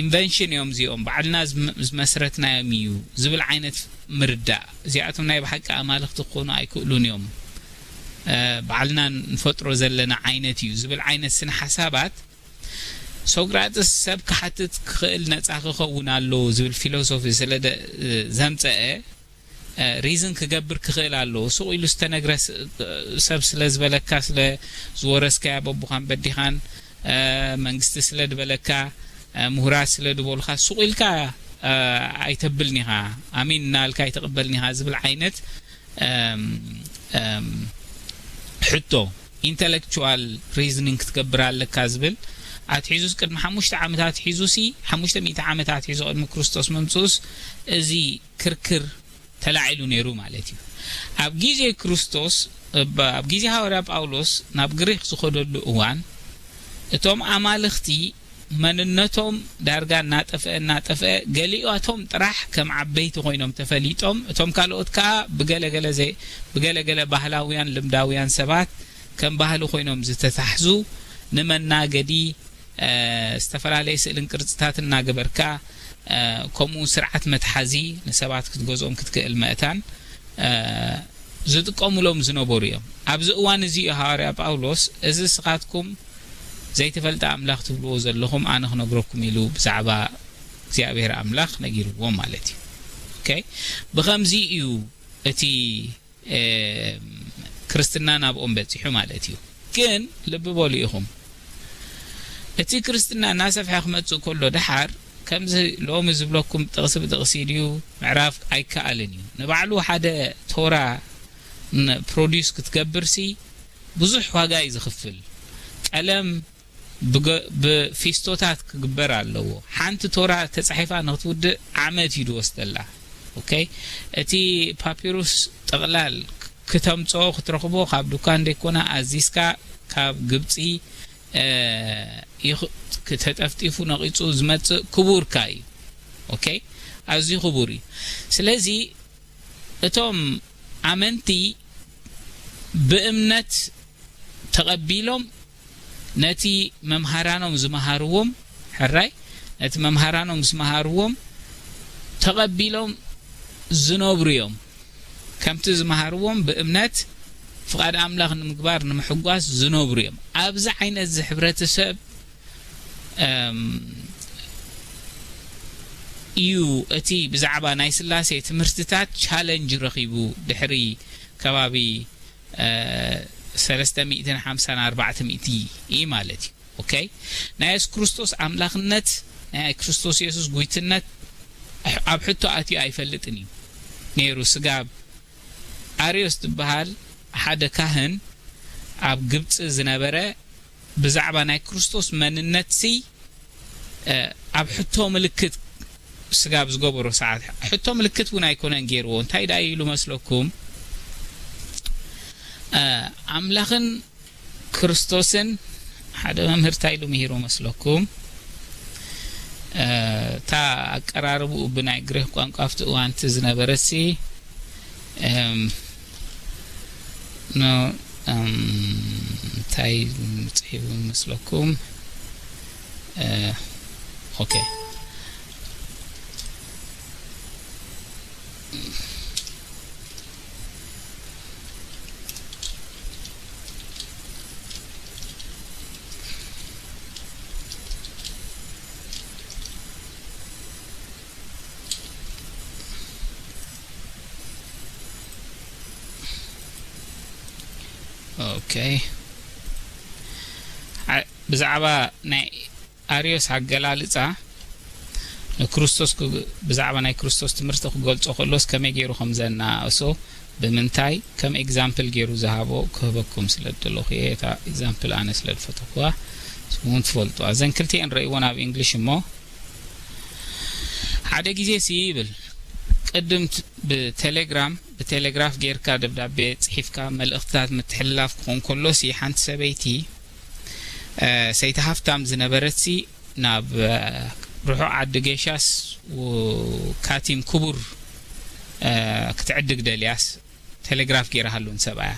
ኢንቨንሽን እዮም እዚኦም፣ ባዕልና ዝመ-፣ ዝመስረትናዮም እዩ ዝብል ዓይነት ምርዳእ። እዚኣቶም ናይ ብሓቂ ኣማልኽቲ ክኾኑ ኣይክእሉን እዮም። እ፣ ባዕልና ንፈጥሮ ዘለና ዓይነት እዩ ዝብል ዓይነት ስነ ሓሳባት ሶቅራጥስ ሰብ ክሓትት ክኽእል ነጻ ክኸውን ኣለዎ ዝብል ፊሎሶፊ ስለ ደ-፣ ዘምጸአ፣ እ፣ ሪዝን ክገብር ክኽእል ኣለዎ። ሱቕ ኢሉ ዝተነግረ ስ-፣ ሰብ ስለ ዝበለካ፣ ስለ ዝወረስካያ በቡኻን በዲኻን፣ እ፣ መንግስቲ ስለ ዝበለካ፣ እ፣ ምሁራት ስለ ዝበሉኻ፣ ሱቕ ኢልካ፣ እ፣ ኣይተብልን ኢኻ፣ ኣሚን እናበልካ ኣይትቕበልን ኢኻ ዝብል ዓይነት፣ እም፣ እም፣ ሕቶ፣ ኢንተሌክቹዋል ሪዝኒንግ ክትገብር ኣለካ ዝብል ኣትሒዙስ፣ ቅድሚ ሓሙሽተ ዓመት ኣትሒዙሲ፣ ሓሙሽተ ሚእቲ ዓመት ኣትሒዙ ቅድሚ ክርስቶስ ምምጽኡስ፣ እዚ ክርክር ተላዒሉ ነይሩ ማለት እዩ። ኣብ ግዜ ክርስቶስ፣ እባ-፣ ኣብ ግዜ ሃዋርያ ጳውሎስ ናብ ግሪኽ ዝኸደሉ እዋን፣ እቶም ኣማልኽቲ መንነቶም ዳርጋ እናጠፍአ፣ እናጠፍአ፣ ገሊኣቶም ጥራሕ ከም ዓበይቲ ኮይኖም ተፈሊጦም፣ እቶም ካልኦት ከኣ ብገለገለ ዘይ-፣ ብገለገለ ባህላውያን፣ ልምዳውያን ሰባት ከም ባህሊ ኮይኖም ዝተታሕዙ፣ ንመናገዲ፣ እ፣ ዝተፈላለየ ስእልን ቅርጽታትን እናገበርካ፣ እ፣ ከምኡ እውን ስርዓት መትሓዚ ንሰባት ክትገዝኦም ክትክእል መእታን፣ እ፣ ዝጥቀሙሎም ዝነበሩ እዮም። ኣብዚ እዋን እዚ እዩ ሃዋርያ ጳውሎስ፣ "እዚ ንስኻትኩም ዘይተፈልጠ ኣምላኽ ትብልዎ ዘለኹም ኣነ ክነግረኩም" ኢሉ ብዛዕባ እግዚኣብሔር ኣምላኽ ነጊርዎም ማለት እዩ። ኦኬ? ብኸምዚ እዩ እቲ፣ እ፣ ክርስትና ናብኦም በጺሑ ማለት እዩ። ግን ልቢ በሉ ኢኹም፣ እቲ ክርስትና እናሰፍሐ ክመጽእ ከሎ ደሓር፣ ከምዚ ሎሚ ዝብለኩም ጥቕሲ ብጥቕሲ ድዩ ምዕራፍ ኣይከኣልን እዩ። ንባዕሉ ሓደ ቶራ ን-፣ ፕሮዲዩስ ክትገብርሲ ብዙሕ ዋጋ እዩ ዝኽፍል። ቀለም ብገ-፣ ብፊስቶታት ክግበር ኣለዎ። ሓንቲ ቶራ ተጻሒፋ ንክትውድእ ዓመት እዩ ዝወስደላ። ኦኬ? እቲ ፓፒሩስ ጥቕላል ክ-፣ ክተምጽኦ ክትረኽቦ ካብ ዱካን ደይኮነ ኣዚዝካ ካብ ግብጺ፣ እ፣ ይኽ-፣ ክ-፣ ተጠፍጢፉ ነቒጹ ዝመጽእ ክቡርካ እዩ። ኦኬ? ኣዝዩ ክቡር እዩ። ስለዚ እቶም ኣመንቲ ብእምነት ተቐቢሎም ነቲ መምሃራኖም ዝመሃርዎም፣ ሕራይ፣ ነቲ መምሃራኖም ዝመሃርዎም ተቐቢሎም ዝነብሩ እዮም። ከምቲ ዝመሃርዎም ብእምነት ፍቓድ ኣምላኽ ንምግባር ንምሕጓስ ዝነብሩ እዮም። ኣብዚ ዓይነት እዚ ሕብረተሰብ፣ እም፣ እዩ እቲ ብዛዕባ ናይ ስላሴ ትምህርትታት ቻለንጅ ረኺቡ ድሕሪ ከባቢ፣ እ፣ ሰለስተ ሚእትን ሓምሳን ኣርባዕተ ሚእቲ እዩ ማለት እዩ። ኦኬ? ናይ የሱስ ክርስቶስ ኣምላኽነት፣ ናይ ክርስቶስ የሱስ ጉይትነት ኣብ ሕቶ ኣትዩ ኣይፈልጥን እዩ ነይሩ። ስጋብ ኣርዮስ ዝበሃል ሓደ ካህን ኣብ ግብጺ ዝነበረ ብዛዕባ ናይ ክርስቶስ መንነትሲ፣ እ፣ ኣብ ሕቶ ምልክት ስጋብ ዝገበሮ ሰዓት፣ ሕቶ ምልክት እውን ኣይኮነን ገይርዎ። እንታይ ደኣ ኢሉ መስለኩም? እ፣ ኣምላኽን ክርስቶስን ሓደ መምህር እንታይ ኢሉ ምሂሩ መስለኩም? እታ ኣቀራርብኡ ብናይ ግሪክ ቋንቋ ኣብቲ እዋንቲ ዝነበረሲ እም፣ ኖ እም፣ እንታይ ጽሒፉ ይመስለኩም? እ፣ ኦኬ። ኦኬ። ዓ- ብዛዕባ ናይ ኣርዮስ ኣገላልጻ ንክርስቶስ ክግ- ብዛዕባ ናይ ክርስቶስ ትምህርቲ ክገልጾ ከሎስ ከመይ ገይሩ ከም ዘናእሶ፣ ብምንታይ ከም ኤግዛምፕል ገይሩ ዝሃቦ ክህበኩም ስለ ዝደለኹ እየ። እታ ኤግዛምፕል ኣነ ስለ ዝፈተኽዋ ንስኹም እውን ትፈልጡ። እዘን ክልቲኤን ረእይዎን ኣብ እንግሊሽ እሞ ሓደ ግዜ ሲ ይብል ቅድም ት- ብቴሌግራም ብቴሌግራፍ ጌርካ ደብዳቤ ጽሒፍካ መልእኽትታት ምትሕልላፍ ክኾን ከሎ ሲ ሓንቲ ሰበይቲ እ፣ ሰይቲ ሃፍታም ዝነበረት ሲ ናብ እ፣ ርሑቕ ዓዲ ጌሻስ ው- ካቲም ክቡር እ፣ ክትዕድግ ደልያስ ቴሌግራፍ ጌርሃሉ ንሰብኣያ።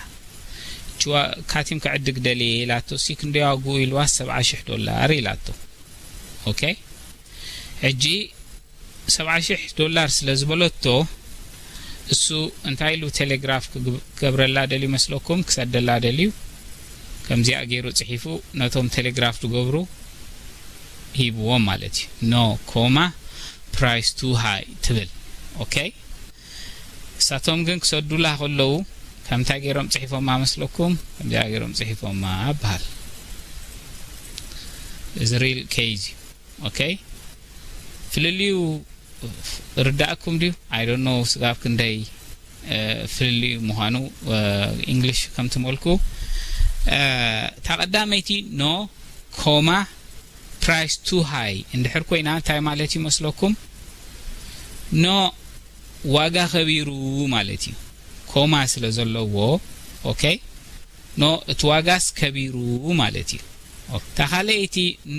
ችዋ ካቲም ክዕድግ ደልየ ኢላቶ ሲ ክንደይ ዋግኡ ኢልዋስ ሰብዓ ሽሕ ዶላር ኢላቶ። ኦኬ ሕጂ ሰብዓ ሽሕ ዶላር ስለ ዝበለቶ እሱ እንታይ ኢሉ ቴሌግራፍ ክግብ- ክገብረላ ደልዩ መስለኩም? ክሰደላ ደልዩ። ከምዚኣ ገይሩ ጽሒፉ ነቶም ቴሌግራፍ ዝገብሩ ሂብዎም ማለት እዩ። ኖ ኮማ ፕራይስ ቱ ሃይ ትብል። ኦኬ እሳቶም ግን ክሰዱላ ከለዉ ከምንታይ ገይሮም ጽሒፎማ መስለኩም? ከምዚኣ ገይሮም ጽሒፎማ ይበሃል። እዚ ሪል ኬዝ እዩ። ኦኬ ፍልልዩ ርዳእኩም ድዩ? I don't know ስጋብ ክንደይ እ፣ ፍልልዩ ምዃኑ እ፣ እንግሊሽ ከም ትመልኩ እ፣ እታ ቀዳመይቲ ኖ ኮማ ፕራይስ ቱ ሃይ እንድሕር ኮይና እንታይ ማለት ይመስለኩም? ኖ ዋጋ ከቢሩ ማለት እዩ። ኮማ ስለ ዘለዎ ኦኬ ኖ እቲ ዋጋስ ከቢሩ ማለት እዩ። እታ ካልኣይቲ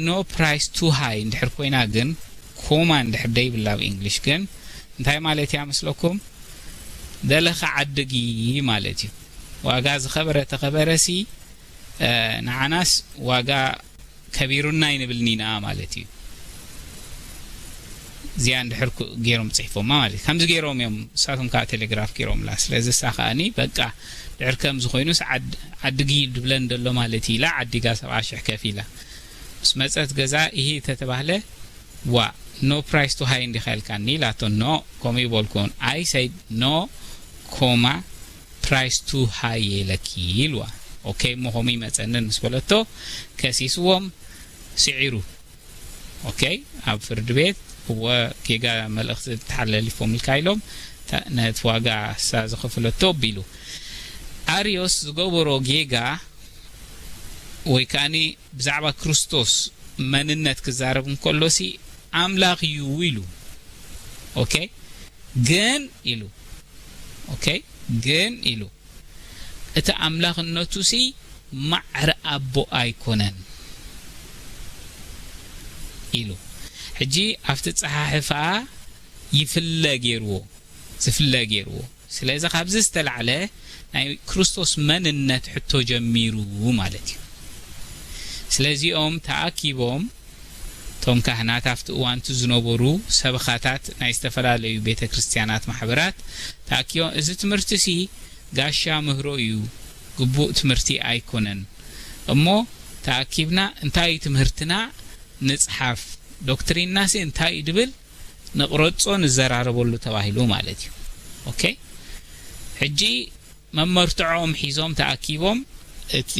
ኖ ፕራይስ ቱ ሃይ እንድሕር ኮይና ግን ኮማ እንድሕር ደይብላ ኣብ እንግሊሽ ግን እንታይ ማለት እያ መስለኩም? ደለኻ ዓድጊ ማለት እዩ። ዋጋ ዝኸበረ ተኸበረ ሲ እ፣ ንዓናስ ዋጋ ከቢሩና ኣይንብልን ኢና ማለት እዩ። እዚኣ እንድሕር ኩ- ገይሮም ጽሒፎማ ማለት እዩ። ከምዚ ገይሮም እዮም እሳቶም ከዓ ቴሌግራፍ ገይሮምላ። ስለዚ እሳ ከኣኒ በቃ ድሕር ከምዚ ኮይኑስ ዓድ- ዓድጊ ድብለን ደሎ ማለት እዩ ኢላ ዓዲጋ ሰብዓ ሽሕ ከፊላ ምስ መጸት ገዛ ይሂ ተተባህለ ዋ ኖ ፕራይስ ቱ ሃይ እንዲኻ ኢልካኒ ኢላቶ። ኖ ከምኡ ይበልኩን። I said no ኮማ ፕራይስ ቱ ሃይ ኢለኪ ኢልዋ። ኦኬ እሞ ከምኡ ይመጸንን ምስ በለቶ ከሲስዎም ስዒሩ። ኦኬ ኣብ ፍርዲ ቤት እወ ጌጋ መልእኽቲ ተሓላሊፎም ኢልካ ኢሎም ተ- ነቲ ዋጋ እሳ ዝኸፈለቶ ኣቢሉ ኣርዮስ ዝገበሮ ጌጋ ወይ ከኣኒ ብዛዕባ ክርስቶስ መንነት ክዛረብ እንከሎ ሲ ኣምላኽ እዩ ኢሉ። ኦኬ ግን ኢሉ ኦኬ ግን ኢሉ እቲ ኣምላኽነቱ ሲ ማዕረ ኣቦ ኣይኮነን ኢሉ። ሕጂ ኣብቲ ጸሓሕፋ ይፍለ ገይርዎ ዝፍለ ገይርዎ። ስለዚ ካብዚ ዝተላዕለ ናይ ክርስቶስ መንነት ሕቶ ጀሚሩ ማለት እዩ። ስለዚኦም ተኣኪቦም እቶም ካህናት ኣብቲ እዋንቲ ዝነበሩ ሰበኻታት ናይ ዝተፈላለዩ ቤተ ክርስቲያናት ማሕበራት ተኣኪቦም እዚ ትምህርቲ ሲ ጋሻ ምህሮ እዩ፣ ግቡእ ትምህርቲ ኣይኮነን እሞ ተኣኪብና እንታይ እዩ ትምህርትና ንጽሓፍ፣ ዶክትሪንና ሲ እንታይ እዩ ድብል ንቕረጾ ንዘራረበሉ ተባሂሉ ማለት እዩ። ኦኬ ሕጂ መመርትዖም ሒዞም ተኣኪቦም እቲ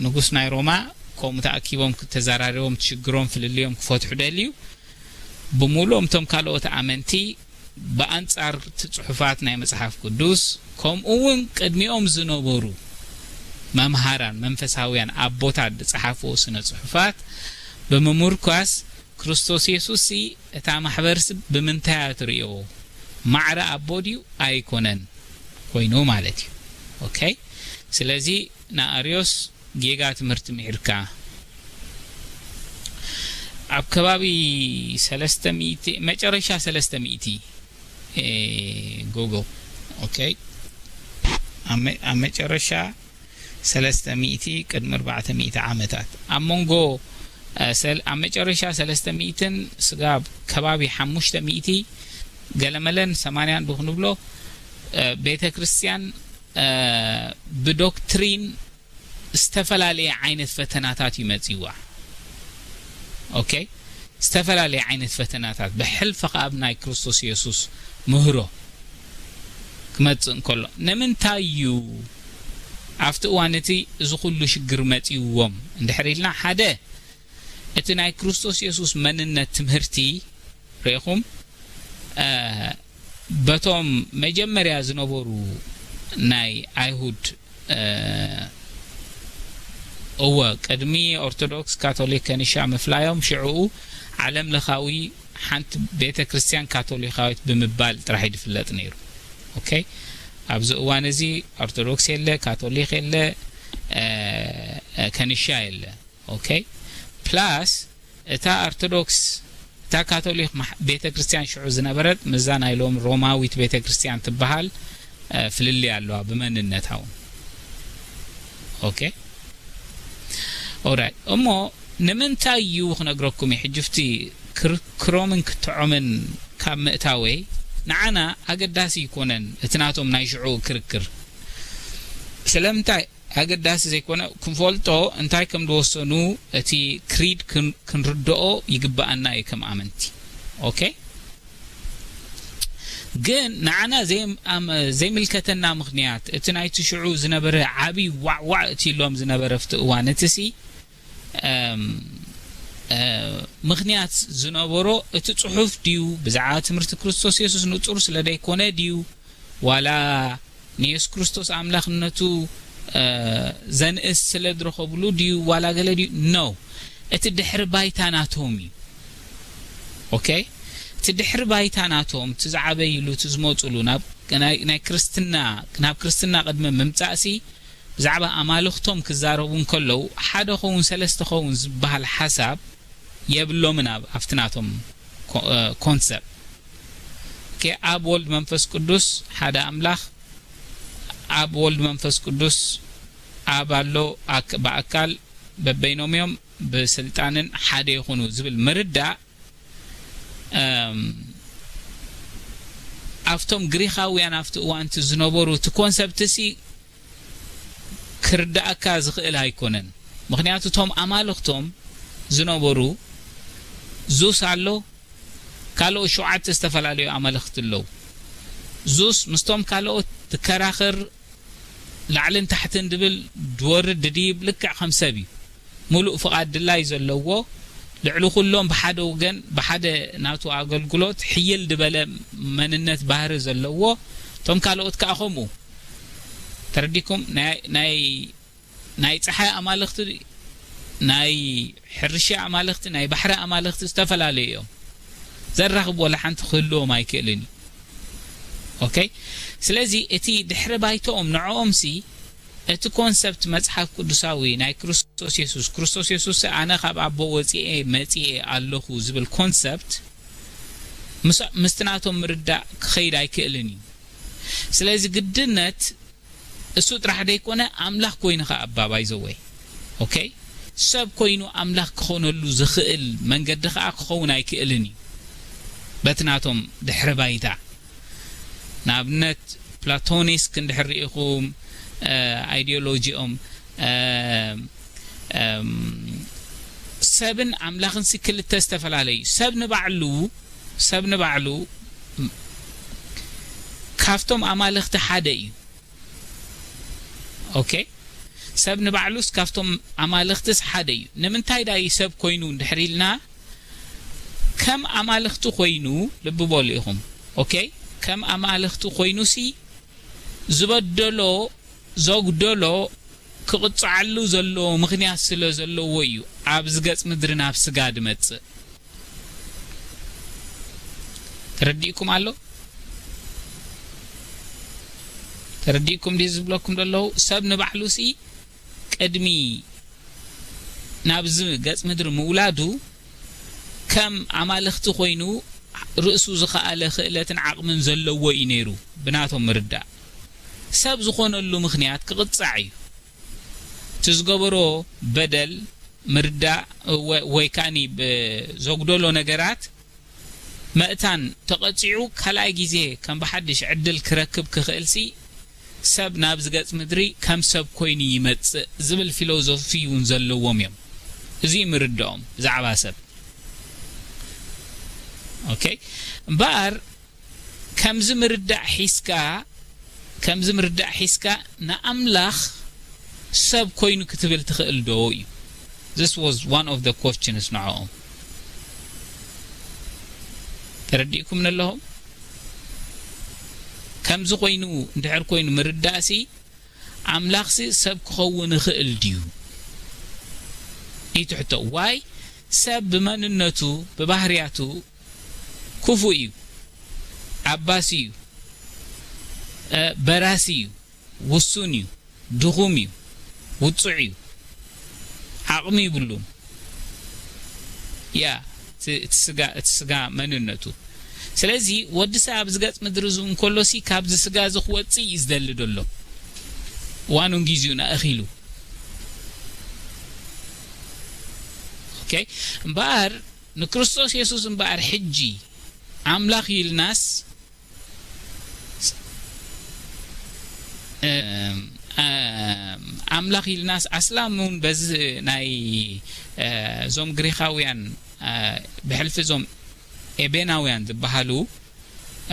ንጉስ ናይ ሮማ ከምኡ ተኣኪቦም ተዘራሪቦም ሽግሮም ፍልልዮም ክፈትሑ ደልዩ ብምሉኦም እቶም ካልኦት ኣመንቲ ብኣንጻር እቲ ጽሑፋት ናይ መጽሓፍ ቅዱስ ከምኡ እውን ቅድሚኦም ዝነበሩ መምሃራን መንፈሳውያን ኣቦታት ዝጸሓፍዎ ስነ ጽሑፋት ብምምርኳስ ክርስቶስ የሱስ ሲ እታ ማሕበርስ ብምንታይ እያ ትርእዮ? ማዕረ ኣቦ ድዩ ኣይኮነን ኮይኑ ማለት እዩ። ኦኬ ስለዚ ንኣርዮስ ጌጋ ትምህርቲ ምሒርካ ኣብ ከባቢ ሰለስተ ሚእቲ፣ መጨረሻ ሰለስተ ሚእቲ፣ እ፣ ጉግል፣ ኦኬ፣ ኣብ መ-፣ ኣብ መጨረሻ ሰለስተ ሚእቲ፣ ቅድሚ ኣርባዕተ ሚእቲ ዓመታት፣ ኣብ መንጎ፣ እ፣ ሰል-፣ ኣብ መጨረሻ ሰለስተ ሚእትን ስጋብ ከባቢ ሓሙሽተ ሚእቲ፣ ገለመለን ሰማንያን ዶ ክንብሎ፣ እ፣ ቤተ ክርስቲያን፣ እ፣ ብዶክትሪን ዝተፈላለየ ዓይነት ፈተናታት እዩ መጺዋ። ኦኬ፣ ዝተፈላለየ ዓይነት ፈተናታት ብሕልፊ ከኣ ኣብ ናይ ክርስቶስ የሱስ ምህሮ ክመጽእ እንከሎ፣ ንምንታይ እዩ ኣብቲ እዋን እቲ እዚ ኩሉ ሽግር መጺዎም እንድሕር ኢልና፣ ሓደ፣ እቲ ናይ ክርስቶስ የሱስ መንነት ትምህርቲ ርኢኹም፣ እ፣ በቶም መጀመርያ ዝነበሩ ናይ ኣይሁድ፣ እ፣ እወ፣ ቅድሚ ኦርቶዶክስ፣ ካቶሊክ፣ ከኒሻ ምፍላዮም፣ ሽዕኡ ዓለም ለኻዊ ሓንቲ ቤተ ክርስቲያን ካቶሊካዊት ብምባል ጥራሕ እዩ ዝፍለጥ ነይሩ። ኦኬ፣ ኣብዚ እዋን እዚ ኦርቶዶክስ የለ፣ ካቶሊክ የለ፣ እ፣ ከኒሻ የለ። ኦኬ፣ ፕላስ እታ ኦርቶዶክስ፣ እታ ካቶሊክ ማሕ-፣ ቤተ ክርስቲያን ሽዑ ዝነበረት ምስዛ ናይ ሎም ሮማዊት ቤተ ክርስቲያን ትበሃል፣ እ፣ ፍልልይ ኣለዋ ብመንነታ እውን። ኦኬ፣ ኦራይት። እሞ ንምንታይ እዩ ክነግረኩም እየ ሕጂ፣ ኣብቲ ክርክሮምን ክትዖምን ካብ ምእታወይ፣ ንዓና ኣገዳሲ ኣይኮነን እቲ ናቶም ናይ ሽዑ ክርክር። ስለምንታይ ኣገዳሲ ዘይኮነ፣ ክንፈልጦ እንታይ ከም ዝወሰኑ፣ እቲ ክሪድ ክን-፣ ክንርድኦ ይግብኣና እዩ ከም ኣመንቲ። ኦኬ፣ ግን ንዓና ዘይ-፣ ኣም-፣ ዘይምልከተና ምኽንያት፣ እቲ ናይቲ ሽዑ ዝነበረ ዓቢ ዋዕዋዕ እቲ ኢሎም ዝነበረ ኣብቲ እዋን እቲ ሲ፣ እም፣ እ፣ ምኽንያት ዝነበሮ እቲ ጽሑፍ ድዩ፣ ብዛዕባ ትምህርቲ ክርስቶስ የሱስ ንጹር ስለ ዘይኮነ ድዩ፣ ዋላ ንየሱስ ክርስቶስ ኣምላኽነቱ፣ እ፣ ዘንእስ ስለ ዝረኸብሉ ድዩ፣ ዋላ ገለ ድዩ? ኖ። እቲ ድሕሪ ባይታ ናቶም እዩ። ኦኬ? እቲ ድሕሪ ባይታ ናቶም፣ እቲ ዝዓበይሉ፣ እቲ ዝመጹሉ፣ ናብ ናይ፣ ናይ ክርስትና፣ ናብ ክርስትና ቅድሚ ምምጻእሲ፣ ብዛዕባ ኣማልኽቶም ክዛረቡ እንከለዉ፣ ሓደ ኸውን ሰለስተ ኸውን ዝበሃል ሓሳብ የብሎምን። ኣብ፣ ኣብቲ ናቶም ኮ-፣ እ፣ ኮንሰፕት። ኦኬ፣ ኣብ፣ ወልድ፣ መንፈስ ቅዱስ ሓደ ኣምላኽ፣ ኣብ፣ ወልድ፣ መንፈስ ቅዱስ፣ ኣብ ኣሎ፣ ኣክ-፣ ብኣካል በበይኖም እዮም፣ ብስልጣንን ሓደ ይኹኑ ዝብል ምርዳእ፣ እም፣ ኣብቶም ግሪኻውያን ኣብቲ እዋን እቲ ዝነበሩ እቲ ኮንሰፕት ሲ ክርዳእካ ዝኽእል ኣይኮነን። ምኽንያቱ እቶም ኣማልኽቶም ዝነበሩ ዙስ ኣሎ፣ ካልኦት ሸውዓተ ዝተፈላለዩ ኣማልኽቲ ኣለዉ። ዙስ ምስቶም ካልኦት ትከራኸር፣ ላዕልን ታሕትን ድብል ድወርድ ድድይብ ልክዕ ከም ሰብ እዩ። ሙሉእ ፍቓድ ድላይ ዘለዎ፣ ልዕሊ ኩሎም ብሓደ ወገን፣ ብሓደ ናቱ ኣገልግሎት ሕይል ድበለ መንነት ባህሪ ዘለዎ፣ እቶም ካልኦት ከኣ ከምኡ። ተረዲኩም? ናይ፣ ናይ፣ ናይ ጸሓይ ኣማልኽቲ፣ ናይ ሕርሻ ኣማልኽቲ፣ ናይ ባሕሪ ኣማልኽቲ ዝተፈላለዩ እዮም። ዘራኽብ ወላ ሓንቲ ክህልዎም ኣይክእልን እዩ። ኦኬ? ስለዚ እቲ ድሕሪ ባይተኦም ንዕኦም ሲ እቲ ኮንሰፕት መጽሓፍ ቅዱሳዊ ናይ ክርስቶስ የሱስ፣ ክርስቶስ የሱስ ኣነ ካብ ኣቦ ወጺኤ መጺኤ ኣለኹ ዝብል ኮንሰፕት ምስ-፣ ምስቲ ናቶም ምርዳእ ክኸይድ ኣይክእልን እዩ። ስለዚ ግድነት እሱ ጥራሕ ደይኮነ ኣምላኽ ኮይኑ ኸኣ ኣባባይ ዘወይ። ኦኬ? ሰብ ኮይኑ ኣምላኽ ክኾነሉ ዝኽእል መንገዲ ኸኣ ክኸውን ኣይክእልን እዩ። በቲ ናቶም ድሕሪ ባይታ። ንኣብነት ፕላቶኒስክ እንድሕር ርኢኹም፣ እ፣ ኣይዲዮሎጂኦም፣ እ፣ እም፣ ሰብን ኣምላኽን ሲ ክልተ ዝተፈላለዩ። ሰብ ንባዕሉ፣ ሰብ ንባዕሉ ም-፣ ካብቶም ኣማልኽቲ ሓደ እዩ። ኦኬ? ሰብ ንባዕሉስ ካብቶም ኣማልኽትስ ሓደ እዩ። ንምንታይ ዳዩ ሰብ ኮይኑ እንድሕር ኢልና፣ ከም ኣማልኽቲ ኮይኑ፣ ልቢ በሉ ኢኹም። ኦኬ? ከም ኣማልኽቲ ኮይኑሲ ዝበደሎ፣ ዘጉደሎ፣ ክቕጽዓሉ ዘለዎ ምኽንያት ስለ ዘለዎ እዩ ኣብዚ ገጽ ምድሪ ናብ ስጋ ድመጽእ። ተረዲእኩም ኣሎ? ተረዲእኩም ድዩ ዝብለኩም ዘለኹ? ሰብ ንባዕሉሲ ቅድሚ ናብዚ ገጽ ምድሪ ምውላዱ ከም ኣማልኽቲ ኮይኑ ርእሱ ዝኸኣለ ክእለትን ዓቕምን ዘለዎ እዩ ነይሩ። ብናቶም ምርዳእ ሰብ ዝኾነሉ ምኽንያት ክቕጻዕ እዩ። እቲ ዝገበሮ በደል ምርዳእ ወ-፣ ወይ ከኣኒ ብ-፣ ዘጉደሎ ነገራት መእታን ተቐጺዑ ካልኣይ ግዜ ከም ብሓድሽ ዕድል ክረክብ ክኽእልሲ ሰብ ናብዚ ገጽ ምድሪ ከም ሰብ ኮይኑ ይመጽእ ዝብል ፊሎዞፊ እውን ዘለዎም እዮም። እዚ ምርድኦም ብዛዕባ ሰብ። ኦኬ። እምበኣር ከምዚ ምርዳእ ሒዝካ፣ ከምዚ ምርዳእ ሒዝካ ንኣምላኽ ሰብ ኮይኑ ክትብል ትኽእል ዶ እዩ? This was one of the questions ንዕኦም። ተረዲእኩም ኣለኹም? ከምዚ ኮይኑ እንድሕር ኮይኑ ምርዳእሲ ኣምላኽሲ ሰብ ክኸውን ይኽእል ድዩ? እዩ ትሕቶ። ዋይ ሰብ ብመንነቱ ብባህርያቱ ክፉእ እዩ፣ ዓባሲ እዩ፣ እ፣ በራሲ እዩ፣ ውሱን እዩ፣ ድኹም እዩ፣ ውጹዕ እዩ፣ ዓቕሚ ይብሉን። ያ፣ እቲ፣ እቲ ስጋ፣ እቲ ስጋ መንነቱ። ስለዚ ወዲ ሰብ ኣብዚ ገጽ ምድሪ እዚ እንከሎሲ ካብዚ ስጋ እዚ ክወጽእ እዩ ዝደሊ ዘሎ። እዋኑን ግዜኡን ኣእኺሉ። ኦኬ። እምበኣር ንክርስቶስ የሱስ እምበኣር ሕጂ ኣምላኽ ኢልናስ፣ እም፣ እም፣ ኣምላኽ ኢልናስ ኣስላም እውን በዚ ናይ፣ እ፣ እዞም ግሪኻውያን፣ እ፣ ብሕልፊ እዞም ኤቤናውያን ዝበሃሉ፣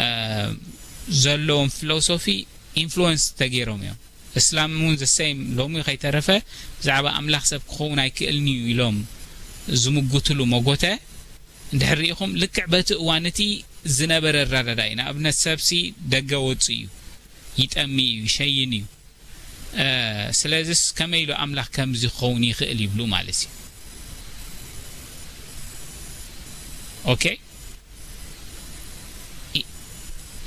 እ፣ ዘለዎም ፊሎሶፊ ኢንፍሉወንስ ተገይሮም እዮም። እስላም እውን ዘሰይም ሎሚ ከይተረፈ ብዛዕባ ኣምላኽ ሰብ ክኸውን ኣይክእልን እዩ ኢሎም ዝምጉትሉ መጎተ እንድሕር ርኢኹም፣ ልክዕ በቲ እዋን እቲ ዝነበረ ኣረዳድኣ እዩ። ንኣብነት፣ ሰብሲ ደገ ወጹ እዩ፣ ይጠሚ እዩ፣ ይሸይን እዩ። እ፣ ስለዚስ ከመይ ኢሉ ኣምላኽ ከምዚ ክኸውን ይኽእል ይብሉ ማለት እዩ። ኦኬ? ኢ-፣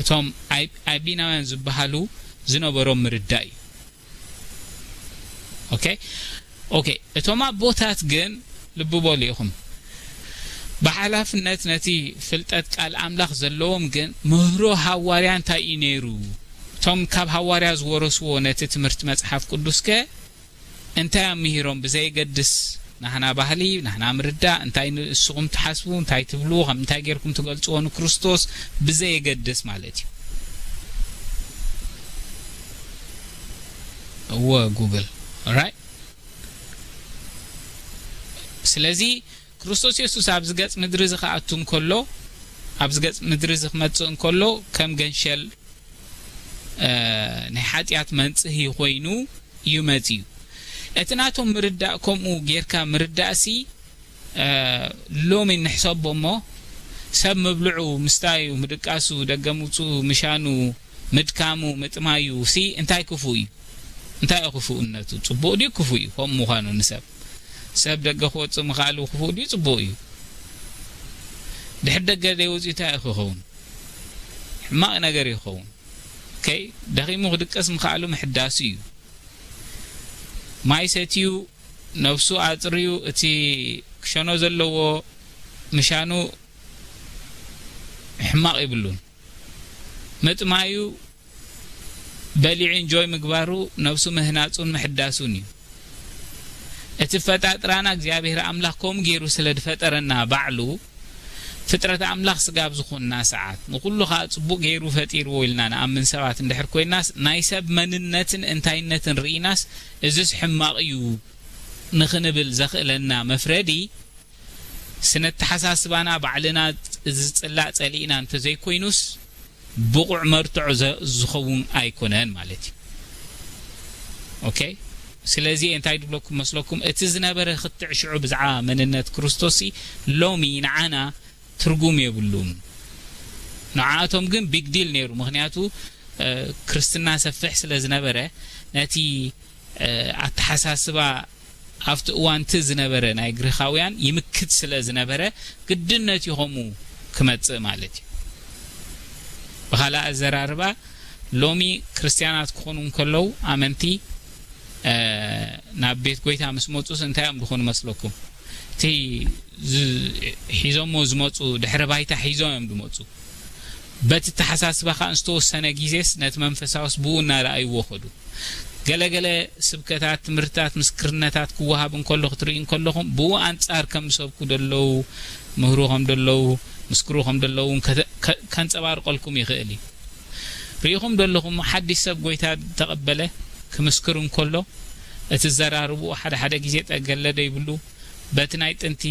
እቶም ኣይ-፣ ኣቢናውያን ዝበሃሉ ዝነበሮም ምርዳእ እዩ። ኦኬ? ኦኬ፣ እቶም ኣቦታት ግን ልቢ በሉ ኢኹም። ብሓላፍነት ነቲ ፍልጠት ቃል ኣምላኽ ዘለዎም ግን ምህሮ ሃዋርያ እንታይ እዩ ነይሩ? እቶም ካብ ሃዋርያ ዝወረስዎ ነቲ ትምህርቲ መጽሓፍ ቅዱስከ እንታይ ኣምሂሮም ብዘየገድስ፣ ናህና ባህሊ፣ ናህና ምርዳእ፣ እንታይ ንስኹም ትሓስቡ፣ እንታይ ትብሉ፣ ከም እንታይ ጌርኩም ትገልጽዎ ንክርስቶስ ብዘየገድስ ማለት እዩ። እወ ጉብል። ኦራይት። ስለዚ ክርስቶስ የሱስ ኣብዚ ገጽ ምድሪ እዚ ክኣቱ እንከሎ፣ ኣብዚ ገጽ ምድሪ እዚ ክመጽእ እንከሎ ከም ገንሸል፣ እ፣ ናይ ሓጢኣት መንጽሂ ኮይኑ እዩ መጺኡ። እቲ ናቶም ምርዳእ ከምኡ ጌርካ ምርዳእሲ፣ እ፣ ሎሚ ንሕሰቦ እሞ፣ ሰብ ምብልዑ፣ ምስታዩ፣ ምድቃሱ፣ ደገ ምውጽኡ፣ ምሻኑ፣ ምድካሙ፣ ምጥማዩ ሲ እንታይ ክፉእ እዩ? እንታይ እዩ ክፉእነቱ? ጽቡቕ ድዩ ክፉእ እዩ? ከምኡ ምዃኑ ንሰብ፣ ሰብ ደገ ክወጽእ ምኽኣሉ ክፉእ ድዩ ጽቡቕ እዩ? ድሕሪ ደገ ዘይወጽኡ እንታይ እዩ ክኸውን? ሕማቕ ነገር እዩ ክኸውን። ኦኬ፣ ደኺሙ ክድቅስ ምኽኣሉ ምሕዳሱ እዩ። ማይ ሰትዩ፣ ነብሱ ኣጽርዩ፣ እቲ ክሸኖ ዘለዎ ምሻኑ ሕማቕ ይብሉን። ምጥማዩ፣ በሊዑ ኢንጆይ ምግባሩ ነብሱ ምህናጹን ምሕዳሱን እዩ። እቲ ፈጣጥራና እግዚኣብሔር ኣምላኽ ከምኡ ገይሩ ስለ ዝፈጠረና ባዕሉ፣ ፍጥረት ኣምላኽ ስጋ ኣብ ዝኾንና ሰዓት፣ ንኹሉ ኸኣ ጽቡቕ ገይሩ ፈጢርዎ ኢልና ንኣምን ሰባት እንድሕር ኮይንናስ፣ ናይ ሰብ መንነትን እንታይነትን ርኢናስ፣ እዝስ ሕማቕ እዩ ንኽንብል ዘኽእለና መፍረዲ፣ ስነ ኣተሓሳስባና ባዕልና ዝጽላእ ጸሊእና እንተዘይኮይኑስ፣ ብቑዕ መርትዖ ዘ-፣ ዝኸውን ኣይኮነን ማለት እዩ። ኦኬ? ስለዚ እንታይ ድብለኩም መስለኩም? እቲ ዝነበረ ክትዕ ሽዑ ብዛዕባ መንነት ክርስቶስሲ ሎሚ ንዓና ትርጉም የብሉን። ንዓኣቶም ግን ቢግ ዲል ነይሩ። ምኽንያቱ፣ እ፣ ክርስትና ሰፍሕ ስለ ዝነበረ፣ ነቲ፣ እ፣ ኣተሓሳስባ ኣብቲ እዋን እቲ ዝነበረ ናይ ግሪኻውያን ይምክት ስለ ዝነበረ፣ ግድነት እዩ ከምኡ ክመጽእ ማለት እዩ። ብኻልእ ኣዘራርባ፣ ሎሚ ክርስትያናት ክኾኑ እንከለዉ፣ ኣመንቲ፣ እ፣ ናብ ቤት ጎይታ ምስ መጹስ እንታይ እዮም ዝኾኑ መስለኩም? እቲ ሂ-፣ ዝ-፣ ሒዞሞ ዝመጹ፣ ድሕረ ባይታ ሒዞም እዮም ዝመጹ። በቲ ኣተሓሳስባ ከኣ ዝተወሰነ ግዜስ ነቲ መንፈሳውስ ብኡ እናረኣይዎ ኸዱ። ገለ ገለ ስብከታት፣ ትምህርትታት፣ ምስክርነታት ክወሃብ እንከሎ ክትርኢ እንከለኹም፣ ብኡ ኣንጻር ከም ዝሰብኩ ዘለዉ፣ ምህሩ ከም ዘለዉ፣ ምስክሩ ከም ዘለዉ እውን ከተ-፣ ከ-፣ ከንጸባርቀልኩም ይኽእል እዩ። ርኢኹም ዘለኹም፣ ሓድሽ ሰብ ጐይታ ተቐበለ ክምስክር እንከሎ፣ እቲ ዘራርብኡ ሓደ ሓደ ግዜ ጠገለ ደይብሉ፣ በቲ ናይ ጥንቲ፣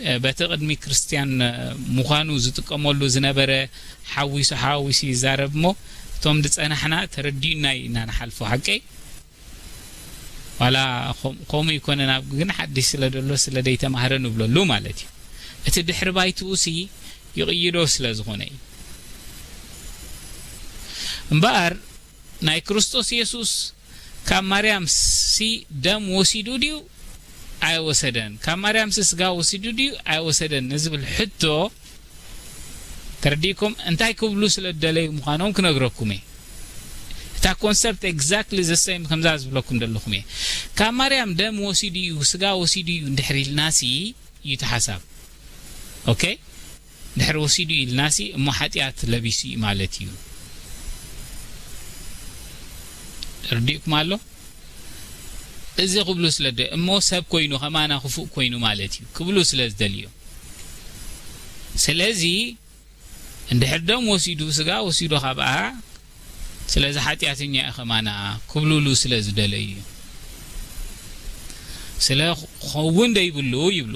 እ፣ በቲ ቅድሚ ክርስትያን፣ እ፣ ምዃኑ ዝጥቀመሉ ዝነበረ ሓዊሱ ሓዊሱ ይዛረብ እሞ፣ እቶም ዝጸናሕና ተረዲኡና እዩ ኢና ንሓልፎ። ሓቀይ? ዋላ ከም-፣ ከምኡ ይኮነን፣ ኣብ ግን ሓድሽ ስለ ደሎ ስለ ደይተማህረ ንብለሉ ማለት እዩ። እቲ ድሕሪ ባይትኡ ሲ ይቕይዶ ስለ ዝኾነ እዩ። እምበኣር ናይ ክርስቶስ የሱስ ካብ ማርያም ሲ ደም ወሲዱ ድዩ ኣይወሰደን? ካብ ማርያም ሲ ስጋ ወሲዱ ድዩ ኣይወሰደን ንዝብል ሕቶ ተረዲእኩም፣ እንታይ ክብሉ ስለ ዝደለዩ ምዃኖም ክነግረኩም እየ። እታ ኮንሰፕት ኤግዛክትሊ ዘ ሴም ከምዛ ዝብለኩም ዘለኹም እየ። ካብ ማርያም ደም ወሲዱ እዩ፣ ስጋ ወሲዱ እዩ እንድሕር ኢልናሲ እዩ እቲ ሓሳብ። ኦኬ? ድሕሪ ወሲዱ ኢልናሲ እሞ ሓጢኣት ለቢሱ እዩ ማለት እዩ። ተረዲእኩም ኣሎ? እዚ ክብሉ ስለ ደ-፣ እሞ ሰብ ኮይኑ ከማና ክፉእ ኮይኑ ማለት እዩ ክብሉ ስለ ዝደልዩ። ስለዚ እንድሕር ደም ወሲዱ፣ ስጋ ወሲዱ ካብኣ፣ ስለዚ ሓጢኣተኛ እዩ ከማና ክብሉሉ ስለ ዝደለዩ እዩ። ስለ ክኸውን ደይብሉ ይብሉ።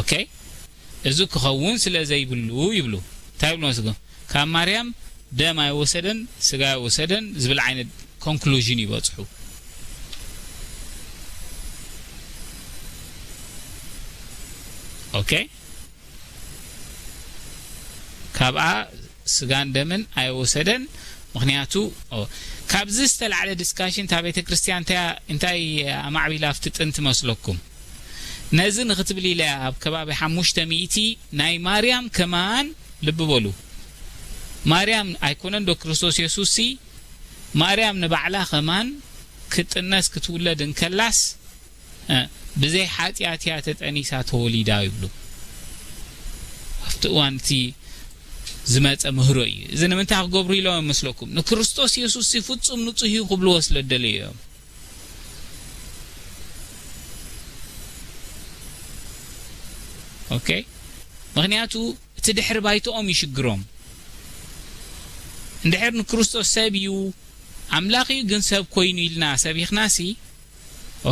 ኦኬ? እዚ ክኸውን ስለ ዘይብሉ ይብሉ። እንታይ ይብሉ መስለኩም? ካብ ማርያም ደም ኣይወሰደን፣ ስጋ ኣይወሰደን ዝብል ዓይነት ኮንክሉዥን ይበጽሑ። ኦኬ? ካብኣ ስጋን ደምን ኣይወሰደን። ምኽንያቱ፣ ኦ፣ ካብዚ ዝተላዕለ ዲስካሽን እታ ቤተ ክርስቲያን እንታይ፣ እንታይ ኣማዕቢላ ኣብቲ ጥንቲ መስለኩም? ነዚ ንኽትብል ኢለ ኣብ ከባቢ ሓሙሽተ ሚእቲ ናይ ማርያም ከማን፣ ልቢ በሉ፣ ማርያም ኣይኮነን ዶ ክርስቶስ የሱስ ሲ? ማርያም ንባዕላ ከማን ክትጥነስ ክትውለድ እንከላስ፣ እ፣ ብዘይ ሓጢኣት እያ ተጠኒሳ ተወሊዳ ይብሉ። ኣብቲ እዋን እቲ ዝመጸ ምህሮ እዩ። እዚ ንምንታይ ክገብሩ ኢሎም መስለኩም? ንክርስቶስ የሱስ ሲ ፍጹም ንጹህ እዩ ክብልዎ ስለ ደለዩ እዮም። ኦኬ? ምኽንያቱ እቲ ድሕሪ ባይትኦም ይሽግሮም። እንድሕር ንክርስቶስ ሰብ እዩ፣ ኣምላኽ እዩ ግን ሰብ ኮይኑ ኢልና ሰቢኽናሲ፣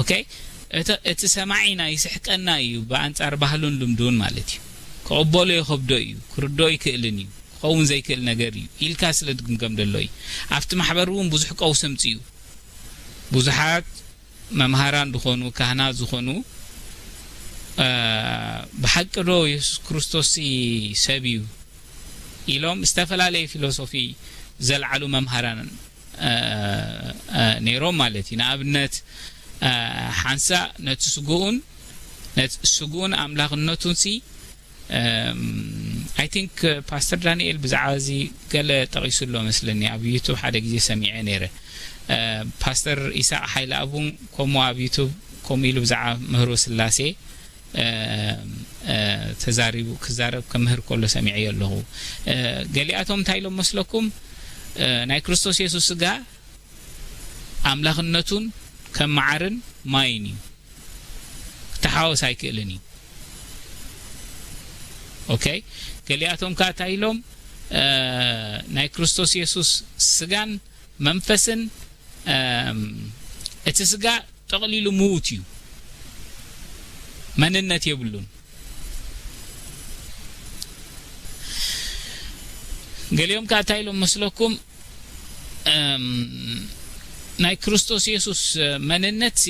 ኦኬ፣ እቲ፣ እቲ ሰማዒና ይስሕቀና እዩ፣ ብኣንጻር ባህሉን ልምዱን ማለት እዩ። ክቕበሎ ይኸብዶ እዩ፣ ክርድኦ ይክእልን እዩ፣ ክኸውን ዘይክእል ነገር እዩ ኢልካ ስለ ዝግምገም ዘሎ እዩ። ኣብቲ ማሕበር እውን ብዙሕ ቀውሲ ኣምጺኡ። ብዙሓት መምሃራን ዝኾኑ፣ ካህናት ዝኾኑ፣ እ፣ ብሓቂ ዶ የሱስ ክርስቶስ ሲ ሰብ እዩ ኢሎም ዝተፈላለየ ፊሎሶፊ ዘልዓሉ መምሃራን፣ እ፣ እ፣ ነይሮም ማለት እዩ። ንኣብነት፣ እ፣ ሓንሳእ ነቲ ስግኡን፣ ነቲ ስግኡን ኣምላኽነቱን ሲ፣ እም፣ I think፣ እ፣ ፓስተር ዳንኤል ብዛዕባ እዚ ገለ ጠቒሱ ኣሎ መስለኒ፣ ኣብ ዩቱብ ሓደ ግዜ ሰሚዐ ነይረ። እ፣ ፓስተር ኢሳቕ ሓይለኣብ እውን ከምኡ ኣብ ዩቱብ ከምኡ ኢሉ ብዛዕባ ምህሮ ስላሴ፣ እ፣ እ፣ ተዛሪቡ፣ ክዛረብ፣ ከምህር ከሎ ሰሚዐዮ ኣለኹ። እ፣ ገሊኣቶም እንታይ ኢሎም መስለኩም? እ፣ ናይ ክርስቶስ የሱስ ስጋ ኣምላኽነቱን ከም መዓርን ማይን እዩ። ክተሓወስ ኣይክእልን እዩ። ኦኬ? ገሊኣቶም ከኣ እንታይ ኢሎም? እ፣ ናይ ክርስቶስ የሱስ ስጋን መንፈስን፣ እም፣ እቲ ስጋ ጠቕሊሉ ምዉት እዩ። መንነት የብሉን። ገሊኦም ከኣ እንታይ ኢሎም መስለኩም? እም፣ ናይ ክርስቶስ የሱስ መንነትሲ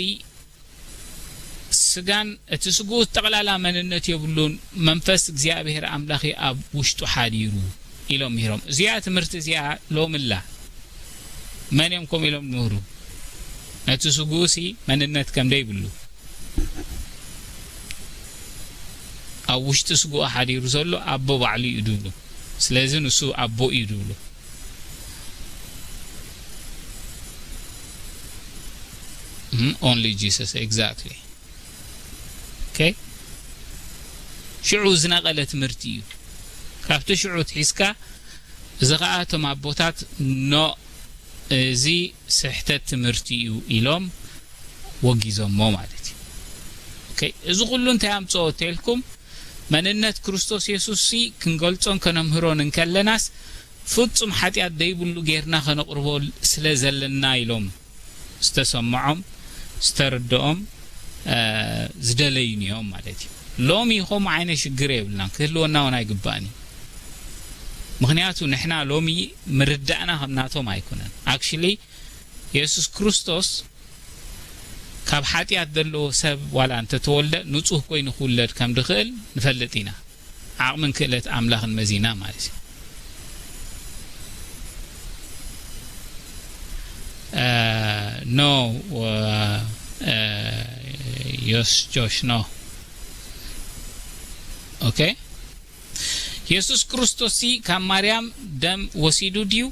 ስጋን እቲ ስግኡ ጠቕላላ መንነት የብሉን፣ መንፈስ እግዚኣብሔር ኣምላኽ እዩ ኣብ ውሽጡ ሓዲሩ ኢሎም ምሂሮም። እዚኣ ትምህርቲ እዚኣ ሎሚ ኣላ። መን እዮም ከምኡ ኢሎም ዝምህሩ? ነቲ ስግኡሲ መንነት ከም ደይብሉ፣ ኣብ ውሽጢ ስግኡ ሓዲሩ ዘሎ ኣቦ ባዕሉ እዩ ድብሉ። ስለዚ ንሱ ኣቦ እዩ ድብሉ። እም፣ only Jesus፣ exactly። ኦኬ? ሽዑ ዝነቐለ ትምህርቲ እዩ። ካብቲ ሽዑ ትሒዝካ፣ እዚ ኸኣ እቶም ኣቦታት፣ ኖ፣ እዚ ስሕተት ትምህርቲ እዩ ኢሎም ወጊዞሞ ማለት እዩ። ኦኬ፣ እዚ ኩሉ እንታይ ኣምጽኦ ተልኩም? መንነት ክርስቶስ የሱስሲ ክንገልጾን ከነምህሮን እንከለናስ፣ ፍጹም ሓጢኣት ደይብሉ ጌርና ከነቕርቦ ስለ ዘለና ኢሎም ዝተሰምዖም፣ ዝተረድኦም፣ እ፣ ዝደለዩን እዮም ማለት እዩ። ሎሚ ከምኡ ዓይነት ሽግር የብልናን፣ ክህልወና እውን ኣይግባእን እዩ። ምኽንያቱ ንሕና ሎሚ ምርዳእና ከም ናቶም ኣይኮነን። ኣክሽሊ የሱስ ክርስቶስ ካብ ሓጢኣት ዘለዎ ሰብ ዋላ እንተተወልደ ንጹህ ኮይኑ ክውለድ ከም ድኽእል ንፈልጥ ኢና። ዓቕምን ክእለት ኣምላኽን መዚና ማለት እዩ። እ፣ ኖ፣ እ፣ እ፣ ዮስ ጆሽ ኖ። ኦኬ። የሱስ ክርስቶስሲ ካብ ማርያም ደም ወሲዱ ድዩ?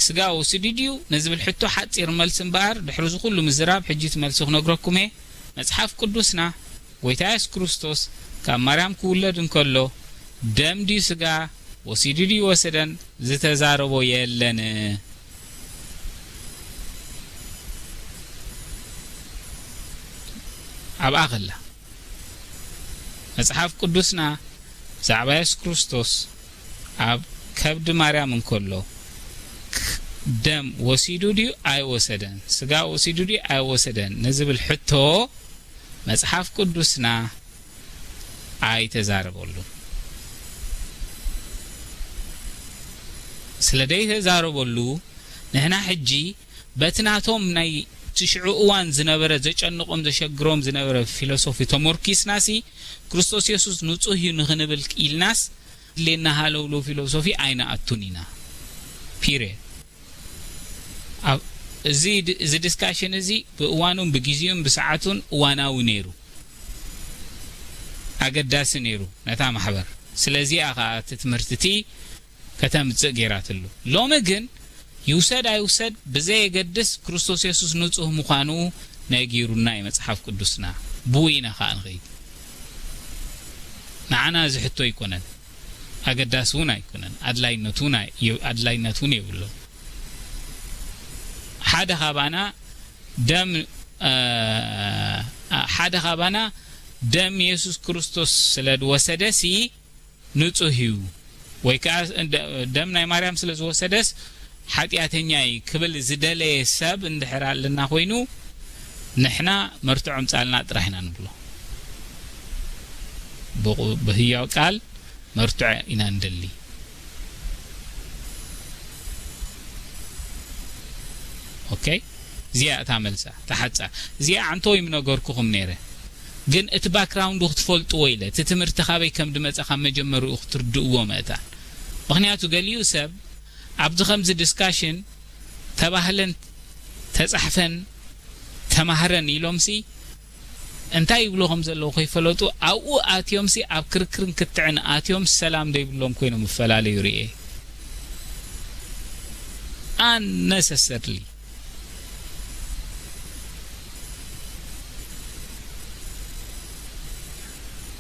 ስጋ ወሲዱ ድዩ? ንዝብል ሕቶ ሓጺር መልሲ እምበኣር፣ ድሕሪ እዚ ኩሉ ምዝራብ፣ ሕጂ እቲ መልሲ ክነግረኩም እየ። መጽሓፍ ቅዱስና፣ ጎይታ የሱስ ክርስቶስ ካብ ማርያም ክውለድ እንከሎ፣ ደም ድዩ ስጋ ወሲዱ ድዩ ወሰደን ዝተዛረቦ የለን። ኣብኣ ኸላ። መጽሓፍ ቅዱስና ብዛዕባ የሱስ ክርስቶስ ኣብ ከብዲ ማርያም እንከሎ፣ ክ-፣ ደም ወሲዱ ድዩ ኣይወሰደን? ስጋ ወሲዱ ድዩ ኣይወሰደን? ንዝብል ሕቶ መጽሓፍ ቅዱስና ኣይተዛረበሉን። ስለ ደይተዛረበሉ፣ ንሕና ሕጂ በቲ ናቶም ናይ ትሽዑ እዋን ዝነበረ ዘጨንቖም ዘሸግሮም ዝነበረ ፊሎሶፊ ተሞርኪስናሲ፣ ክርስቶስ የሱስ ንጹህ እዩ ንኽንብል ኢልናስ፣ ድሌና ሃለውለው ፊሎሶፊ ኣይንኣቱን ኢና። ፒርየድ። ኣብ-፣ እዚ ድ-፣ እዚ ዲስካሽን እዚ ብእዋኑን ብግዜኡን ብሰዓቱን እዋናዊ ነይሩ። ኣገዳሲ ነይሩ ነታ ማሕበር። ስለዚኣ ኸኣ እቲ ትምህርቲ እቲ ከተምጽእ ገይራትሉ። ሎሚ ግን ይውሰድ ኣይውሰድ ብዘየገድስ ክርስቶስ የሱስ ንጹህ ምዃኑ ነጊሩና እዩ መጽሓፍ ቅዱስና። ብኡ ኢና ኸኣ ንኸይድ። ንዓና እዚ ሕቶ ኣይኮነን። ኣገዳሲ እውን ኣይኮነን። ኣድላይነቱ እውን ኣይ-፣ ኣድላይነት እውን የብሉን። ሓደ ካባና ደም፣ እ፣ ሓደ ካባና ደም የሱስ ክርስቶስ ስለ ዝወሰደሲ ንጹህ እዩ፣ ወይ ከኣ ደ-፣ ደም ናይ ማርያም ስለ ዝወሰደስ ሓጢኣተኛ እዩ ክብል ዝደለየ ሰብ እንድሕር ኣለና ኮይኑ፣ ንሕና መርትዖ ኣምጻልና ጥራሕ ኢና ንብሎ። ብቑ-፣ ብህያው ቃል መርትዖ ኢና ንደሊ። ኦኬ፣ እዚኣ እታ መልሳ፣ እታ ሓጻር። እዚኣ ዓንተወይ ምነገርኩኹም ነይረ። ግን እቲ ባክግራውንዱ ክትፈልጥዎ ኢለ፣ እቲ ትምህርቲ ካበይ ከም ድመጸ ካብ መጀመሪኡ ክትርድእዎ ምእታን። ምኽንያቱ ገሊኡ ሰብ ኣብዚ ከምዚ ዲስካሽን ተባህለን ተጻሕፈን ተማህረን ኢሎምሲ እንታይ ይብሉ ከም ዘለዉ ከይፈለጡ ኣብኡ ኣትዮምሲ ኣብ ክርክርን ክትዕን ኣትዮም ሰላም ዘይብሎም ኮይኖም ይፈላለዩ ርእየ። ኣነሰሰርሊ።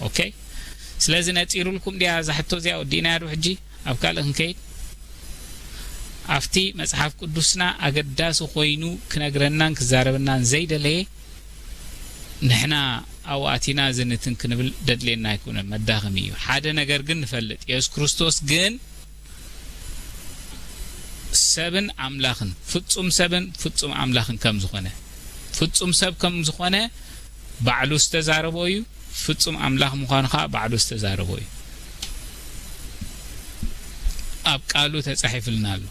ኦኬ። ስለዚ ነጺሩልኩም ድያ እዛ ሕቶ እዚኣ? ወዲእናያ ዶ ሕጂ? ኣብ ካልእ ክንከይድ? ኣብቲ መጽሓፍ ቅዱስና ኣገዳሲ ኮይኑ ክነግረናን ክዛረበናን ዘይደለየ፣ ንሕና ኣብኡ ኣቲና ዝንትን ክንብል ደድልየና ኣይኮነን፣ መዳኸሚ እዩ። ሓደ ነገር ግን ንፈልጥ፣ የሱስ ክርስቶስ ግን ሰብን ኣምላኽን፣ ፍጹም ሰብን ፍጹም ኣምላኽን ከም ዝኾነ፣ ፍጹም ሰብ ከም ዝኾነ ባዕሉ ዝተዛረቦ እዩ። ፍጹም ኣምላኽ ምዃኑ ኸኣ ባዕሉ ዝተዛረቦ እዩ። ኣብ ቃሉ ተጻሒፍልና ኣሎ።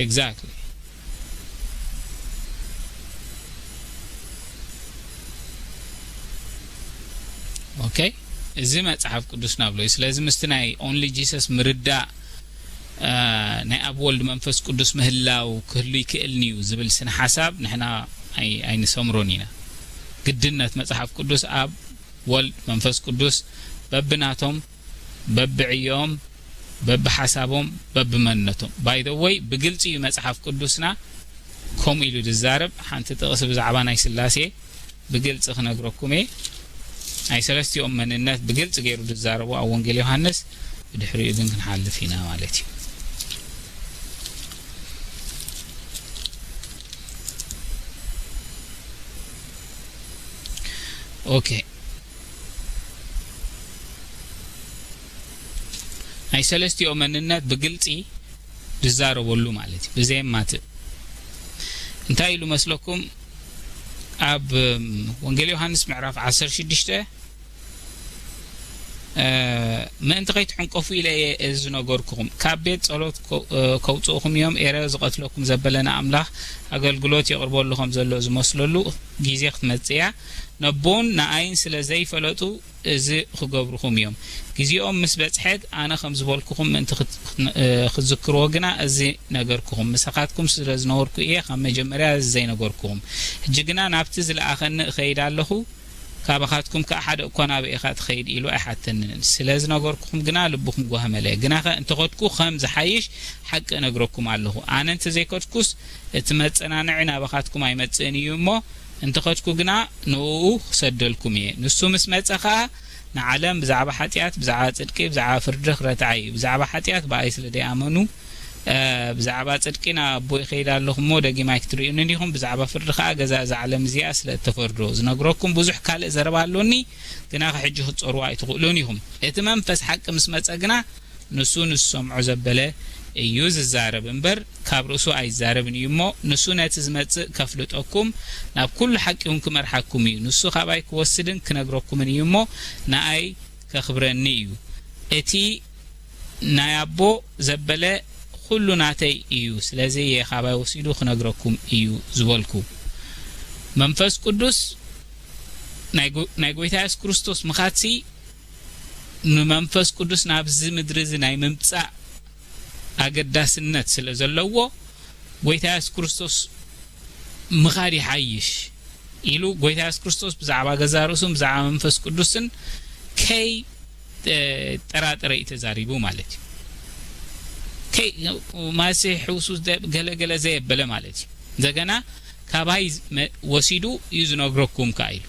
ኤግዛክትሊ። ኦኬ፣ እዚ መጽሓፍ ቅዱስና ብሎ እዩ። ስለዚ ምስቲ ናይ ኦንሊ ጂሰስ ምርዳእ፣ እ፣ ናይ ኣብ ወልድ መንፈስ ቅዱስ ምህላው ክህሉ ይክእልን እዩ ዝብል ስነ ሓሳብ ንሕና ኣይ-፣ ኣይንሰምሮን ኢና። ግድነት መጽሓፍ ቅዱስ ኣብ ወልድ መንፈስ ቅዱስ በብናቶም፣ በብዕዮም፣ በብሓሳቦም፣ በብመንነቶም። ባይ ዘ ወይ ብግልጺ እዩ መጽሓፍ ቅዱስና ከምኡ ኢሉ ዝዛረብ። ሓንቲ ጥቕሲ ብዛዕባ ናይ ስላሴ ብግልጺ ክነግረኩም እየ። ናይ ሰለስቲኦም መንነት ብግልጺ ገይሩ ዝዛረቡ ኣብ ወንጌል ዮሃንስ፣ ብድሕሪኡ ግን ክንሓልፍ ኢና ማለት እዩ። ኦኬ። ናይ ሰለስቲኦም መንነት ብግልጺ ዝዛረበሉ ማለት እዩ፣ ብዘየማትእ። እንታይ ኢሉ መስለኩም? ኣብ፣ እም፣ ወንጌል ዮሃንስ ምዕራፍ ዓሰርተ ሽዱሽተ፣ እ፣ "ምእንቲ ከይትሕንቀፉ ኢለ እየ እዚ ዝነገርኩኹም። ካብ ቤት ጸሎት ከ-፣ እ፣ ከውጽእኹም እዮም፣ ኤረ ዝቐትለኩም ዘበለ ንኣምላኽ ኣገልግሎት የቕርበሉ ከም ዘሎ ዝመስለሉ ግዜ ክትመጽእ እያ። ነቦን ንኣይን ስለ ዘይፈለጡ እዚ ክገብሩኹም እዮም። ግዜኦም ምስ በጽሐት ኣነ ከም ዝበልኩኹም ምእንቲ ክት-፣ ክት-፣ እ፣ ክትዝክርዎ ግና እዚ ነገርኩኹም። ምሳኻትኩም ስለ ዝነበርኩ እየ ካብ መጀመርያ እዚ ዘይነገርኩኹም። ሕጂ ግና ናብቲ ዝለኣኸኒ እኸይድ ኣለኹ፣ ካባኻትኩም ከኣ ሓደ እኳ ናበይ ኢኻ ትኸይድ ኢሉ ኣይሓተንን። ስለ ዝነገርኩኹም ግና ልብኹም ጓህ መለአ። ግናኸ እንተኸድኩ ከም ዝሓይሽ ሓቂ እነግረኩም ኣለኹ። ኣነ እንተ ዘይከድኩስ እቲ መጸናንዒ ናባኻትኩም ኣይመጽእን እዩ እሞ፣ እንተኸድኩ ግና ንእኡ ክሰደልኩም እየ። ንሱ ምስ መጸ ኸኣ ንዓለም ብዛዕባ ሓጢኣት፣ ብዛዕባ ጽድቂ፣ ብዛዕባ ፍርዲ ክረትዓ እዩ። ብዛዕባ ሓጢኣት ብኣይ ስለ ዘይኣመኑ፣ እ፣ ብዛዕባ ጽድቂ ናብ ኣቦ ይኸይድ ኣለኹ እሞ ደጊም ኣይክትርእዩንን ኢኹም። ብዛዕባ ፍርዲ ኸኣ ገዛ እዛ ዓለም እዚኣ ስለ እተፈርዶ። ዝነግረኩም ብዙሕ ካልእ ዘረባ ኣሎኒ፣ ግናኸ ሕጂ ክትጸርዎ ኣይትኽእሉን ኢኹም። እቲ መንፈስ ሓቂ ምስ መጸ ግና ንሱ ንዝሰምዖ ዘበለ እዩ ዝዛረብ እምበር፣ ካብ ርእሱ ኣይዛረብን እዩ እሞ፣ ንሱ ነቲ ዝመጽእ ከፍልጠኩም፣ ናብ ኩሉ ሓቂ እውን ክመርሓኩም እዩ። ንሱ ካባይ ክወስድን ክነግረኩምን እዩ እሞ፣ ንኣይ ከኽብረኒ እዩ። እቲ ናይ ኣቦ ዘበለ ኩሉ ናተይ እዩ። ስለዚ እየ ካባይ ወሲዱ ክነግረኩም እዩ ዝበልኩ። መንፈስ ቅዱስ ናይ ጎ-፣ ናይ ጎይታ የሱስ ክርስቶስ ምኻትሲ ንመንፈስ ቅዱስ ናብዚ ምድሪ እዚ ናይ ምምጻእ ኣገዳስነት ስለ ዘለዎ፣ ጎይታ የሱስ ክርስቶስ ምኻድ ይሓይሽ ኢሉ፣ ጎይታ የሱስ ክርስቶስ ብዛዕባ ገዛ ርእሱን ብዛዕባ መንፈስ ቅዱስን ከይ፣ እ፣ ጠራጠረ እዩ ተዛሪቡ ማለት እዩ። ከይ፣ መሲሕ ሕውሱ ዘ-፣ ገለ ገለ ዘየበለ ማለት እዩ። እንደገና ካባይ መ-፣ ወሲዱ እዩ ዝነግረኩም ከኣ ኢሉ።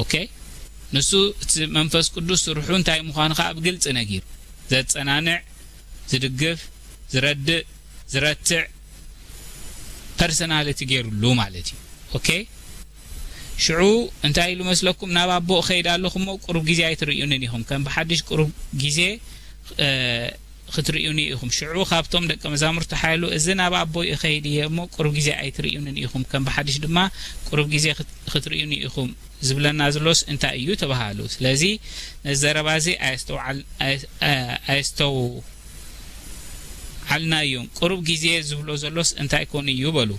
ኦኬ? ንሱ እቲ መንፈስ ቅዱስ ስርሑ እንታይ ምዃኑ ከኣ ብግልጺ ነጊሩ። ዘጸናንዕ፣ ዝድግፍ፣ ዝረድእ፣ ዝረትዕ ፐርሰናሊቲ ገይሩሉ ማለት እዩ። ኦኬ? ሽዑ እንታይ ኢሉ መስለኩም? "ናብ ኣቦ እኸይድ ኣለኹ እሞ ቁሩብ ግዜ ኣይትርእዩንን ኢኹም። ከም ብሓድሽ ቁሩብ ግዜ፣ እ፣ ክትርእዩኒ ኢኹም።" ሽዑ ካብቶም ደቀ መዛሙርቲ ሓያሉ፣ "እዚ ናብ ኣቦይ እኸይድ እየ እሞ ቁሩብ ግዜ ኣይትርእዩንን ኢኹም፣ ከም ብሓድሽ ድማ ቁሩብ ግዜ ክት-፣ ክትርእዩኒ ኢኹም ዝብለና ዘሎስ እንታይ እዩ?" ተባሃሉ። ስለዚ ነዚ ዘረባ እዚ ኣየስተውዓል-፣ ኣየ-፣ ኣየስተውዓልናዮን። "ቁሩብ ግዜ ዝብሎ ዘሎስ እንታይ ኮን እዩ?" በሉ።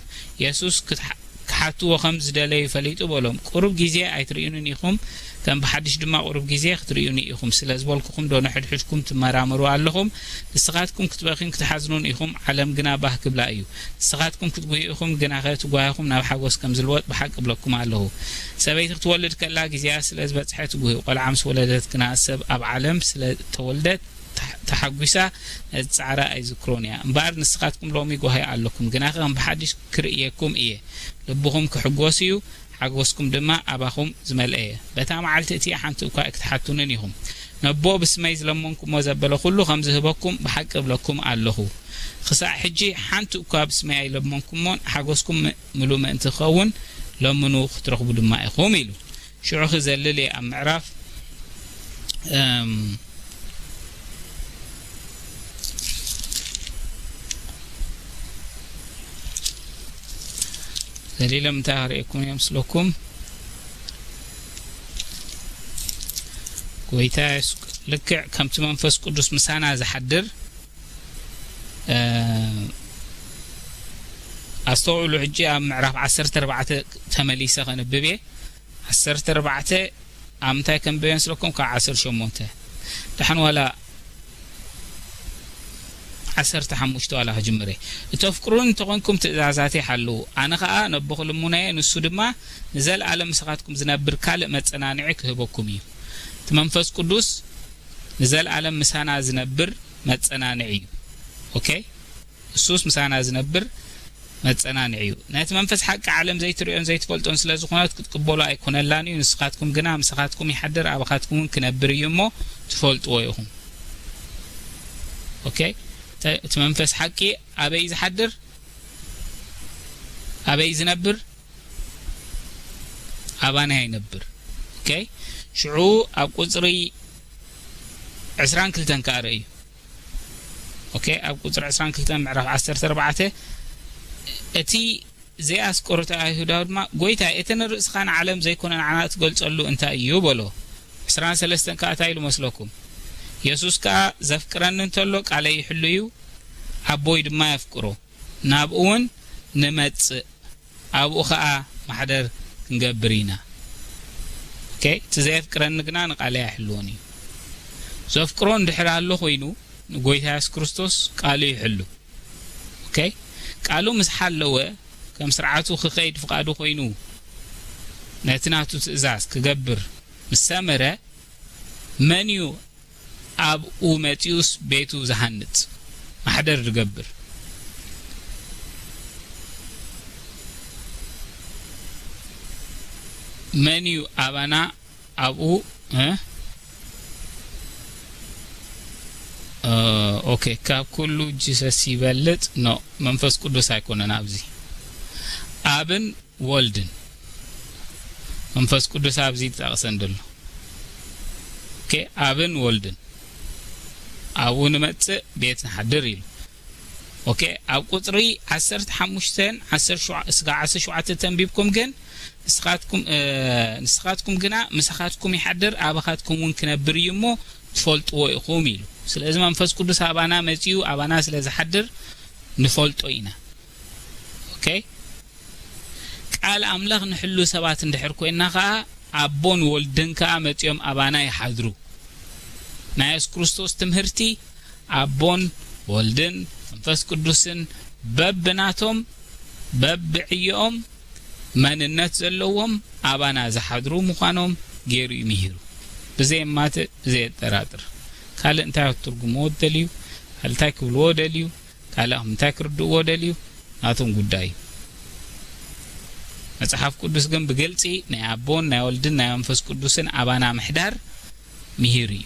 የሱስ ክትሓ-፣ ክሓትዎ ከም ዝደለዩ ፈሊጡ በሎም፣ "ቁሩብ ግዜ ኣይትርእዩንን ኢኹም፣ ከም ብሓድሽ ድማ ቁሩብ ግዜ ክትርእዩኒ ኢኹም። ስለ ዝበልኩኹም ዶ ንሕድሕድኩም ትመራመሩ ኣለኹም? ንስኻትኩም ክትበኽዩን ክትሓዝኑን ኢኹም፣ ዓለም ግና ባህ ክብላ እዩ። ንስኻትኩም ክትጉህዩ ኢኹም፣ ግናኸ እቲ ጓሂኹም ናብ ሓጎስ ከም ዝልወጥ ብሓቂ እብለኩም ኣለኹ። ሰበይቲ ክትወልድ ከላ ግዜኣ ስለ ዝበጽሐ ትጉሂ፣ ቆልዓ ምስ ወለደት ግና፣ ሰብ ኣብ ዓለም ስለ ተወልደት ተሕ-፣ ተሓጒሳ ነቲ ጻዕራ ኣይዝክሮን እያ። እምበኣር ንስኻትኩም ሎሚ ጓሂ ኣለኩም፣ ግናኸ ከም ብሓድሽ ክርእየኩም እየ። ልብኹም ክሕጎስ እዩ፣ ሓጎስኩም ድማ ኣባኹም ዝመልአ እየ። በታ መዓልቲ እቲኣ ሓንቲ እኳ ኣይክትሓቱንን ኢኹም። ነቦ ብስመይ ዝለመንኩሞ ዘበለ ኩሉ ከም ዝህበኩም ብሓቂ እብለኩም ኣለኹ። ክሳዕ ሕጂ ሓንቲ እኳ ብስመይ ኣይለመንኩሞን፣ ሓጎስኩም ም-፣ ምሉእ ምእንቲ ክኸውን ለምኑ ክትረኽቡ ድማ ኢኹም" ኢሉ። ሽዑ ክዘልል እየ ኣብ ምዕራፍ፣ እም፣ ዘሊሎም እንታይ ክርእየኩም እዮም ምስለኩም? ጎይታ የሱስ ልክዕ ከምቲ መንፈስ ቅዱስ ምሳና ዝሓድር፣ እ፣ ኣስተውዕሉ፣ ሕጂ ኣብ ምዕራፍ ዓሰርተ ኣርባዕተ ተመሊሰ ከንብብ እየ። ዓሰርተ ኣርባዕተ ኣብ ምንታይ ከንብብ እየ ምስለኩም? ካብ ዓሰርተ ሸሞንተ ደሓን ዋላ ዓሰርተ ሓሙሽተ ዋላ ክጅምር እየ። "እተፍቅሩኒ እንተኾንኩም ትእዛዛተይ ሓልዉ። ኣነ ኸኣ ነቦ ክልምኖ እየ፣ ንሱ ድማ ንዘለኣለም ምሳኻትኩም ዝነብር ካልእ መጸናንዒ ክህበኩም እዩ።" እቲ መንፈስ ቅዱስ ንዘለኣለም ምሳና ዝነብር መጸናንዒ እዩ። ኦኬ? እሱስ ምሳና ዝነብር መጸናንዒ እዩ። ነቲ መንፈስ ሓቂ ዓለም ዘይትርእዮን ዘይትፈልጦን ስለ ዝኾነት ክትቅበሎ ኣይኮነላን እዩ። ንስኻትኩም ግና ምሳኻትኩም ይሓድር፣ ኣባኻትኩም እውን ክነብር እዩ እሞ ትፈልጥዎ ኢኹም። ኦኬ፣ ተ-፣ እቲ መንፈስ ሓቂ ኣበይ ዝሓድር? ኣበይ ዝነብር? ኣባና ይነብር። ኦኬ፣ ሽዑ ኣብ ቁጽሪ ዕስራን ክልተን ከኣ ርእዩ። ኦኬ፣ ኣብ ቁጽሪ ዕስራን ክልተን ምዕራፍ ዓሰርተ ኣርባዕተ፣ እቲ ዘይኣስቆሮተ ኣይሁዳዊ ድማ፣ "ጎይታይ፣ እቲ ንርእስኻ ንዓለም ዘይኮነ ንዓና እትገልጸሉ እንታይ እዩ?" በሎ። ዕስራን ሰለስተን ከኣ እንታይ ኢሉ መስለኩም? የሱስ ከኣ፣ "ዘፍቅረኒ እንተሎ ቃለይ ይሕሉ እዩ፣ ኣቦይ ድማ የፍቅሮ፣ ናብኡ እውን ንመጽእ፣ ኣብኡ ኸኣ ማሕደር ክንገብር ኢና።" ኦኬ፣ "እቲ ዘየፍቅረኒ ግና ንቃለይ ኣይሕልዎን እዩ።" ዘፍቅሮ እንድሕር ኣሎ ኮይኑ፣ ንጎይታ የሱስ ክርስቶስ ቃሉ ይሕሉ። ኦኬ፣ ቃሉ ምስ ሓለወ፣ ከም ስርዓቱ ክኸይድ ፍቓዱ ኮይኑ፣ ነቲ ናቱ ትእዛዝ ክገብር ምስ ሰመረ፣ መን እዩ ኣብኡ መጺኡስ ቤቱ ዝሃንጽ፣ ማሕደር ዝገብር? መን እዩ ኣባና ኣብኡ፣ እ? እ፣ ኦኬ፣ ካብ ኩሉ ጂሰስ ይበልጽ? ኖ፣ መንፈስ ቅዱስ ኣይኮነን ኣብዚ። ኣብን ወልድን መንፈስ ቅዱስ ኣብዚ ይጠቕሰን ዘሎ። ኦኬ፣ ኣብን ወልድን፣ "ኣብኡ ንመጽእ፣ ቤት ንሓድር" ኢሉ። ኦኬ፣ ኣብ ቁጽሪ ዓሰርተ ሓሙሽተን ዓሰርተ ሸውዓተ፣ እስካብ ዓሰርተ ሸውዓተ ተንቢብኩም ግን፣ "ንስኻትኩም፣ እ፣ ንስኻትኩም ግና ምሳኻትኩም ይሓድር፣ ኣባኻትኩም እውን ክነብር እዩ እሞ ትፈልጥዎ ኢኹም" ኢሉ። ስለዚ መንፈስ ቅዱስ ኣባና መጺኡ፣ ኣባና ስለ ዝሓድር ንፈልጦ ኢና። ኦኬ፣ ቃል ኣምላኽ ንሕሉ ሰባት እንድሕር ኮይንና ኸኣ፣ ኣቦን ወልድን ከኣ መጺኦም ኣባና ይሓድሩ። ናይ የሱስ ክርስቶስ ትምህርቲ፣ ኣቦን ወልድን መንፈስ ቅዱስን በብናቶም፣ በብዕዮኦም መንነት ዘለዎም ኣባና ዝሓድሩ ምዃኖም ገይሩ እዩ ምሂሩ። ብዘየማትእ፣ ብዘየጠራጥር። ካልእ እንታይ ትርጉምዎ ደልዩ? ካልእ እንታይ ክብልዎ ደልዩ? ካልእ እንታይ ክርድእዎ ደልዩ? ናቶም ጉዳይ እዩ። መጽሓፍ ቅዱስ ግን ብግልጺ ናይ ኣቦን ናይ ወልድን ናይ መንፈስ ቅዱስን ኣባና ምሕዳር ምሂር እዩ።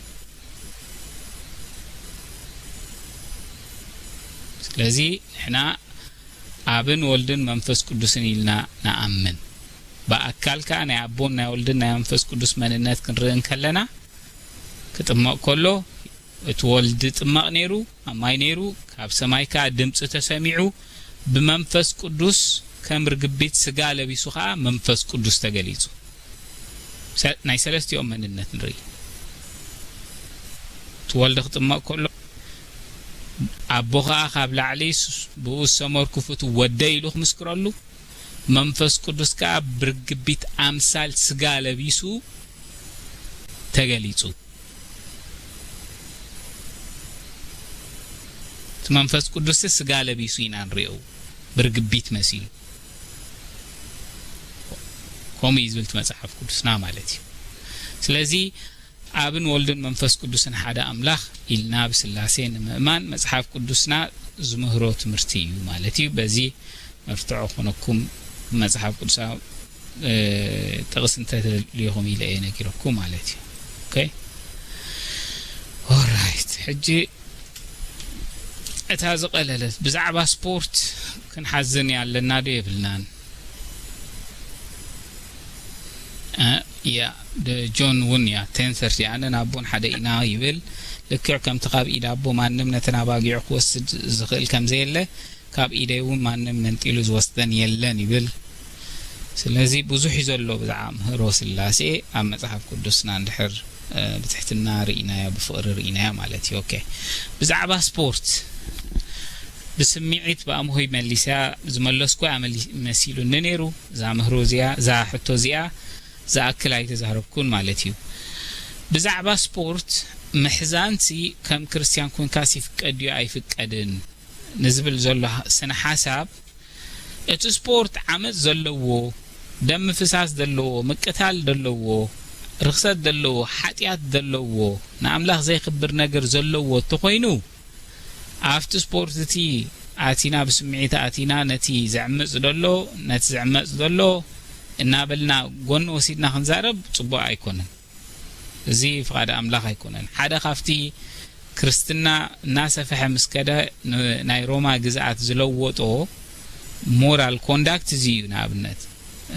ስለዚ ንሕና ኣብን ወልድን መንፈስ ቅዱስን ኢልና ንኣምን። ብኣካል ከኣ ናይ ኣቦን ናይ ወልድን ናይ መንፈስ ቅዱስ መንነት ክንርኢ እንከለና፣ ክጥመቕ ከሎ እቲ ወልድ ይጥመቕ ነይሩ፣ ኣብ ማይ ነይሩ፣ ካብ ሰማይ ከኣ ድምጺ ተሰሚዑ፣ ብመንፈስ ቅዱስ ከም ርግቢት ስጋ ለቢሱ ከኣ መንፈስ ቅዱስ ተገሊጹ። ሰ-፣ ናይ ሰለስቲኦም መንነት ንርኢ። እቲ ወልድ ክጥመቕ ከሎ፣ ኣቦ ከኣ ካብ ላዕሊ ስ-፣ ብኡ ዝሰመርኩ ፍቱው ወደይ ኢሉ ክምስክረሉ፣ መንፈስ ቅዱስ ከኣ ብርግቢት ኣምሳል ስጋ ለቢሱ ተገሊጹ። እቲ መንፈስ ቅዱስ ስጋ ለቢሱ ኢና ንሪኦ፣ ብርግቢት መሲሉ። ከምኡ እዩ ዝብል እቲ መጽሓፍ ቅዱስና ማለት እዩ። ስለዚ ኣብን ወልድን መንፈስ ቅዱስን ሓደ ኣምላኽ ኢልና ብስላሴ ንምእማን መጽሓፍ ቅዱስና ዝምህሮ ትምህርቲ እዩ ማለት እዩ። በዚ መርትዖ ኮነኩም መጽሓፍ ቅዱሳዊ፣ እ፣ ጥቕስ እንተተደልዩኹም ኢለ እየ ነጊረኩም ማለት እዩ። ኦኬ። ኦራይት። ሕጂ እታ ዝቐለለት ብዛዕባ ስፖርት ክንሓዝን እያ ኣለና ዶ የብልናን? እ፣ ያ፣ ደ-፣ ጆን እውን እያ፣ ቴን ሰርቲ፣ ኣነን ኣቦን ሓደ ኢና ይብል። ልክዕ ከምቲ ካብ ኢድ ኣቦ ማንም ነተን ኣባጊዑ ክወስድ ዝኽእል ከም ዘየለ፣ ካብ ኢደይ እውን ማንም መንጢሉ ዝወስደን የለን ይብል። ስለዚ ብዙሕ እዩ ዘሎ ብዛዕባ ምህሮ ስላሴ ኣብ መጽሓፍ ቅዱስና እንድሕር፣ እ፣ ብትሕትና ርኢናዮ፣ ብፍቕሪ ርኢናዮ ማለት እዩ። ኦኬ። ብዛዕባ ስፖርት ብስምዒት ብኣምሆይ መሊሰያ ዝመለስኩያ መሊ-፣ መሲሉኒ ነይሩ። እዛ ምህሮ እዚኣ፣ እዛ ሕቶ እዚኣ ዝኣክል ኣይተዛረብኩን ማለት እዩ። ብዛዕባ ስፖርት ምሕዛንሲ ከም ክርስትያን ኮንካስ ይፍቀድ ድዩ ኣይፍቀድን ንዝብል ዘሎ ስነ ሓሳብ፣ እቲ ስፖርት ዓመጽ ዘለዎ፣ ደም ምፍሳስ ዘለዎ፣ ምቅታል ዘለዎ፣ ርኽሰት ዘለዎ፣ ሓጢኣት ዘለዎ፣ ንኣምላኽ ዘይኽብር ነገር ዘለዎ እንተኾይኑ፣ ኣብቲ ስፖርት እቲ ኣቲና፣ ብስምዒት ኣቲና ነቲ ዘዕምጽ ዘሎ፣ ነቲ ዝዕመጽ ዘሎ እናበልና ጎኒ ወሲድና ክንዛረብ ጽቡቕ ኣይኮነን። እዚ ፍቓድ ኣምላኽ ኣይኮነን። ሓደ ካብቲ ክርስትና እናሰፍሐ ምስ ከደ ን-፣ ናይ ሮማ ግዝኣት ዝለወጦ ሞራል ኮንዳክት እዚ እዩ። ንኣብነት፣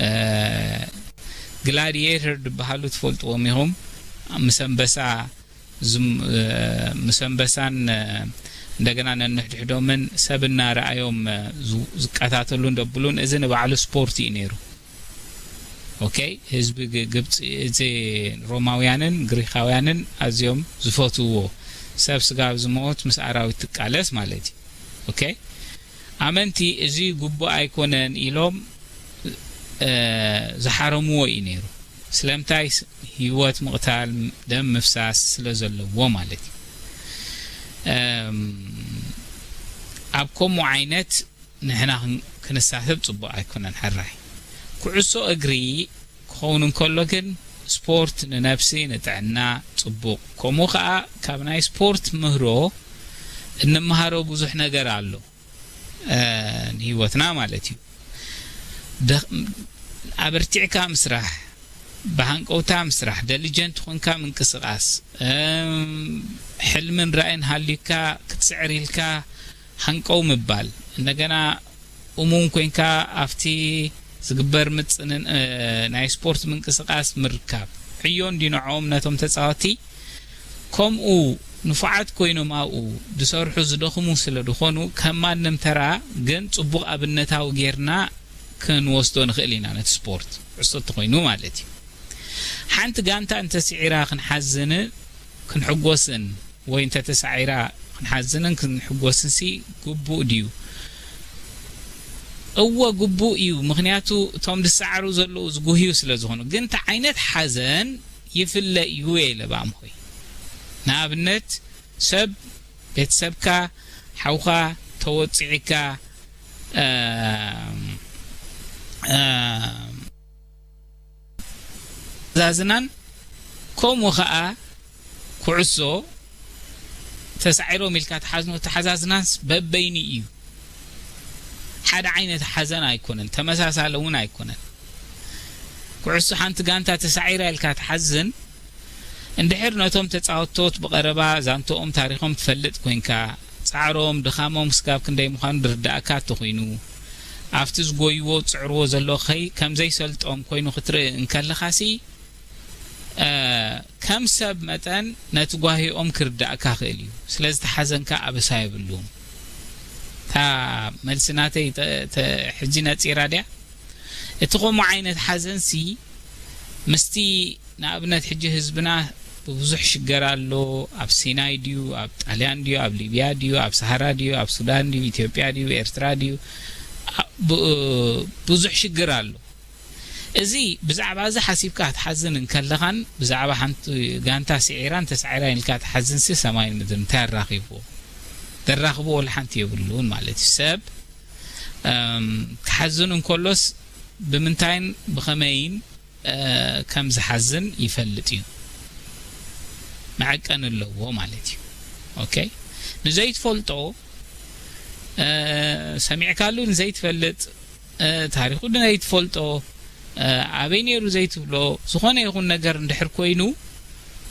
እ፣ ግላዲየተር ዝበሃሉ ትፈልጥዎም ኢኹም። ምስ ኣንበሳ ዝም-፣ እ፣ ምስ ኣንበሳን፣ እ፣ እንደገና ነንሕድሕዶምን ሰብ እናረኣዮም፣ እ፣ ዝ-፣ ዝቀታተሉን ደብሉን፣ እዚ ንባዕሉ ስፖርት እዩ ነይሩ። ኦኬ፣ ህዝቢ ግ-፣ ግብፂ፣ እዚ ሮማውያንን ግሪኻውያንን ኣዝዮም ዝፈትውዎ፣ ሰብ ስጋብ ዝሞት ምስ ኣራዊት ትቃለስ ማለት እዩ። ኦኬ፣ ኣመንቲ እዚ ግቡእ ኣይኮነን ኢሎም፣ እ፣ ዝሓረምዎ እዩ ነይሩ። ስለምንታይ? ስ-፣ ህይወት ምቕታል፣ ደም ምፍሳስ ስለ ዘለዎ ማለት እዩ። እም፣ ኣብ ከምኡ ዓይነት ንሕና ክን-፣ ክንሳተፍ ጽቡቕ ኣይኮነን። ሕራይ፣ ኩዕሶ እግሪ ክኸውን እንከሎ ግን፣ ስፖርት ንነብሲ፣ ንጥዕና ጽቡቕ። ከምኡ ኸኣ ካብ ናይ ስፖርት ምህሮ እንመሃሮ ብዙሕ ነገር ኣሎ፣ እ፣ ንህይወትና ማለት እዩ። ደኽ-፣ ኣበርቲዕካ ምስራሕ፣ ብሃንቀውታ ምስራሕ፣ ደሊጀንት ኮንካ ምንቅስቓስ፣ እም፣ ሕልምን ራእይን ሃልዩካ ክትስዕር ኢልካ ሃንቀው ምባል፣ እንደገና እሙን ኮንካ ኣብቲ ዝግበር ምጽንን፣ እ፣ ናይ ስፖርት ምንቅስቓስ ምርካብ። ዕዮ እንዲ ንዕኦም ነቶም ተጻወትቲ ከምኡ ንፉዓት ኮይኖም ኣብኡ ዝሰርሑ ዝደኽሙ ስለ ዝኾኑ፣ ከም ማንም ተራ ግን ጽቡቕ ኣብነታዊ ጌርና ክንወስዶ ንኽእል ኢና። ነቲ ስፖርት፣ ኩዕሶ እንተኾይኑ ማለት እዩ። ሓንቲ ጋንታ እንተስዒራ ክንሓዝን ክንሕጎስን፣ ወይ እንተተሳዒራ ክንሓዝንን ክንሕጎስንሲ ግቡእ ድዩ? እወ፣ ግቡእ እዩ። ምኽንያቱ እቶም ዝሰዓሩ ዘለዉ ዝጉህዩ ስለ ዝኾኑ። ግን እቲ ዓይነት ሓዘን ይፍለ እዩ እየ ኢለ ብኣምኾይ። ንኣብነት፣ ሰብ፣ ቤተሰብካ፣ ሓውኻ ተወጺዕካ፣ እ፣ እ፣ ተሓዛዝናን፣ ከምኡ ኸኣ ኩዕሶ ተሳዒሮም ኢልካ ትሓዝኖ ኣተሓዛዝናንስ በበይኑ እዩ። ሓደ ዓይነት ሓዘን ኣይኮነን፣ ተመሳሳሊ እውን ኣይኮነን። ኩዕሶ ሓንቲ ጋንታ ተሳዒራ ኢልካ ትሓዝን፣ እንድሕር ነቶም ተጻወቶት ብቐረባ ዛንትኦም ታሪኾም ትፈልጥ ኮንካ፣ ጻዕሮም፣ ድኻሞም ስጋብ ክንደይ ምዃኑ ዝርድኣካ እንተኾይኑ፣ ኣብቲ ዝጎይዎ ዝጽዕርዎ ዘሎ ከይ-፣ ከም ዘይሰልጦም ኮይኑ ክትርኢ እንከለኻሲ፣ እ፣ ከም ሰብ መጠን ነቲ ጓሂኦም ክርድኣካ ክእል እዩ። ስለዚ ተሓዘንካ ኣበሳ የብሉን። እታ መልሲ ናተይ ተ-፣ ተ-፣ ሕጂ ነጺራ ድያ? እቲ ከምኡ ዓይነት ሓዘንሲ ምስቲ ንኣብነት ሕጂ ህዝብና ብብዙሕ ሽገር ኣሎ። ኣብ ሲናይ ድዩ፣ ኣብ ጣልያን ድዩ፣ ኣብ ሊብያ ድዩ፣ ኣብ ሰሃራ ድዩ፣ ኣብ ሱዳን ድዩ፣ ኢትዮጵያ ድዩ፣ ኤርትራ ድዩ፣ ብ-፣ ብዙሕ ሽግር ኣሎ። እዚ ብዛዕባ እዚ ሓሲብካ ክትሓዝን እንከለኻን ብዛዕባ ሓንቲ ጋንታ ስዒራን ተሳዒራን ኢልካ ትሓዝንሲ ሰማይን ምድርን እንታይ ኣራኺብዎ? ዘራኽቦ ወላ ሓንቲ የብሉን ማለት እዩ። ሰብ፣ እም፣ ክሓዝን እንከሎስ ብምንታይን ብኸመይን እ፣ ከም ዝሓዝን ይፈልጥ እዩ። መዐቀኒ ኣለዎ ማለት እዩ። ኦኬ? ንዘይትፈልጦ፣ እ፣ ሰሚዕካሉ ንዘይትፈልጥ፣ እ፣ ታሪኹ ንዘይትፈልጦ፣ እ፣ ኣበይ ነይሩ ዘይትብሎ፣ ዝኾነ ይኹን ነገር እንድሕር ኮይኑ፣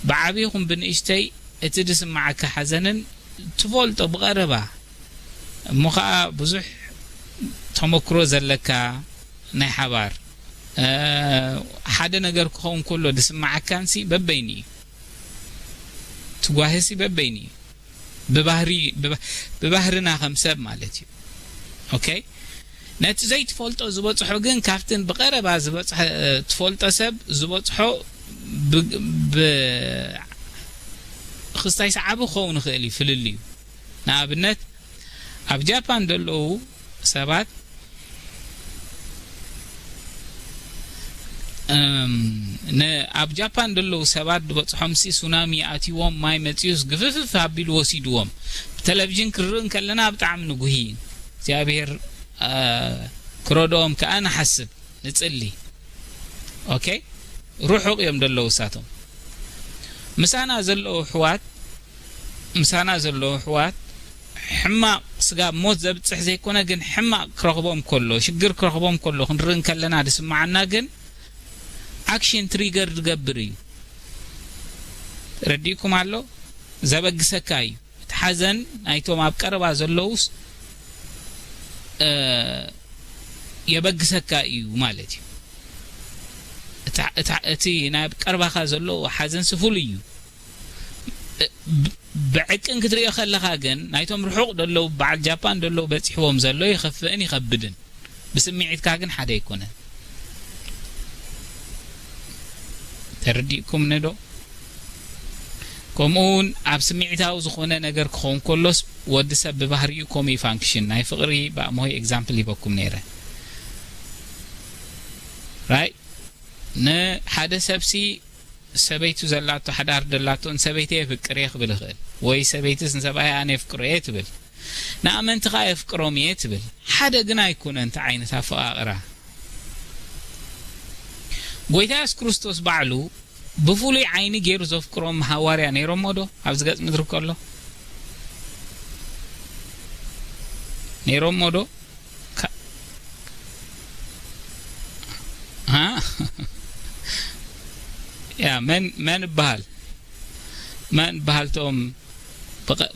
ብዓቢ ይኹን ብንእሽተይ እቲ ዝስምዓካ ሓዘንን ትፈልጦ ብቐረባ እሞ ኸኣ ብዙሕ ተመክሮ ዘለካ ናይ ሓባር፣ እ፣ ሓደ ነገር ክኸውን ከሎ ዝስምዓካንሲ በበይኑ እዩ። ትጓህሲ በበይኑ እዩ። ብባህሪ፣ ብባ-፣ ብባህርና ከም ሰብ ማለት እዩ። ኦኬ? ነቲ ዘይትፈልጦ ዝበጽሖ ግን ካብትን ብቐረባ ዝበጽሐ፣ እ፣ ትፈልጦ ሰብ ዝበጽሖ ብ-፣ ብ-፣ ክስታይ ሰዓቢ ክኸውን ይኽእል እዩ ፍልልዩ። ንኣብነት፣ ኣብ ጃፓን ዘለዉ ሰባት፣ እም፣ ን-፣ ኣብ ጃፓን ዘለዉ ሰባት ዝበጽሖምሲ ሱናሚ ኣትይዎም፣ ማይ መጺኡስ ግፍፍፍ ኣቢሉ ወሲድዎም። ብቴሌቪዥን ክንርኢ እንከለና ብጣዕሚ ንጉሂ። እግዚኣብሔር፣ እ፣ ክረድኦም ከኣ ንሓስብ፣ ንጽሊ። ኦኬ? ርሑቕ እዮም ዘለዉ እሳቶም። ምሳና ዘለዉ ኣሕዋት፣ ምሳና ዘለዉ ኣሕዋት፣ ሕማቕ ስጋብ ሞት ዘብጽሕ ዘይኮነ፣ ግን ሕማቕ ክረኽቦም ከሎ፣ ሽግር ክረኽቦም ከሎ ክንርኢ እንከለና ዝስምዓና ግን ኣክሽን ትሪገር ዝገብር እዩ። ረዲእኩም ኣሎ? ዘበግሰካ እዩ። እቲ ሓዘን ናይቶም ኣብ ቀረባ ዘለዉስ፣ እ፣ የበግሰካ እዩ ማለት እዩ። እታ-፣ እታ-፣ እቲ ናይ ኣብ ቀረባኻ ዘሎ ሓዘንሲ ፍሉይ እዩ። እ፣ ብ-፣ ብዕቅን ክትሪኦ ከለኻ ግን፣ ናይቶም ርሑቕ ዘለዉ፣ በዓል ጃፓን ዘለዉ በጺሕዎም ዘሎ ይኸፍእን ይኸብድን። ብስምዒትካ ግን ሓደ ኣይኮነን። ተረዲእኩምኒ ዶ? ከምኡ እውን ኣብ ስምዒታዊ ዝኾነ ነገር ክኸውን ከሎስ፣ ወዲ ሰብ ብባህሪኡ ከምኡ እዩ ፋንክሽን። ናይ ፍቕሪ ብኣምሆይ ኤግዛምፕል ሂበኩም ነይረ። ራይት? ንሓደ ሰብሲ ሰበይቱ ዘላቶ፣ ሓዳር ደላቶ፣ "ንሰበይተይ የፍቅር እየ" ክብል ይኽእል። ወይ ሰበይትስ ንሰብኣይ "ኣነ የፍቅሮ እየ" ትብል። ንኣመንቲ ከኣ "የፍቅሮም እየ" ትብል። ሓደ ግን ኣይኮነን እቲ ዓይነት ኣፈቓቕራ። ጎይታ የሱስ ክርስቶስ ባዕሉ ብፍሉይ ዓይኒ ገይሩ ዘፍቅሮም ሃዋርያ ነይሮሞ ዶ? ኣብዚ ገጽ ምድሪ ከሎ ነይሮሞ ዶ? ካ-፣ ሃ? ያ፣ መን፣ መን እበሃል? መን እበሃል? እቶም ብቐ-፣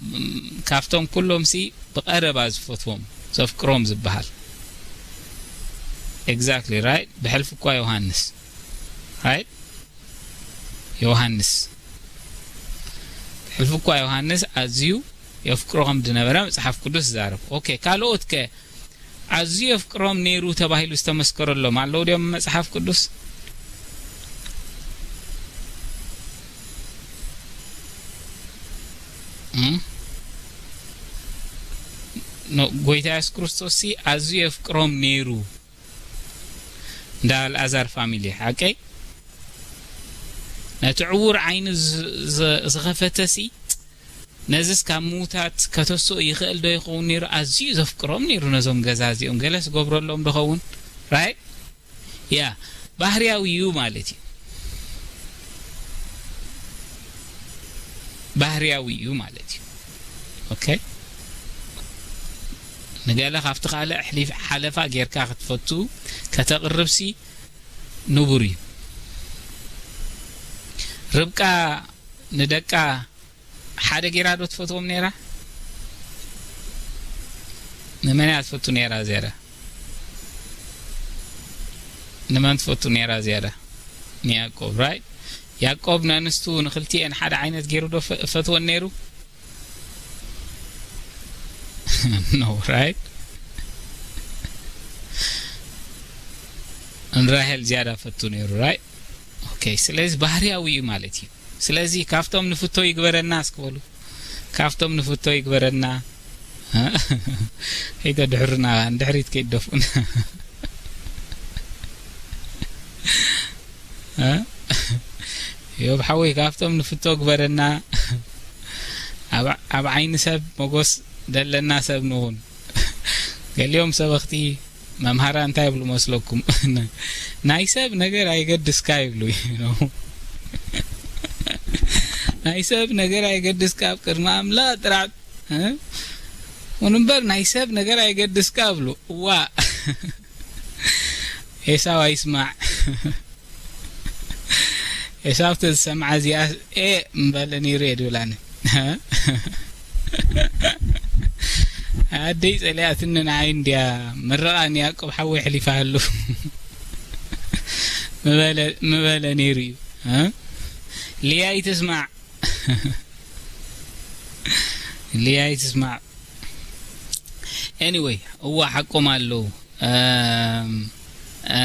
ካብቶም ኩሎምሲ ብቐረባ ዝፈትዎም፣ ዘፍቅሮም ዝበሃል። ኤግዛክትሊ፣ ራይት? ብሕልፊ እኳ ዮሃንስ፣ ራይት? ዮሃንስ፣ ብሕልፊ እኳ ዮሃንስ ኣዝዩ የፍቅሮ ከም ዝነበረ መጽሓፍ ቅዱስ ይዛረብ። ኦኬ፣ ካልኦት ከ ኣዝዩ የፍቅሮም ነይሩ ተባሂሉ ዝተመስከረሎም ኣለዉ ድዮም መጽሓፍ ቅዱስ? እም? ኖ፣ ጎይታ የሱስ ክርስቶስ ሲ ኣዝዩ የፍቅሮም ነይሩ። እንዳ ኣልኣዛር ፋሚሊ፣ ሓቀይ? ነቲ ዕዉር ዓይኒ ዝ-፣ ዝ-፣ ዝኸፈተ ሲ፣ ነዚስ ካብ ምዉታት ከተስኦ ይኽእል ዶ ይኸውን ነይሩ? ኣዝዩ ዘፍቅሮም ነይሩ ነዞም ገዛ እዚኦም። ገለ ዝገብረሎም ዶ ኸውን? ራይት? ያ፣ ባህርያዊ እዩ ማለት እዩ። ባህርያዊ እዩ ማለት እዩ። ኦኬ? ንገለ ካብቲ ካልእ ኣሕሊፍ-፣ ሓለፋ ጌርካ ክትፈቱ፣ ከተቕርብሲ ንቡር እዩ። ርብቃ ንደቃ ሓደ ጌራ ዶ ትፈትዎም ነይራ? ንመን እያ ትፈቱ ነይራ ዝያዳ? ንመን ትፈቱ ነይራ ዝያዳ? ንያዕቆብ፣ ራይት? ያዕቆብ ንኣንስቱ ንኽልቲኤን ሓደ ዓይነት ገይሩ ዶ ፈ-፣ ፈትወን ነይሩ? ኖ፣ ራይት? ንራሄል ዝያዳ ፈቱ ነይሩ፣ ራይት? ኦኬ፣ ስለዚ ባህርያዊ እዩ ማለት እዩ። ስለዚ ካብቶም ንፍቶ ይግበረና እስኪ በሉ። ካብቶም ንፍቶ ይግበረና። ከይተድሕሩና፣ ንድሕሪት ከይትደፍኡና። እ? ዮብ ሓወይ፣ ካብቶም ንፍቶ ግበረና። ኣብ፣ ኣብ ዓይኒ ሰብ ሞጎስ ደለና ሰብ ንኹን። ገሊኦም ሰበኽቲ መምሃራ እንታይ ይብሉ መስለኩም? ናይ ሰብ ነገር ኣይገድስካ ይብሉ። You know? ናይ ሰብ ነገር ኣይገድስካ፣ ኣብ ቅድሚ ኣምላኽ ጥራሕ፣ እ? ኹን እምበር ናይ ሰብ ነገር ኣይገድስካ ይብሉ። እዋ። ኤሳው ኣይስማዕ። ኤሳው ተዝሰምዓ እዚኣ ኤ ምበለ ነይሩ እየ ድብላኒ። ኣደይ ጸሊኣትኒ ንዓይ እንድያ፣ ምርቓ ንያዕቆብ ሓወይ ኣሕሊፋ ሃሉ ምበለ፣ ምበለ ነይሩ እዩ። እ? ሊያ ኣይትስማዕ። ሊያ ኣይትስማዕ። ኤኒወይ፣ እዋ ሓቆም ኣለዉ። እም፣ እ፣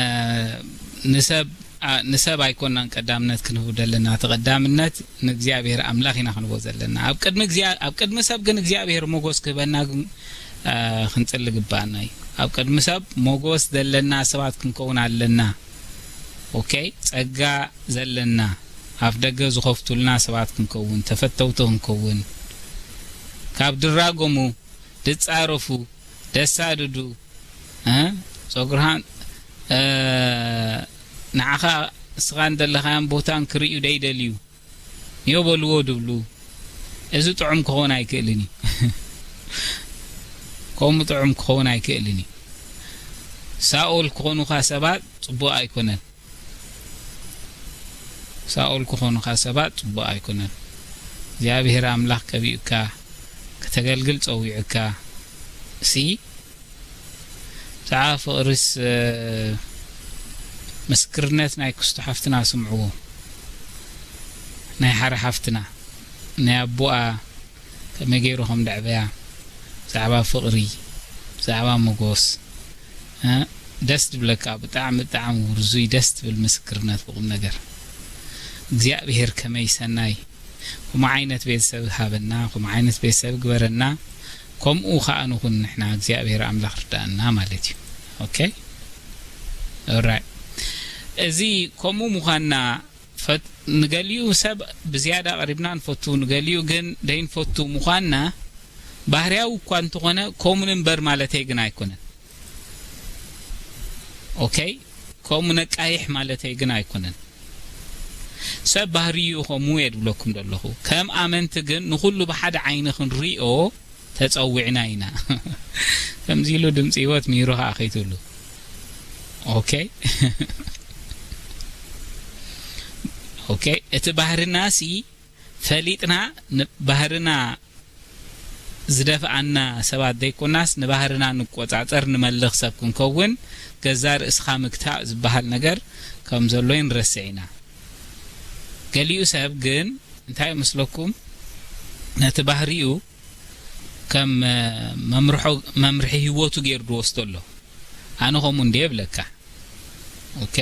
ንሰብ፣ ኣ፣ ንሰብ ኣይኮናን ቀዳምነት ክንህቡ ዘለና። እቲ ቀዳምነት ንእግዚኣብሔር ኣምላኽ ኢና ክንህቦ ዘለና። ኣብ ቅድሚ እግዚኣብ-፣ ኣብ ቅድሚ ሰብ ግን እግዚኣብሔር ሞጎስ ክህበና ግን፣ እ፣ ክንጽሊ ግባኣና እዩ። ኣብ ቅድሚ ሰብ ሞጎስ ዘለና ሰባት ክንከውን ኣለና። ኦኬ? ጸጋ ዘለና፣ ኣፍ ደገ ዝኸፍቱልና ሰባት ክንከውን፣ ተፈተውቲ ክንከውን፣ ካብ ድራጎሙ፣ ድጻረፉ፣ ደሳድዱ፣ እ? ጸጉርሃን፣ እ፣ ንዓኻ እስኻ እንደለኻያን ቦታን ክርእዩ ደይደልዩ፣ ንዮ በልዎ ድብሉ፣ እዚ ጥዑም ክኾን ኣይክእልን እዩ። ከምኡ ጥዑም ክኸውን ኣይክእልን እዩ። ሳኦል ክኾኑኻ ሰባት ጽቡቕ ኣይኮነን። ሳኦል ክኾኑኻ ሰባት ጽቡቕ ኣይኮነን። እግዚኣብሔር ኣምላኽ ቀቢኡካ፣ ከተገልግል ጸዊዑካ፣ ሲ ብዛዕባ ፍቕሪስ፣ እ፣ ምስክርነት ናይ ክስቶ ሓፍትና ስምዕዎ። ናይ ሓረ ሓፍትና፣ ናይ ኣቦኣ ከመይ ገይሩ ከም ደዕበያ፣ ብዛዕባ ፍቕሪ፣ ብዛዕባ መጎስ፣ እ፣ ደስ ትብለካ። ብጣዕሚ፣ ብጣዕሚ ውርዙይ፣ ደስ ትብል ምስክርነት ብቁም ነገር። እግዚኣብሔር ከመይ ሰናይ፣ ከምኡ ዓይነት ቤተሰብ ሃበና፣ ከምኡ ዓይነት ቤተሰብ ግበረና። ከምኡ ከኣ ንኹን ንሕና፣ እግዚኣብሔር ኣምላኽ ርዳእና ማለት እዩ። ኦኬ? ኦራይት። እዚ ከምኡ ምዃንና ፈት-፣ ንገሊኡ ሰብ ብዝያዳ ቀሪብና ንፈቱ፣ ንገሊኡ ግን ደይንፈቱ ምዃንና ባህርያዊ እኳ እንተኾነ፣ ከምኡ ንንበር ማለተይ ግን ኣይኮነን። ኦኬ? ከምኡ ነቃይሕ ማለተይ ግን ኣይኮነን። ሰብ ባህርዩ ከምኡ እየ ድብለኩም ዘለኹ። ከም ኣመንቲ ግን ንኹሉ ብሓደ ዓይኒ ክንሪኦ ተጸዊዕና ኢና። ከምዚ ኢሉ ድምጺ ህይወት ምሂሩ ኸኣ ከይትብሉ። ኦኬ? ኦኬ፣ እቲ ባህርና ሲ ፈሊጥና ን-፣ ባህርና ዝደፍኣና ሰባት ዘይኮናስ፣ ንባህርና ንቆጻጸር ንመልኽ ሰብ ክንከውን፣ ገዛ ርእስኻ ምግታእ ዝበሃል ነገር ከም ዘሎ ይንረስዕ ኢና። ገሊኡ ሰብ ግን እንታይ ይመስለኩም? ነቲ ባህሪኡ ከም፣ እ፣ መምርሖ፣ መምርሒ ህይወቱ ገይሩ ዝወስዶ ኣሎ። ኣነ ከምኡ እንድየ ይብለካ። ኦኬ?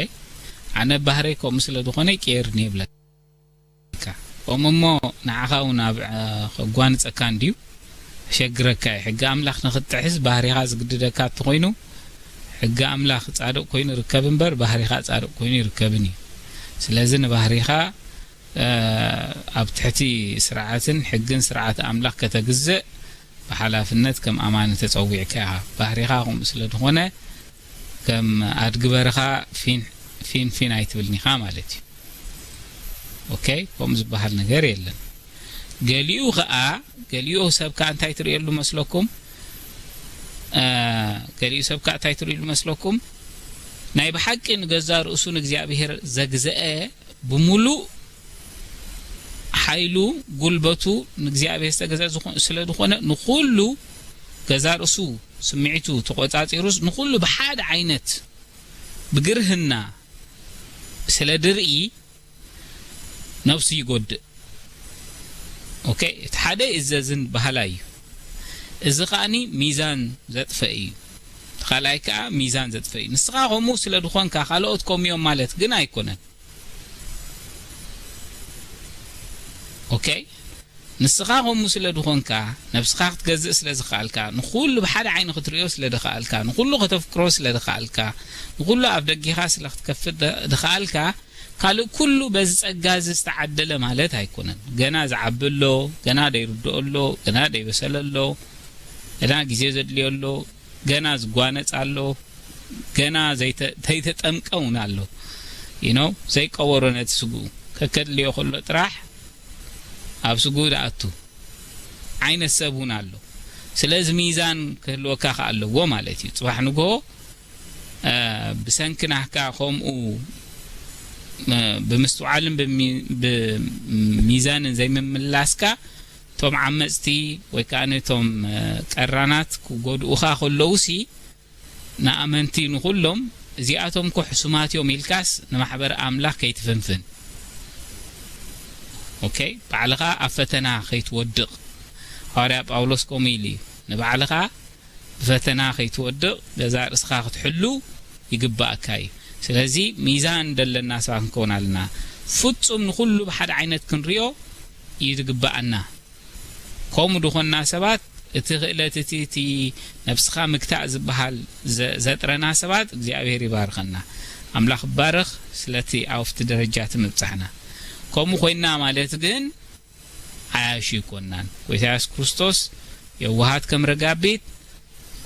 ኣነ ባህረይ ከምኡ ስለ ዝኾነ ይቀየርኒ ይብለካ። ከምኡ እሞ ንዓኻ እውን ኣብ፣ እ፣ ከጓንጸካ እንድዩ፣ ከሸግረካ እዩ። ሕጊ ኣምላኽ ንኽትጥሕስ ባህሪኻ ዝግድደካ እንተኾይኑ፣ ሕጊ ኣምላኽ ጻድቕ ኮይኑ ይርከብ እምበር፣ ባህሪኻ ጻድቕ ኮይኑ ይርከብን እዩ። ስለዚ ንባህሪኻ፣ እ፣ ኣብ ትሕቲ ስርዓትን ሕግን ስርዓት ኣምላኽ ከተግዝእ ብሓላፍነት ከም ኣማኒ ተጸዊዕካ ኢኻ። ባህሪኻ ከምኡ ስለ ዝኾነ፣ ከም ኣድጊ በረኻ ፊን፣ ፊን፣ ፊን ኣይትብልኒኻ ማለት እዩ። ኦኬ? ከምኡ ዝበሃል ነገር የለን። ገሊኡ ኸኣ፣ ገሊኡ ሰብ ከኣ እንታይ ትርእየሉ መስለኩም? እ፣ ገሊኡ ሰብ ከኣ እንታይ ትርእየሉ መስለኩም? ናይ ብሓቂ ንገዛ ርእሱ ንእግዚኣብሔር ዘግዘአ፣ ብምሉእ ሓይሉ፣ ጉልበቱ ንእግዚኣብሔር ዝተገዘአ ዝኾ-፣ ስለ ዝኾነ፣ ንኹሉ ገዛ ርእሱ፣ ስምዒቱ ተቖጻጺሩስ፣ ንኹሉ ብሓደ ዓይነት ብግርህና ስለ ድርኢ፣ ነብሱ ይጎድእ። ኦኬ፣ እቲ ሓደ ይእዘዝን በሃላይ እዩ። እዚ ከኣኒ ሚዛን ዘጥፍእ እዩ። እቲ ካልኣይ ከኣ ሚዛን ዘጥፍእ እዩ። ንስኻ ከምኡ ስለ ዝኾንካ፣ ካልኦት ከምኡ እዮም ማለት ግን ኣይኮነን። ኦኬ? ንስኻ ከምኡ ስለ ዝኾንካ፣ ነብስኻ ክትገዝእ ስለ ዝኸኣልካ፣ ንኹሉ ብሓደ ዓይኒ ክትርእዮ ስለ ድኸኣልካ፣ ንኹሉ ከተፍቅሮ ስለ ድኸኣልካ፣ ንኹሉ ኣብ ደጊኻ ስለ ክትከፍት ደ-፣ ድኸኣልካ፣ ካልእ ኩሉ በዚ ጸጋ እዚ ዝተዓደለ ማለት ኣይኮነን። ገና ዝዓቢ ኣሎ፣ ገና ደይርድኦ ኣሎ፣ ገና ደይበሰለ ኣሎ፣ ገና ግዜ ዘድልዮ ኣሎ፣ ገና ዝጓነጽ ኣሎ፣ ገና ዘይተ-፣ ዘይተጠምቀ እውን ኣሎ። You know፣ ዘይቀበሮ ነቲ ስግኡ ከከድልዮ ከሎ ጥራሕ ኣብ ስግኡ ዝኣቱ ዓይነት ሰብ እውን ኣሎ። ስለዚ ሚዛን ክህልወካ ከኣ ኣለዎ ማለት እዩ። ጽባሕ ንግሆ፣ እ፣ ብሰንኪ ናህካ ከምኡ፣ እ፣ ብምስትውዓልን ብሚ-፣ ብሚዛንን ዘይምምላስካ፣ እቶም ዓመጽቲ ወይ ከኣ ነቶም፣ እ፣ ቀራናት ክጎድኡኻ ከለዉሲ፣ ንኣመንቲ ንኹሎም፣ እዚኣቶም እኮ ሕሱማት እዮም ኢልካስ ንማሕበር ኣምላኽ ከይትፍንፍን። ኦኬ፣ ባዕልኻ ኣብ ፈተና ከይትወድቕ። ሃዋርያ ጳውሎስ ከምኡ ኢሉ እዩ። ንባዕልኻ ብፈተና ከይትወድቕ ገዛእ ርእስኻ ክትሕሉ ይግባኣካ እዩ። ስለዚ ሚዛን ደለና ሰባት ክንከውን ኣለና። ፍጹም ንኹሉ ብሓደ ዓይነት ክንሪኦ እዩ ዝግባኣና። ከምኡ ዝኾንና ሰባት፣ እቲ ክእለት እቲ፣ እቲ ነብስኻ ምግታእ ዝበሃል ዘ-፣ ዘጥረና ሰባት እግዚኣብሔር ይባርኸና። ኣምላኽ ይባረኽ ስለቲ ኣብቲ ደረጃ እቲ ምብጻሕና። ከምኡ ኮይንና ማለት ግን ዓያሹ ይኮንናን። ጎይታ የሱስ ክርስቶስ የዋሃት ከም ረጋቢት፣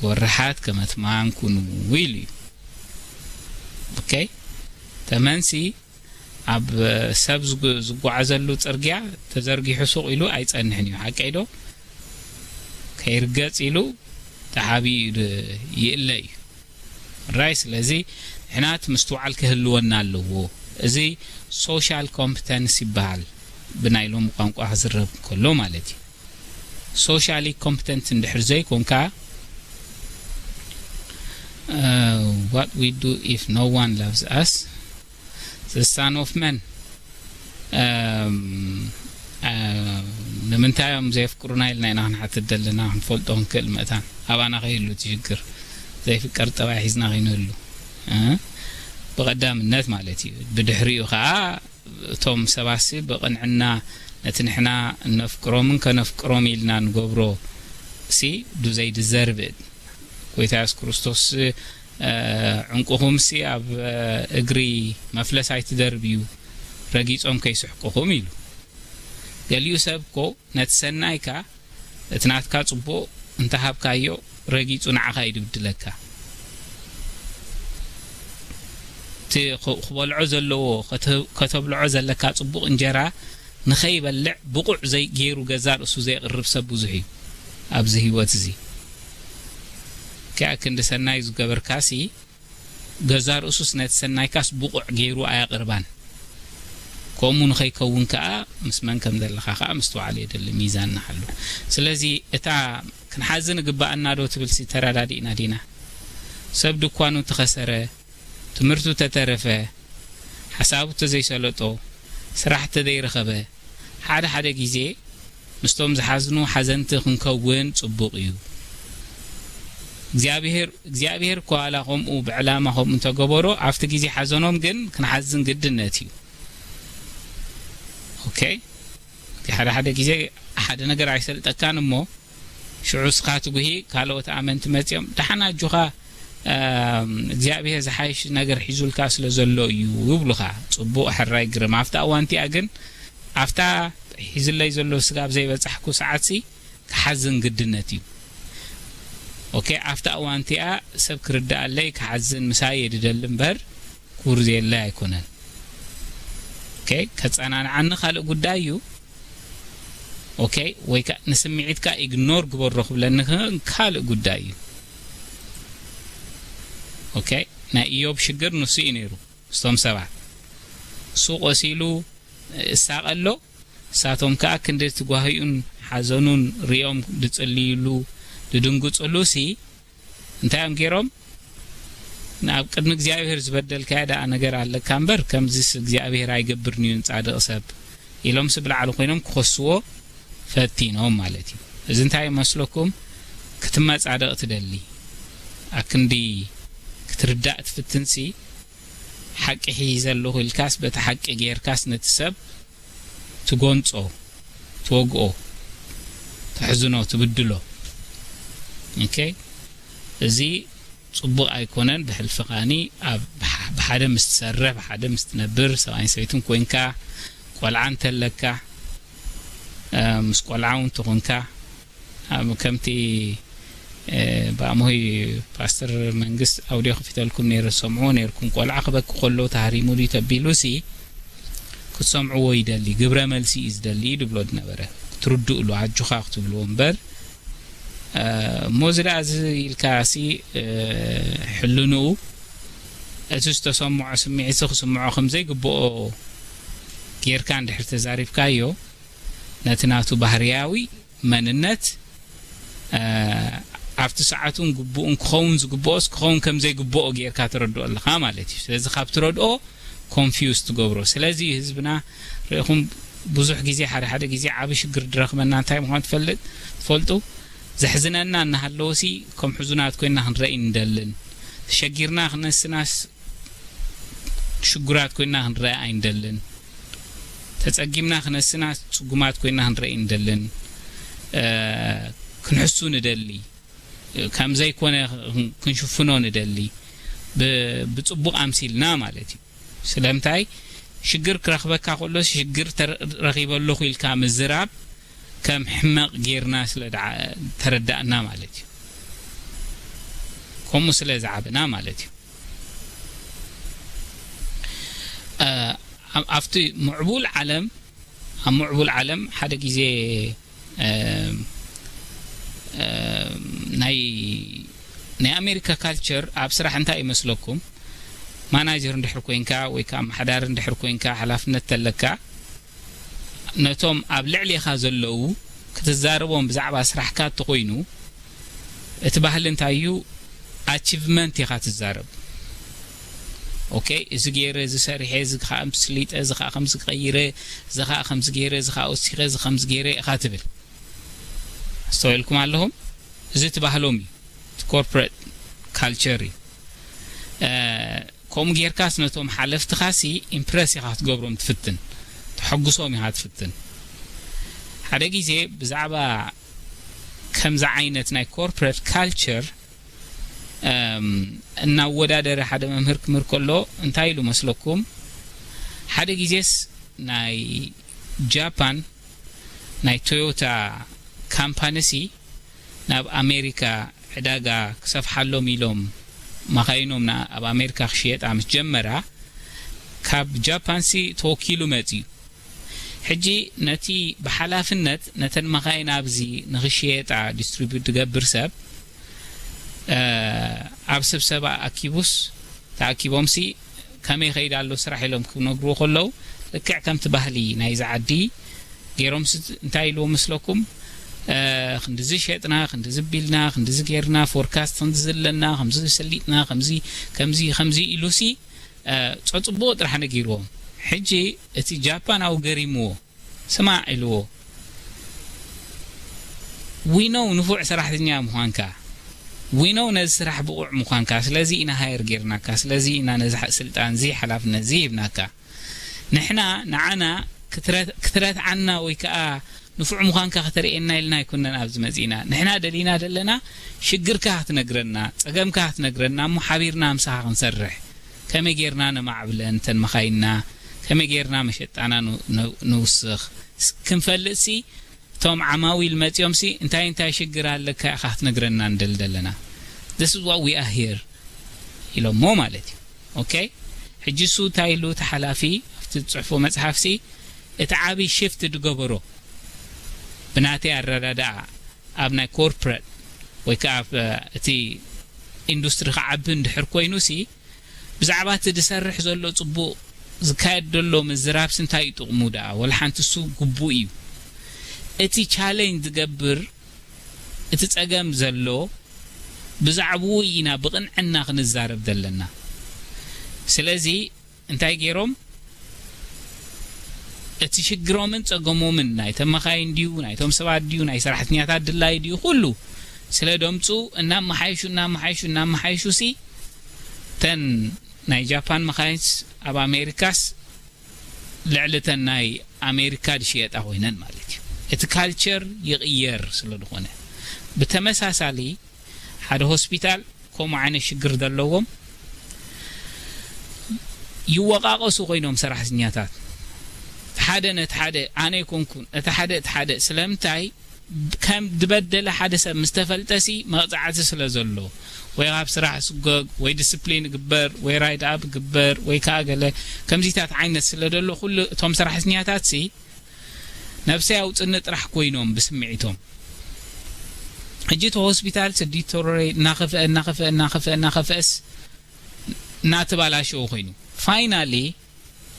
ጎርሓት ከም ኣትማን ኩኑ ኢሉ እዩ። ኦኬ? ተመንሲ ኣብ ሰብ ዝጉ-፣ ዝጓዓዘሉ ጽርግያ ተዘርጊሑ ሱቕ ኢሉ ኣይጸንሕን እዩ። ሓቀይ ዶ? ኦኬ። ከይርገጽ ኢሉ ተሓቢኡ ድ-፣ ይእለ እዩ። ራይ ስለዚ ንሕናት ምስትውዓል ክህልወና ኣለዎ። እዚ social competence ይበሃል ብናይ ሎሚ ቋንቋ ክዝረብ ከሎ ማለት እዩ። Socially competent እንድሕር ዘይኮንካ፣ uh, what we do if no one loves us? The son of man. እም፣ እ፣ ንምንታይ እዮም ዘየፍቅሩና ኢልና ኢና ክንሓትት ዘለና፣ ክንፈልጦ ክንክእል ምእታን። ኣባና ከይህሉ እቲ ሽግር፣ ዘይፍቀር ጠባይ ሒዝና ከይንህሉ፣ እ፣ ብቐዳምነት ማለት እዩ። ብድሕሪኡ ኸዓ እቶም ሰባትሲ ብቕንዕና ነቲ ንሕና እነፍቅሮምን ከነፍቅሮም ኢልና ንገብሮ ሲ፣ do they deserve it? ጎይታ የሱስ ክርስቶስ፣ እ፣ ዕንቁኹምሲ ኣብ፣ እ፣ እግሪ መፍለስ ኣይትደርብዩ፣ ረጊጾም ከይስሕቁኹም ኢሉ። ገሊኡ ሰብ እኮ ነቲ ሰናይካ፣ እቲ ናትካ ጽቡቕ እንተሃብካዮ፣ ረጊጹ ንዓኻ እዩ ድብድለካ። እቲ ኽ-፣ ክበልዖ ዘለዎ፣ ከተ-፣ ከተብልዖ ዘለካ ጽቡቕ እንጀራ ንኸይበልዕ ብቑዕ ዘይ-፣ ገይሩ ገዛ ርእሱ ዘየቕርብ ሰብ ብዙሕ እዩ ኣብዚ ህይወት እዚ። ከኣ ክንዲ ሰናይ ዝገበርካሲ፣ ገዛ ርእሱስ ነቲ ሰናይካስ ብቑዕ ገይሩ ኣየቕርባን። ከምኡ ንኸይከውን ከኣ ምስ መን ከም ዘለኻ ከኣ ምስትውዓል የድሊ፣ ሚዛን ንሓሉ። ስለዚ እታ ክንሓዝን እግብኣና ዶ ትብልሲ ተረዳዲእና ዲና? ሰብ ድኳኑ ተኸሰረ፣ ትምህርቱ ተተረፈ፣ ሓሳቡ ተዘይሰለጦ፣ ስራሕ ተዘይረኸበ፣ ሓደ ሓደ ግዜ ምስቶም ዝሓዝኑ ሓዘንቲ ክንከውን ጽቡቕ እዩ። እግዚኣብሔር፣ እግዚኣብሔር እኳ ዋላ ከምኡ ብዕላማ ከምኡ እንተገበሮ፣ ኣብቲ ግዜ ሓዘኖም ግን ክንሓዝን ግድነት እዩ። ኦኬ? ሓደ ሓደ ግዜ ሓደ ነገር ኣይሰልጠካን እሞ፣ ሽዑ እስኻ ትጉሂ፣ ካልኦት ኣመንቲ መጺኦም፣ "ደሓን ኣጆኻ፣ እም፣ እግዚኣብሔር ዝሓይሽ ነገር ሒዙልካ ስለ ዘሎ እዩ" ይብሉኻ። ጽቡቕ፣ ሕራይ፣ ግርም። ኣብታ እዋን እቲኣ ግን፣ ኣብታ ሒዝለይ ዘሎ ስጋብ ዘይበጻሕኩ ሰዓትሲ፣ ክሓዝን ግድነት እዩ። ኦኬ፣ ኣብታ እዋን እቲኣ ሰብ ክርድኣለይ፣ ክሓዝን ምሳይ እየ ድደሊ እምበር፣ ክውርዝየለይ ኣይኮነን። ኦኬ፣ ከጸናንዓኒ ካልእ ጉዳይ እዩ። ኦኬ፣ ወይ ከ-፣ ንስምዒትካ ኢግኖር ግበሮ ክብለኒ ክ-፣ ካልእ ጉዳይ እዩ። ኦኬ፣ ናይ ኢዮብ ሽግር ንሱ እዩ ነይሩ። ምስቶም ሰባት እሱ ቆሲሉ እሳቐ ኣሎ፣ እሳቶም ከኣ ክንዲ እቲ ጓህዩን ሓዘኑን ሪኦም ድጽልይሉ፣ ድድንግጽሉ ሲ፣ እንታይ እዮም ገይሮም? ናብ ቅድሚ እግዚኣብሔር ዝበደልካዮ ደኣ ነገር ኣለካ እምበር፣ ከምዚስ እግዚኣብሔር ኣይገብርን እዩ ንጻድቕ ሰብ፣ ኢሎምሲ ብላዕሊ ኮይኖም ክኸስዎ ፈቲኖም ማለት እዩ። እዚ እንታይ ይመስለኩም? ክትመጻደቕ ትደሊ፣ ኣክንዲ ክትርዳእ ትፍትንሲ፣ ሓቂ ሒዘ ኣለኹ ኢልካስ፣ በቲ ሓቂ ጌርካስ ነቲ ሰብ ትጎንጾ፣ ትወግኦ፣ ተሕዝኖ፣ ትብድሎ። ኦኬ? እዚ ጽቡቕ ኣይኮነን። ብሕልፍኻኒ ኣብ ብሓ-፣ ብሓደ ምስ ትሰርሕ፣ ብሓደ ምስ ትነብር፣ ሰብኣይን ሰበይትን ኮይንካ፣ ቆልዓ እንተለካ፣ እ፣ ምስ ቆልዓ እውን ተኾንካ፣ ኣብ ከምቲ፣ እ፣ ብኣሞይ ፓስተር መንግስት ኣውድዮ ከፊተልኩም ነይረ፣ ትሰምዕዎ ነይርኩም። ቆልዓ ክበኪ ከሎ ተሃሪሙ ድዩ ተቢሉሲ ክትሰምዕዎ ይደሊ፣ ግብረ መልሲ እዩ ዝደሊ ድብሎ ዝነበረ። ክትርድእሉ፣ ኣጆኻ ክትብልዎ እምበር፣ እ፣ እሞ እዚ ደኣ እዚ ኢልካ ሲ፣ እ፣ ሕልንኡ፣ እቲ ዝተሰምዖ ስምዒት ክስምዖ ከም ዘይግብኦ ጌርካ እንድሕር ተዛሪብካዮ፣ ነቲ ናቱ ባህርያዊ መንነት፣ እ፣ ኣብቲ ሰዓቱን ግቡእን ክኸውን ዝግብኦስ ክኸውን ከም ዘይግብኦ ጌርካ ትረድኦ ኣለኻ ማለት እዩ። ስለዚ ካብ ትረድኦ ኮንፊውዝ ትገብሮ። ስለዚ እዩ ህዝብና ርኢኹም ብዙሕ ግዜ፣ ሓደ ሓደ ግዜ ዓቢ ሽግር ዝረኽበና እንታይ ምዃኑ ትፈልጥ-፣ ትፈልጡ? ዘሕዝነና እናሃለወሲ ከም ሕዙናት ኮይንና ክንረኢ ንደልን፣ ተሸጊርና ክነስናስ ሽጉራት ኮይንና ክንረአ ኣይንደልን። ተጸጊምና ክነስና ጽጉማት ኮይንና ክንረኢ ንደልን፣ እ፣ ክንሕሱ ንደሊ። ከም ዘይኮነ ክንሽፍኖ ንደሊ። ብ-፣ ብጽቡቕ ኣምሲልና ማለት እዩ። ስለምንታይ? ሽግር ክረኽበካ ከሎ ሽግር ተረ-፣ ረኺበ ኣለኹ ኢልካ ምዝራብ ከም ሕመቕ ጌርና ስለ ደዓ-፣ ተረዳእና ማለት እዩ። ከምኡ ስለ ዝዓበና ማለት እዩ። እ፣ ኣብ-፣ ኣብቲ ምዕቡል ዓለም፣ ኣብ ምዕቡል ዓለም ሓደ ግዜ፣ እ፣ ናይ ናይ ኣሜሪካ ካልቸር ኣብ ስራሕ እንታይ ይመስለኩም? ማናጀር እንድሕር ኮይንካ ወይ ከዓ ኣመሓዳሪ እንድሕር ኮይንካ ሓላፍነት ተለካ ነቶም ኣብ ልዕሌኻ ዘለዉ ክትዛረቦም ብዛዕባ ስራሕካ እንተኾይኑ እቲ ባህሊ እንታይ እዩ? ኣቺቭመንት ኢኻ ትዛረብ። ኦኬ፣ እዚ ገይረ፣ እዚ ሰሪሐ፣ እዚ ከዓ ስሊጠ፣ እዚ ከዓ ከምዚ ቀይረ፣ እዚ ከዓ ከምዚ ገይረ፣ እዚ ከዓ ወሲኸ፣ እዚ ከምዚ ገይረ ኢኻ ትብል። ኣስተውዒልኩም ኣለኹም? እዚ እቲ ባህሎም እዩ። እቲ ኮርፖሬት ካልቸር እዩ። ከምኡ ጌርካስ ነቶም ሓለፍትኻሲ ኢምፕረስ ኢኻ ክትገብሮም ትፍትን፣ ተሐጉሶም ኢኻ ትፍትን። ሓደ ግዜ ብዛዕባ ከምዚ ዓይነት ናይ ኮርፖሬት ካልቸር እናወዳደረ ሓደ መምህር ክምህር ከሎ እንታይ ኢሉ መስለኩም? ሓደ ግዜስ ናይ ጃፓን ናይ ቶዮታ ካምፓኒሲ ናብ ኣሜሪካ ዕዳጋ ክሰፍሓሎም ኢሎም መኻይኖም ኣብ ኣሜሪካ ክሽየጣ ምስ ጀመራ ካብ ጃፓንሲ ተወኪሉ መፅዩ። ሕጂ ነቲ ብሓላፍነት ነተን መኻይን ኣብዚ ንኽሽየጣ ዲስትሪቢዩት ዝገብር ሰብ ኣብ ስብሰባ ኣኪቡስ ተኣኪቦምሲ ከመይ ከይድ ኣሎ ስራሕ ኢሎም ክነግርዎ ከለዉ ልክዕ ከምቲ ባህሊ ናይዚ ዓዲ ገይሮም እንታይ ኢልዎ ምስለኩም? ክንድዚ ሸጥና፣ ክንድዚ ቢልና፣ ክንድዚ ጌርና፣ ፎርካስት ክንድዚ ዘለና፣ ከምዚ ሰሊጥና፣ ከምዚ ከምዚ ከምዚ ኢሉሲ ጸጽብዎ ጥራሕ ነጊርዎም። ሕጂ እቲ ጃፓናዊ ገሪምዎ። ስማዕ ኢልዎ፣ ዊኖው ንፉዕ ሰራሕተኛ ምዃንካ፣ ዊኖው ነዚ ስራሕ ብቑዕ ምዃንካ፣ ስለዚ ኢና ሃየር ጌርናካ፣ ስለዚ ኢና ነዚ ስልጣን እዚ ሓላፍነት እዚ ሂብናካ። ንሕና ንዓና ክትረትዓና ወይ ከዓ ንፉዕ ምዃንካ ከተርእየና ኢልና ኣይኮነን ኣብዚ መፂእና። ንሕና ደሊና ዘለና ሽግርካ ክትነግረና፣ ፀገምካ ክትነግረና እሞ ሓቢርና ምሳኻ ክንሰርሕ፣ ከመይ ጌርና ነማዕብለን እተን መኻይንና፣ ከመይ ጌርና መሸጣና ንውስኽ ክንፈልጥሲ እቶም ዓማዊል መፂኦምሲ እንታይ እንታይ ሽግር ኣለካ ኢኻ ክትነግረና ንደሊ ዘለና። This is what we are here ኢሎሞ ማለት እዩ። ኦኬ፣ ሕጂ እሱ እንታይ ኢሉ እቲ ሓላፊ ኣብቲ ዝፅሕፎ መፅሓፍሲ እቲ ዓብዪ ሽፍት ዝገበሮ ብናተይ ኣረዳድኣ ኣብ ናይ ኮርፖሬት ወይ ከዓ እቲ ኢንዱስትሪ ክዓቢ እንድሕር ኮይኑሲ ብዛዕባ እቲ ዝሰርሕ ዘሎ ፅቡቕ ዝካየድ ዘሎ ምዝራብሲ እንታይ እዩ ጥቕሙ ደኣ? ወላ ሓንቲ እሱ ግቡእ እዩ። እቲ ቻሌንጅ ዝገብር እቲ ፀገም ዘሎ ብዛዕብኡ ኢና ብቕንዕና ክንዛረብ ዘለና። ስለዚ እንታይ ገይሮም እቲ ሽግሮምን ፀገሞምን ናይቶም መኻይን ድዩ ናይቶም ሰባት ድዩ ናይ ሰራሕተኛታት ድላይ ድዩ ኩሉ ስለ ደምፁ እናመሓይሹ እናመሓይሹ እናመሓይሹ ሲ ተን ናይ ጃፓን መኻይንስ ኣብ ኣሜሪካስ ልዕሊ ተን ናይ ኣሜሪካ ዝሽየጣ ኮይነን ማለት እዩ። እቲ ካልቸር ይቕየር ስለ ዝኾነ ብተመሳሳሊ ሓደ ሆስፒታል ከምኡ ዓይነት ሽግር ዘለዎም ይወቃቀሱ ኮይኖም ሰራሕተኛታት ሓደ ነቲ ሓደ ኣነ ይኮንኩን እቲ ሓደ እቲ ሓደ ስለምንታይ ከም ዝበደለ ሓደ ሰብ ምስ ተፈልጠሲ መቕፃዕቲ ስለ ዘሎ ወይ ካብ ስራሕ ስጎግ ወይ ዲስፕሊን ግበር ወይ ራይድ ኣፕ ግበር ወይ ከዓ ገለ ከምዚታት ዓይነት ስለ ዘሎ ኩሉ እቶም ሰራሕተኛታት ሲ ነብሰይ ኣውፅኒ ጥራሕ ኮይኖም ብስምዒቶም ሕጂ እቲ ሆስፒታል ሲ ዲቶሮሬት እናኸፍአ እናኸፍአ እናኸፍአ እናኸፍአስ እናተባላሸወ ኮይኑ ፋይናሊ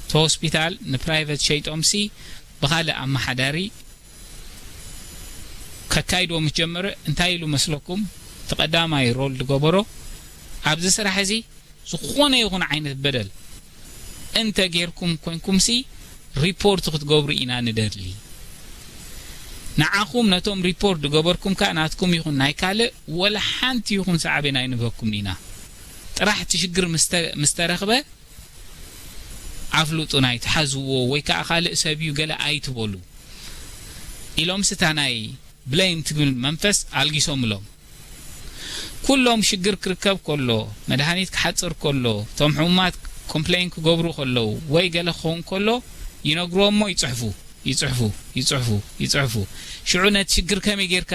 እቲ ሆስፒታል ንፕራይቨት ሸይጦምሲ ብኻልእ ኣመሓዳሪ ከካይድዎ ምስ ጀመረ እንታይ ኢሉ መስለኩም? እቲ ቀዳማይ ሮል ዝገበሮ ኣብዚ ስራሕ እዚ ዝኾነ ይኹን ዓይነት በደል እንተ ጌርኩም ኮይንኩምሲ ሪፖርት ክትገብሩ ኢና ንደሊ። ንዓኹም ነቶም ሪፖርት ዝገበርኩም ከኣ ናትኩም ይኹን ናይ ካልእ ወላ ሓንቲ ይኹን ሳዕቤን ኣይንበኩም ኢና። ጥራሕ እቲ ሽግር ምስ ተረኽበ ኣፍልጡና ኣይትሓዝዎ ወይ ከዓ ካልእ ሰብ እዩ ገለ ኣይትበሉ ኢሎም ስታ ናይ ብለይም ትብል መንፈስ ኣልጊሶምሎም። ኩሎም ሽግር ክርከብ ከሎ፣ መድሃኒት ክሓፅር ከሎ፣ እቶም ሕሙማት ኮምፕሌን ክገብሩ ከለዉ ወይ ገለ ክኸውን ከሎ ይነግርዎ እሞ ይፅሕፉ ይፅሕፉ ይፅሕፉ ይፅሕፉ። ሽዑ ነቲ ሽግር ከመይ ጌርካ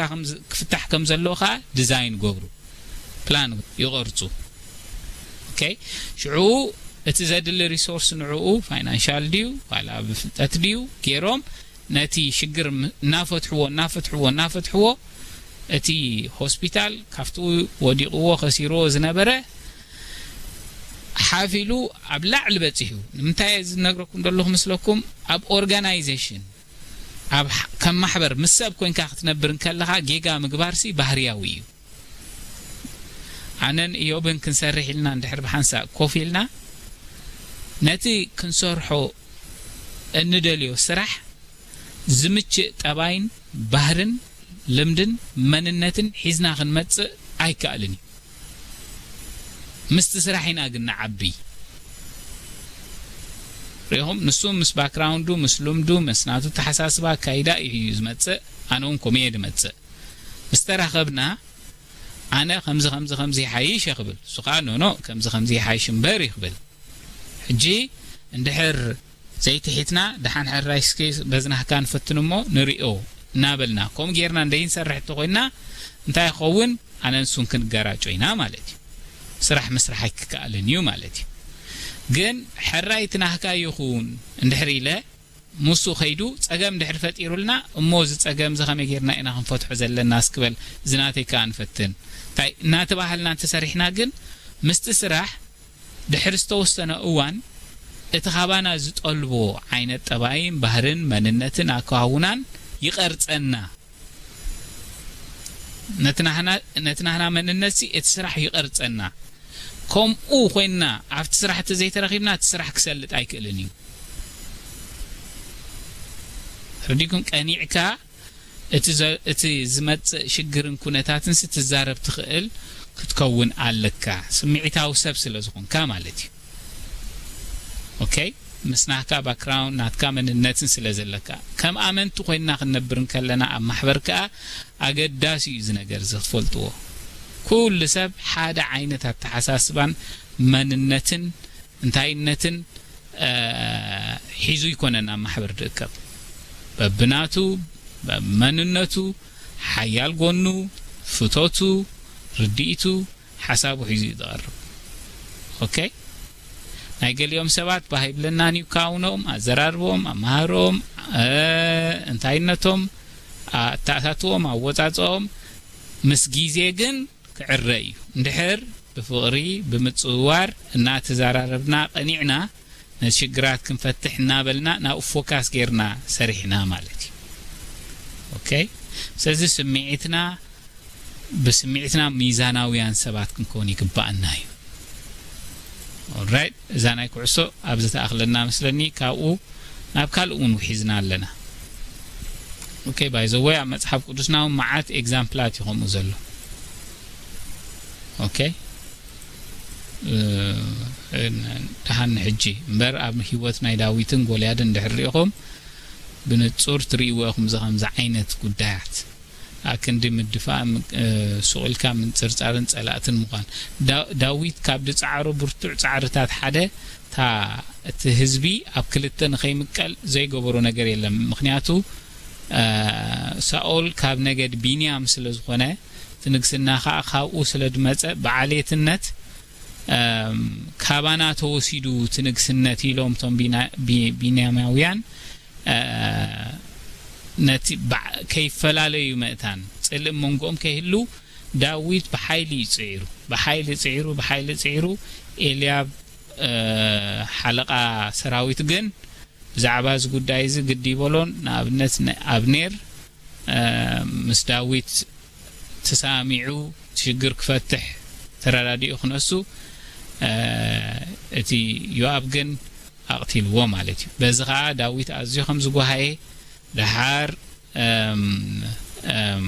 ክፍታሕ ከም ዘለዎ ከዓ ዲዛይን ይገብሩ፣ ፕላን ይቐርፁ። ኦኬ፣ ሽዑ እቲ ዘድሊ ሪሶርስ ንዕኡ ፋይናንሻል ድዩ ዋላ ብፍልጠት ድዩ ገይሮም ነቲ ሽግር እናፈትሕዎ እናፈትሕዎ እናፈትሕዎ እቲ ሆስፒታል ካብቲ ወዲቕዎ ከሲርዎ ዝነበረ ሓፍ ኢሉ ኣብ ላዕሊ በፂሑ። ንምንታይ እዚ ዝነግረኩም ዘለኹ ምስለኩም? ኣብ ኦርጋናይዜሽን፣ ኣብ ከም ማሕበር ምስ ሰብ ኮይንካ ክትነብር እንከለኻ ጌጋ ምግባርሲ ባህርያዊ እዩ። ኣነን እዮብን ክንሰርሕ ኢልና እንድሕር ብሓንሳእ ኮፍ ኢልና፣ ነቲ ክንሰርሖ እንደልዮ ስራሕ ዝምችእ ጠባይን ባህርን ልምድን መንነትን ሒዝና ክንመጽእ ኣይከኣልን እዩ። ምስቲ ስራሕ ኢና ግን ንዓቢ። ሪኹም፣ ንሱ ምስ ባክራውንዱ፣ ምስ ልምዱ፣ ምስ ናቱ ተሓሳስባ ኣካይዳ እዩ ዝመጽእ። ኣነ እውን ከምኡ እየ ዝመጽእ። ምስ ተራኸብና ኣነ ከምዚ ከምዚ ከምዚ ይሓይሽ እየ ክብል፣ እሱ ከዓ ኖኖ ከምዚ ከምዚ ይሓይሽ እምበር ይክብል። ሕጂ እንድሕር ዘይትሒትና ደሓን ሕራይ እስኪ በዝናህካ ንፈትን እሞ ንሪኦ እናበልና ከምኡ ጌርና እንደይንሰርሕ እንተኮይና እንታይ ይኸውን? ኣነ ንሱን ክንገራጮ ኢና ማለት እዩ። ስራሕ ምስራሕ ኣይክከኣልን እዩ ማለት እዩ። ግን ሕራይ እቲ ናህካ ይኹን እንድሕር ኢለ ሙሱ ከይዱ ጸገም ድሕር ፈጢሩልና፣ እሞ እዚ ጸገም እዚ ከመይ ጌርና ኢና ክንፈትሖ ዘለና እስክበል፣ እዚ ናተይ ከኣ ንፈትን። እንታይ እናተባህልና እንተሰሪሕና ግን ምስቲ ስራሕ ድሕሪ ዝተወሰነ እዋን እቲ ካባና ዝጠልቦ ዓይነት ጠባይን ባህርን መንነትን ኣከዋውናን ይቐርጸና። ነቲ ናህና፣ ነቲ ናህና መንነትሲ እቲ ስራሕ ይቐርጸና። ከምኡ ኮይንና ኣብቲ ስራሕ እንተዘይተረኺብና እቲ ስራሕ ክሰልጥ ኣይክእልን እዩ። ረዲኩም ቀኒዕካ እቲ ዘ-፣ እቲ ዝመጽእ ሽግርን ኩነታትንሲ ትዛረብ ትኽእል ክትከውን ኣለካ። ስምዒታዊ ሰብ ስለ ዝኾንካ ማለት እዩ። ኦኬ? ምስ ናትካ ባክግራውንድ፣ ናትካ መንነትን ስለ ዘለካ። ከም ኣመንቲ ኮይንና ክንነብር እንከለና ኣብ ማሕበር ከኣ ኣገዳሲ እዩ እዚ ነገር እዚ ክትፈልጥዎ። ኩሉ ሰብ ሓደ ዓይነት ኣተሓሳስባን መንነትን እንታይነትን፣ እ፣ ሒዙ ይኮነን ኣብ ማሕበር ዝእከብ። በብናቱ፣ በብመንነቱ፣ ሓያል ጎኑ፣ ፍቶቱ፣ ርድኢቱ፣ ሓሳቡ ሒዙ እዩ ዝቐርብ። ኦኬ? ናይ ገሊኦም ሰባት ባህይ ብለናን እዩ ካውኖም፣ ኣዘራርቦም፣ ኣመሃሮም፣ እ፣ እንታይነቶም፣ ኣተኣታትዎም፣ ኣወጻጽኦም፣ ምስ ግዜ ግን ክዕረ እዩ። እንድሕር ብፍቕሪ፣ ብምጽውዋር እናተዘራረብና ቀኒዕና፣ ነቲ ሽግራት ክንፈትሕ እናበልና ናብኡ ፎካስ ጌርና ሰሪሕና ማለት እዩ። ኦኬ? ስለዚ ስምዒትና፣ ብስምዒትና ሚዛናውያን ሰባት ክንከውን ይግባኣና እዩ። ኦልራይት፣ እዛ ናይ ኩዕሶ ኣብዚ ተኣኽለና መስለኒ። ካብኡ ናብ ካልእ እውን ውሒዝና ኣለና። ኦኬ፣ ባይ ዘ ወይ ኣብ መጽሓፍ ቅዱስና እውን መዓት ኤግዛምፕላት እዩ ከምኡ ዘሎ። ኦኬ፣ እ፣ ደሃን ሕጂ እምበር ኣብ ህይወት ናይ ዳዊትን ጎልያድን እንድሕር ርኢኹም ብንጹር ትርእይዎ ኢኹም። እዚ ከምዚ ዓይነት ጉዳያት ኣክንዲ ምድፋእ፣ ም-፣ እ፣ ሱቕ ኢልካ ምንጽርጻርን ጸላእትን ምዃን። ዳ-፣ ዳዊት ካብ ዝጸዓሮ ብርቱዕ ጻዕርታት ሓደ፣ እታ እቲ ህዝቢ ኣብ ክልተ ንኸይምቀል ዘይገበሮ ነገር የለን። ምኽንያቱ፣ እ፣ ሳኦል ካብ ነገድ ቢንያም ስለ ዝኾነ፣ እቲ ንግስና ኸኣ ካብኡ ስለ ዝመጸ፣ ብዓሌትነት፣ እም፣ ካባና ተወሲዱ እቲ ንግስነት ኢሎም እቶም ቢና-፣ ቢ-፣ ቢንያማውያን፣ እ፣ ነቲ በዓ-፣ ከይፈላለዩ ምእንታን ጽልኢ መንጎኦም ከይህሉ ዳዊት ብሓይሊ እዩ ጽዒሩ። ብሓይሊ ጽዒሩ፣ ብሓይሊ ጽዒሩ፣ ኤልያብ፣ እ፣ ሓለቓ ሰራዊት ግን ብዛዕባ እዚ ጉዳይ እዚ ግዲ ይበሎን። ንኣብነት፣ ነ-፣ ኣብኔር፣ እ፣ ምስ ዳዊት ተሳሚዑ ሽግር ክፈትሕ ተረዳዲኡ ክነሱ፣ እ፣ እቲ ዮኣብ ግን ኣቕቲልዎ ማለት እዩ። በዚ ኸኣ ዳዊት ኣዝዩ ከም ዝጓሃየ፣ ደሓር፣ እም፣ እም፣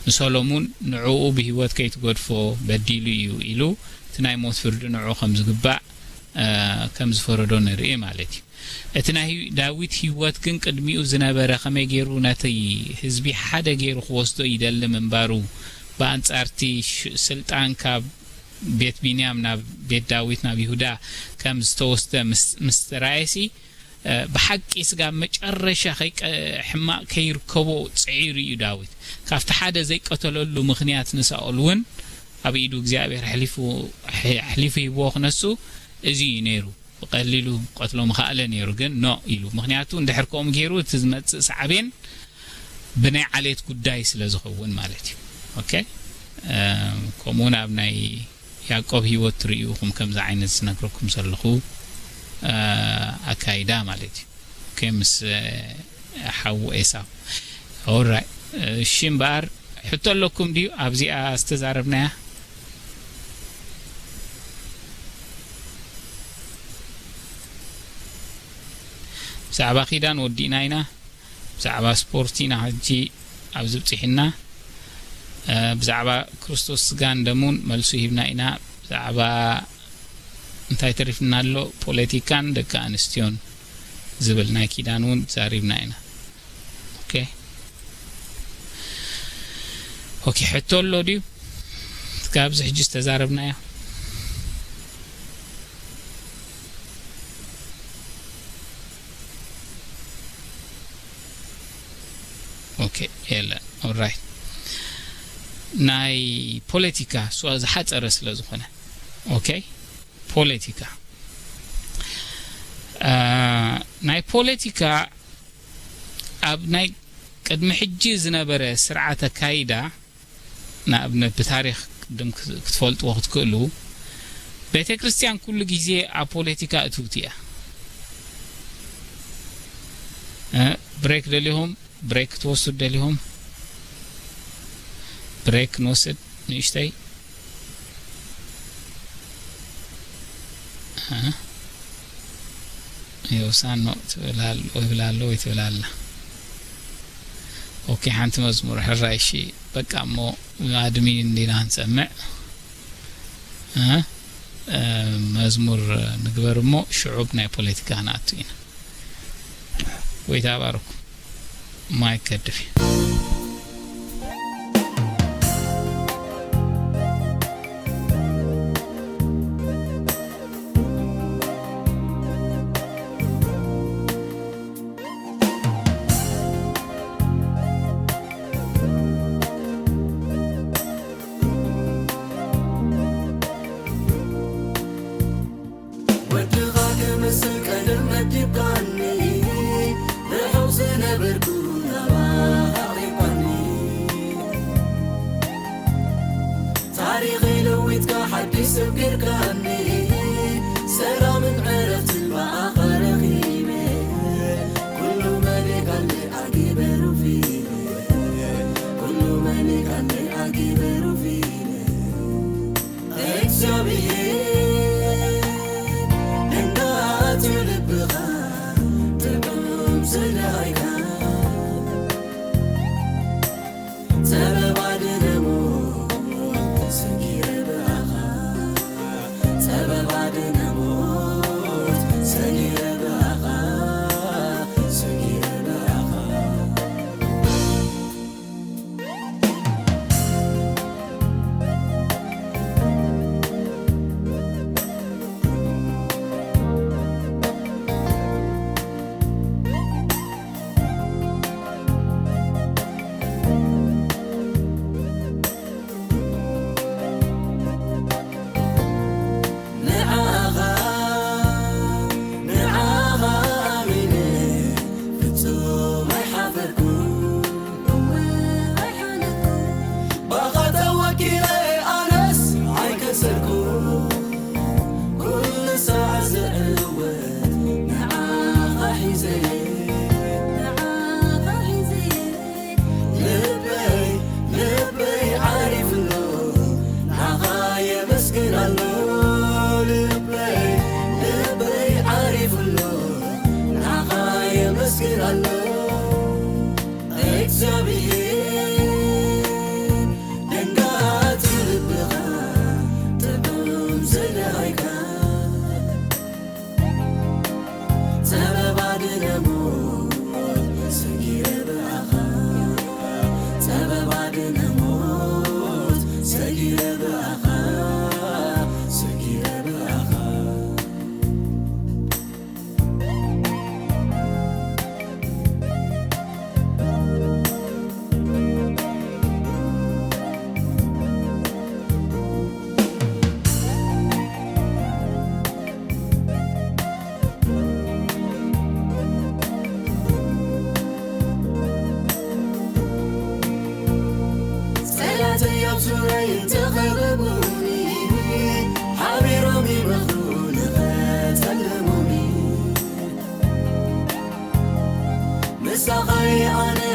ንሰሎሙን ንዕኡ ብህይወት ከይትገድፎ በዲሉ እዩ ኢሉ እቲ ናይ ሞት ፍርዲ ንዕኡ ከም ዝግባእ፣ እ፣ ከም ዝፈረዶ ንርኢ ማለት እዩ። እቲ ናይ ዳዊት ህይወት ግን ቅድሚኡ ዝነበረ ከመይ ገይሩ ነቲ ህዝቢ ሓደ ገይሩ ክወስዶ ይደሊ ምንባሩ፣ ብኣንጻርቲ ሽ-፣ ስልጣን ካብ ቤት ቢንያም ናብ ቤት ዳዊት ናብ ይሁዳ ከም ዝተወስደ ምስ፣ ምስ ተራእየሲ፣ እ፣ ብሓቂ ስጋብ መጨረሻ ከይቀ-፣ ሕማቕ ከይርከቦ ጽዒሩ እዩ ዳዊት። ካብቲ ሓደ ዘይቀተለሉ ምኽንያት ንሳኦል እውን ኣብ ኢዱ እግዚኣብሔር ኣሕሊፉ፣ ኣሕ-፣ ኣሕሊፉ ሂብዎ ክነሱ እዚ እዩ ነይሩ። ብቐሊሉ ቀትሎ ምኸኣለ ነይሩ፣ ግን ኖ ኢሉ። ምኽንያቱ እንድሕር ከምኡ ገይሩ እቲ ዝመጽእ ሳዕቤን ብናይ ዓሌት ጉዳይ ስለ ዝኸውን ማለት እዩ። ኦኬ። ከምኡ እውን ኣብ ናይ ያዕቆብ ህይወት ትርእዩ ኢኹም፣ ከምዚ ዓይነት ዝነግረኩም ዘለኹ ኣካይዳ ማለት እዩ። ኦኬ፣ ምስ ሓዉ ኤሳው። ኦራይ። እሺ፣ እምበኣር ሕቶ ኣለኩም ድዩ ኣብዚኣ ዝተዛረብናያ? ብዛዕባ ኪዳን ወዲእና ኢና። ብዛዕባ ስፖርት ኢና ሕጂ ኣብዚ ብፂሕና። ብዛዕባ ክርስቶስ ስጋን ደሙን መልሱ ሂብና ኢና። ብዛዕባ እንታይ ተሪፍና ኣሎ? ፖለቲካን ደቂ ኣንስትዮን ዝብል ናይ ኪዳን እውን ዛሪብና ኢና። ኦኬ። ኦኬ፣ ሕቶ ኣሎ ድዩ? ካብዚ ሕጂ ዝተዛረብናዮ። ኦኬ፣ የለን። ኦራይት። ናይ ፖለቲካ እሱ ዝሓፀረ ስለ ዝኾነ። ኦኬ፣ ፖለቲካ። ናይ ፖለቲካ ኣብ ናይ ቅድሚ ሕጂ ዝነበረ ስርዓት ኣካይዳ፣ ንኣብነት ብታሪኽ ቅድም ክትፈልጥዎ ክትክእሉ፣ ቤተ ክርስቲያን ኩሉ ግዜ ኣብ ፖለቲካ እትውቲ እያ። ብሬክ ደሊኹም፣ ብሬክ ክትወስዱ ደሊኹም፣ ብሬክ ንወስድ ንእሽተይ። የውሳኖ ትብል ኣሎ፣ ይብል ኣሎ ወይ ትብል ኣላ። ኦኬ፣ ሓንቲ መዝሙር ሕራይ። እሺ፣ በቃ እሞ ኣድሚን እንዲና ክንሰምዕ። መዝሙር ንግበር እሞ ሽዑ ናይ ፖለቲካ ክንኣቱ ኢና። ጎይታ ይባርኩም። ማይክ ገድፍ። ወድኻ ክምስል ቀደም መዲብካኒ፣ ርሑቕ ዝነበርኩ ናባኻ ኣቕሪብካኒ። ታሪኸይ ለዊጥካ ሓድሽ ሰብ ጌርካኒ፣ ሰላምን ዕረፍትን ብኣኻ ረኺበ። ኩሉ መሊእካኒ ኣጊበ ሩፊነ፣ ኩሉ መሊእካኒ ኣጊበ ሩፊነ። እግዚኣብሔር እንዳኣትዩ ልብኻ ጥዑም ስለ ኣይካ፣ ሰበብ ኣድነ ሞት ሰጊረ ብኣኻ፣ ሰበብ ኣድነ ሞት ሰጊረ ብኣኻ፣ ሰጊረ ብኣኻ።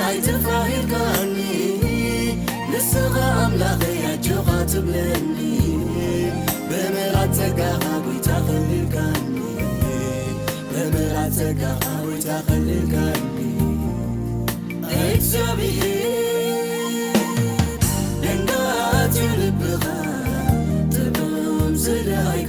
ኣይትፍራህ ኢልካኒ፣ ንስኻ ኣምላኸይ ኣጆኻ ትብለኒ። ብምሕረት ጸጋኻ ጎይታ ከሊልካኒ፣ ብምሕረት ጸጋኻ ጎይታ ከሊልካኒ። እግዚኣብሔር ደንጋጽ እዩ ልብኻ፣ ጥዑም ዝደሃይካ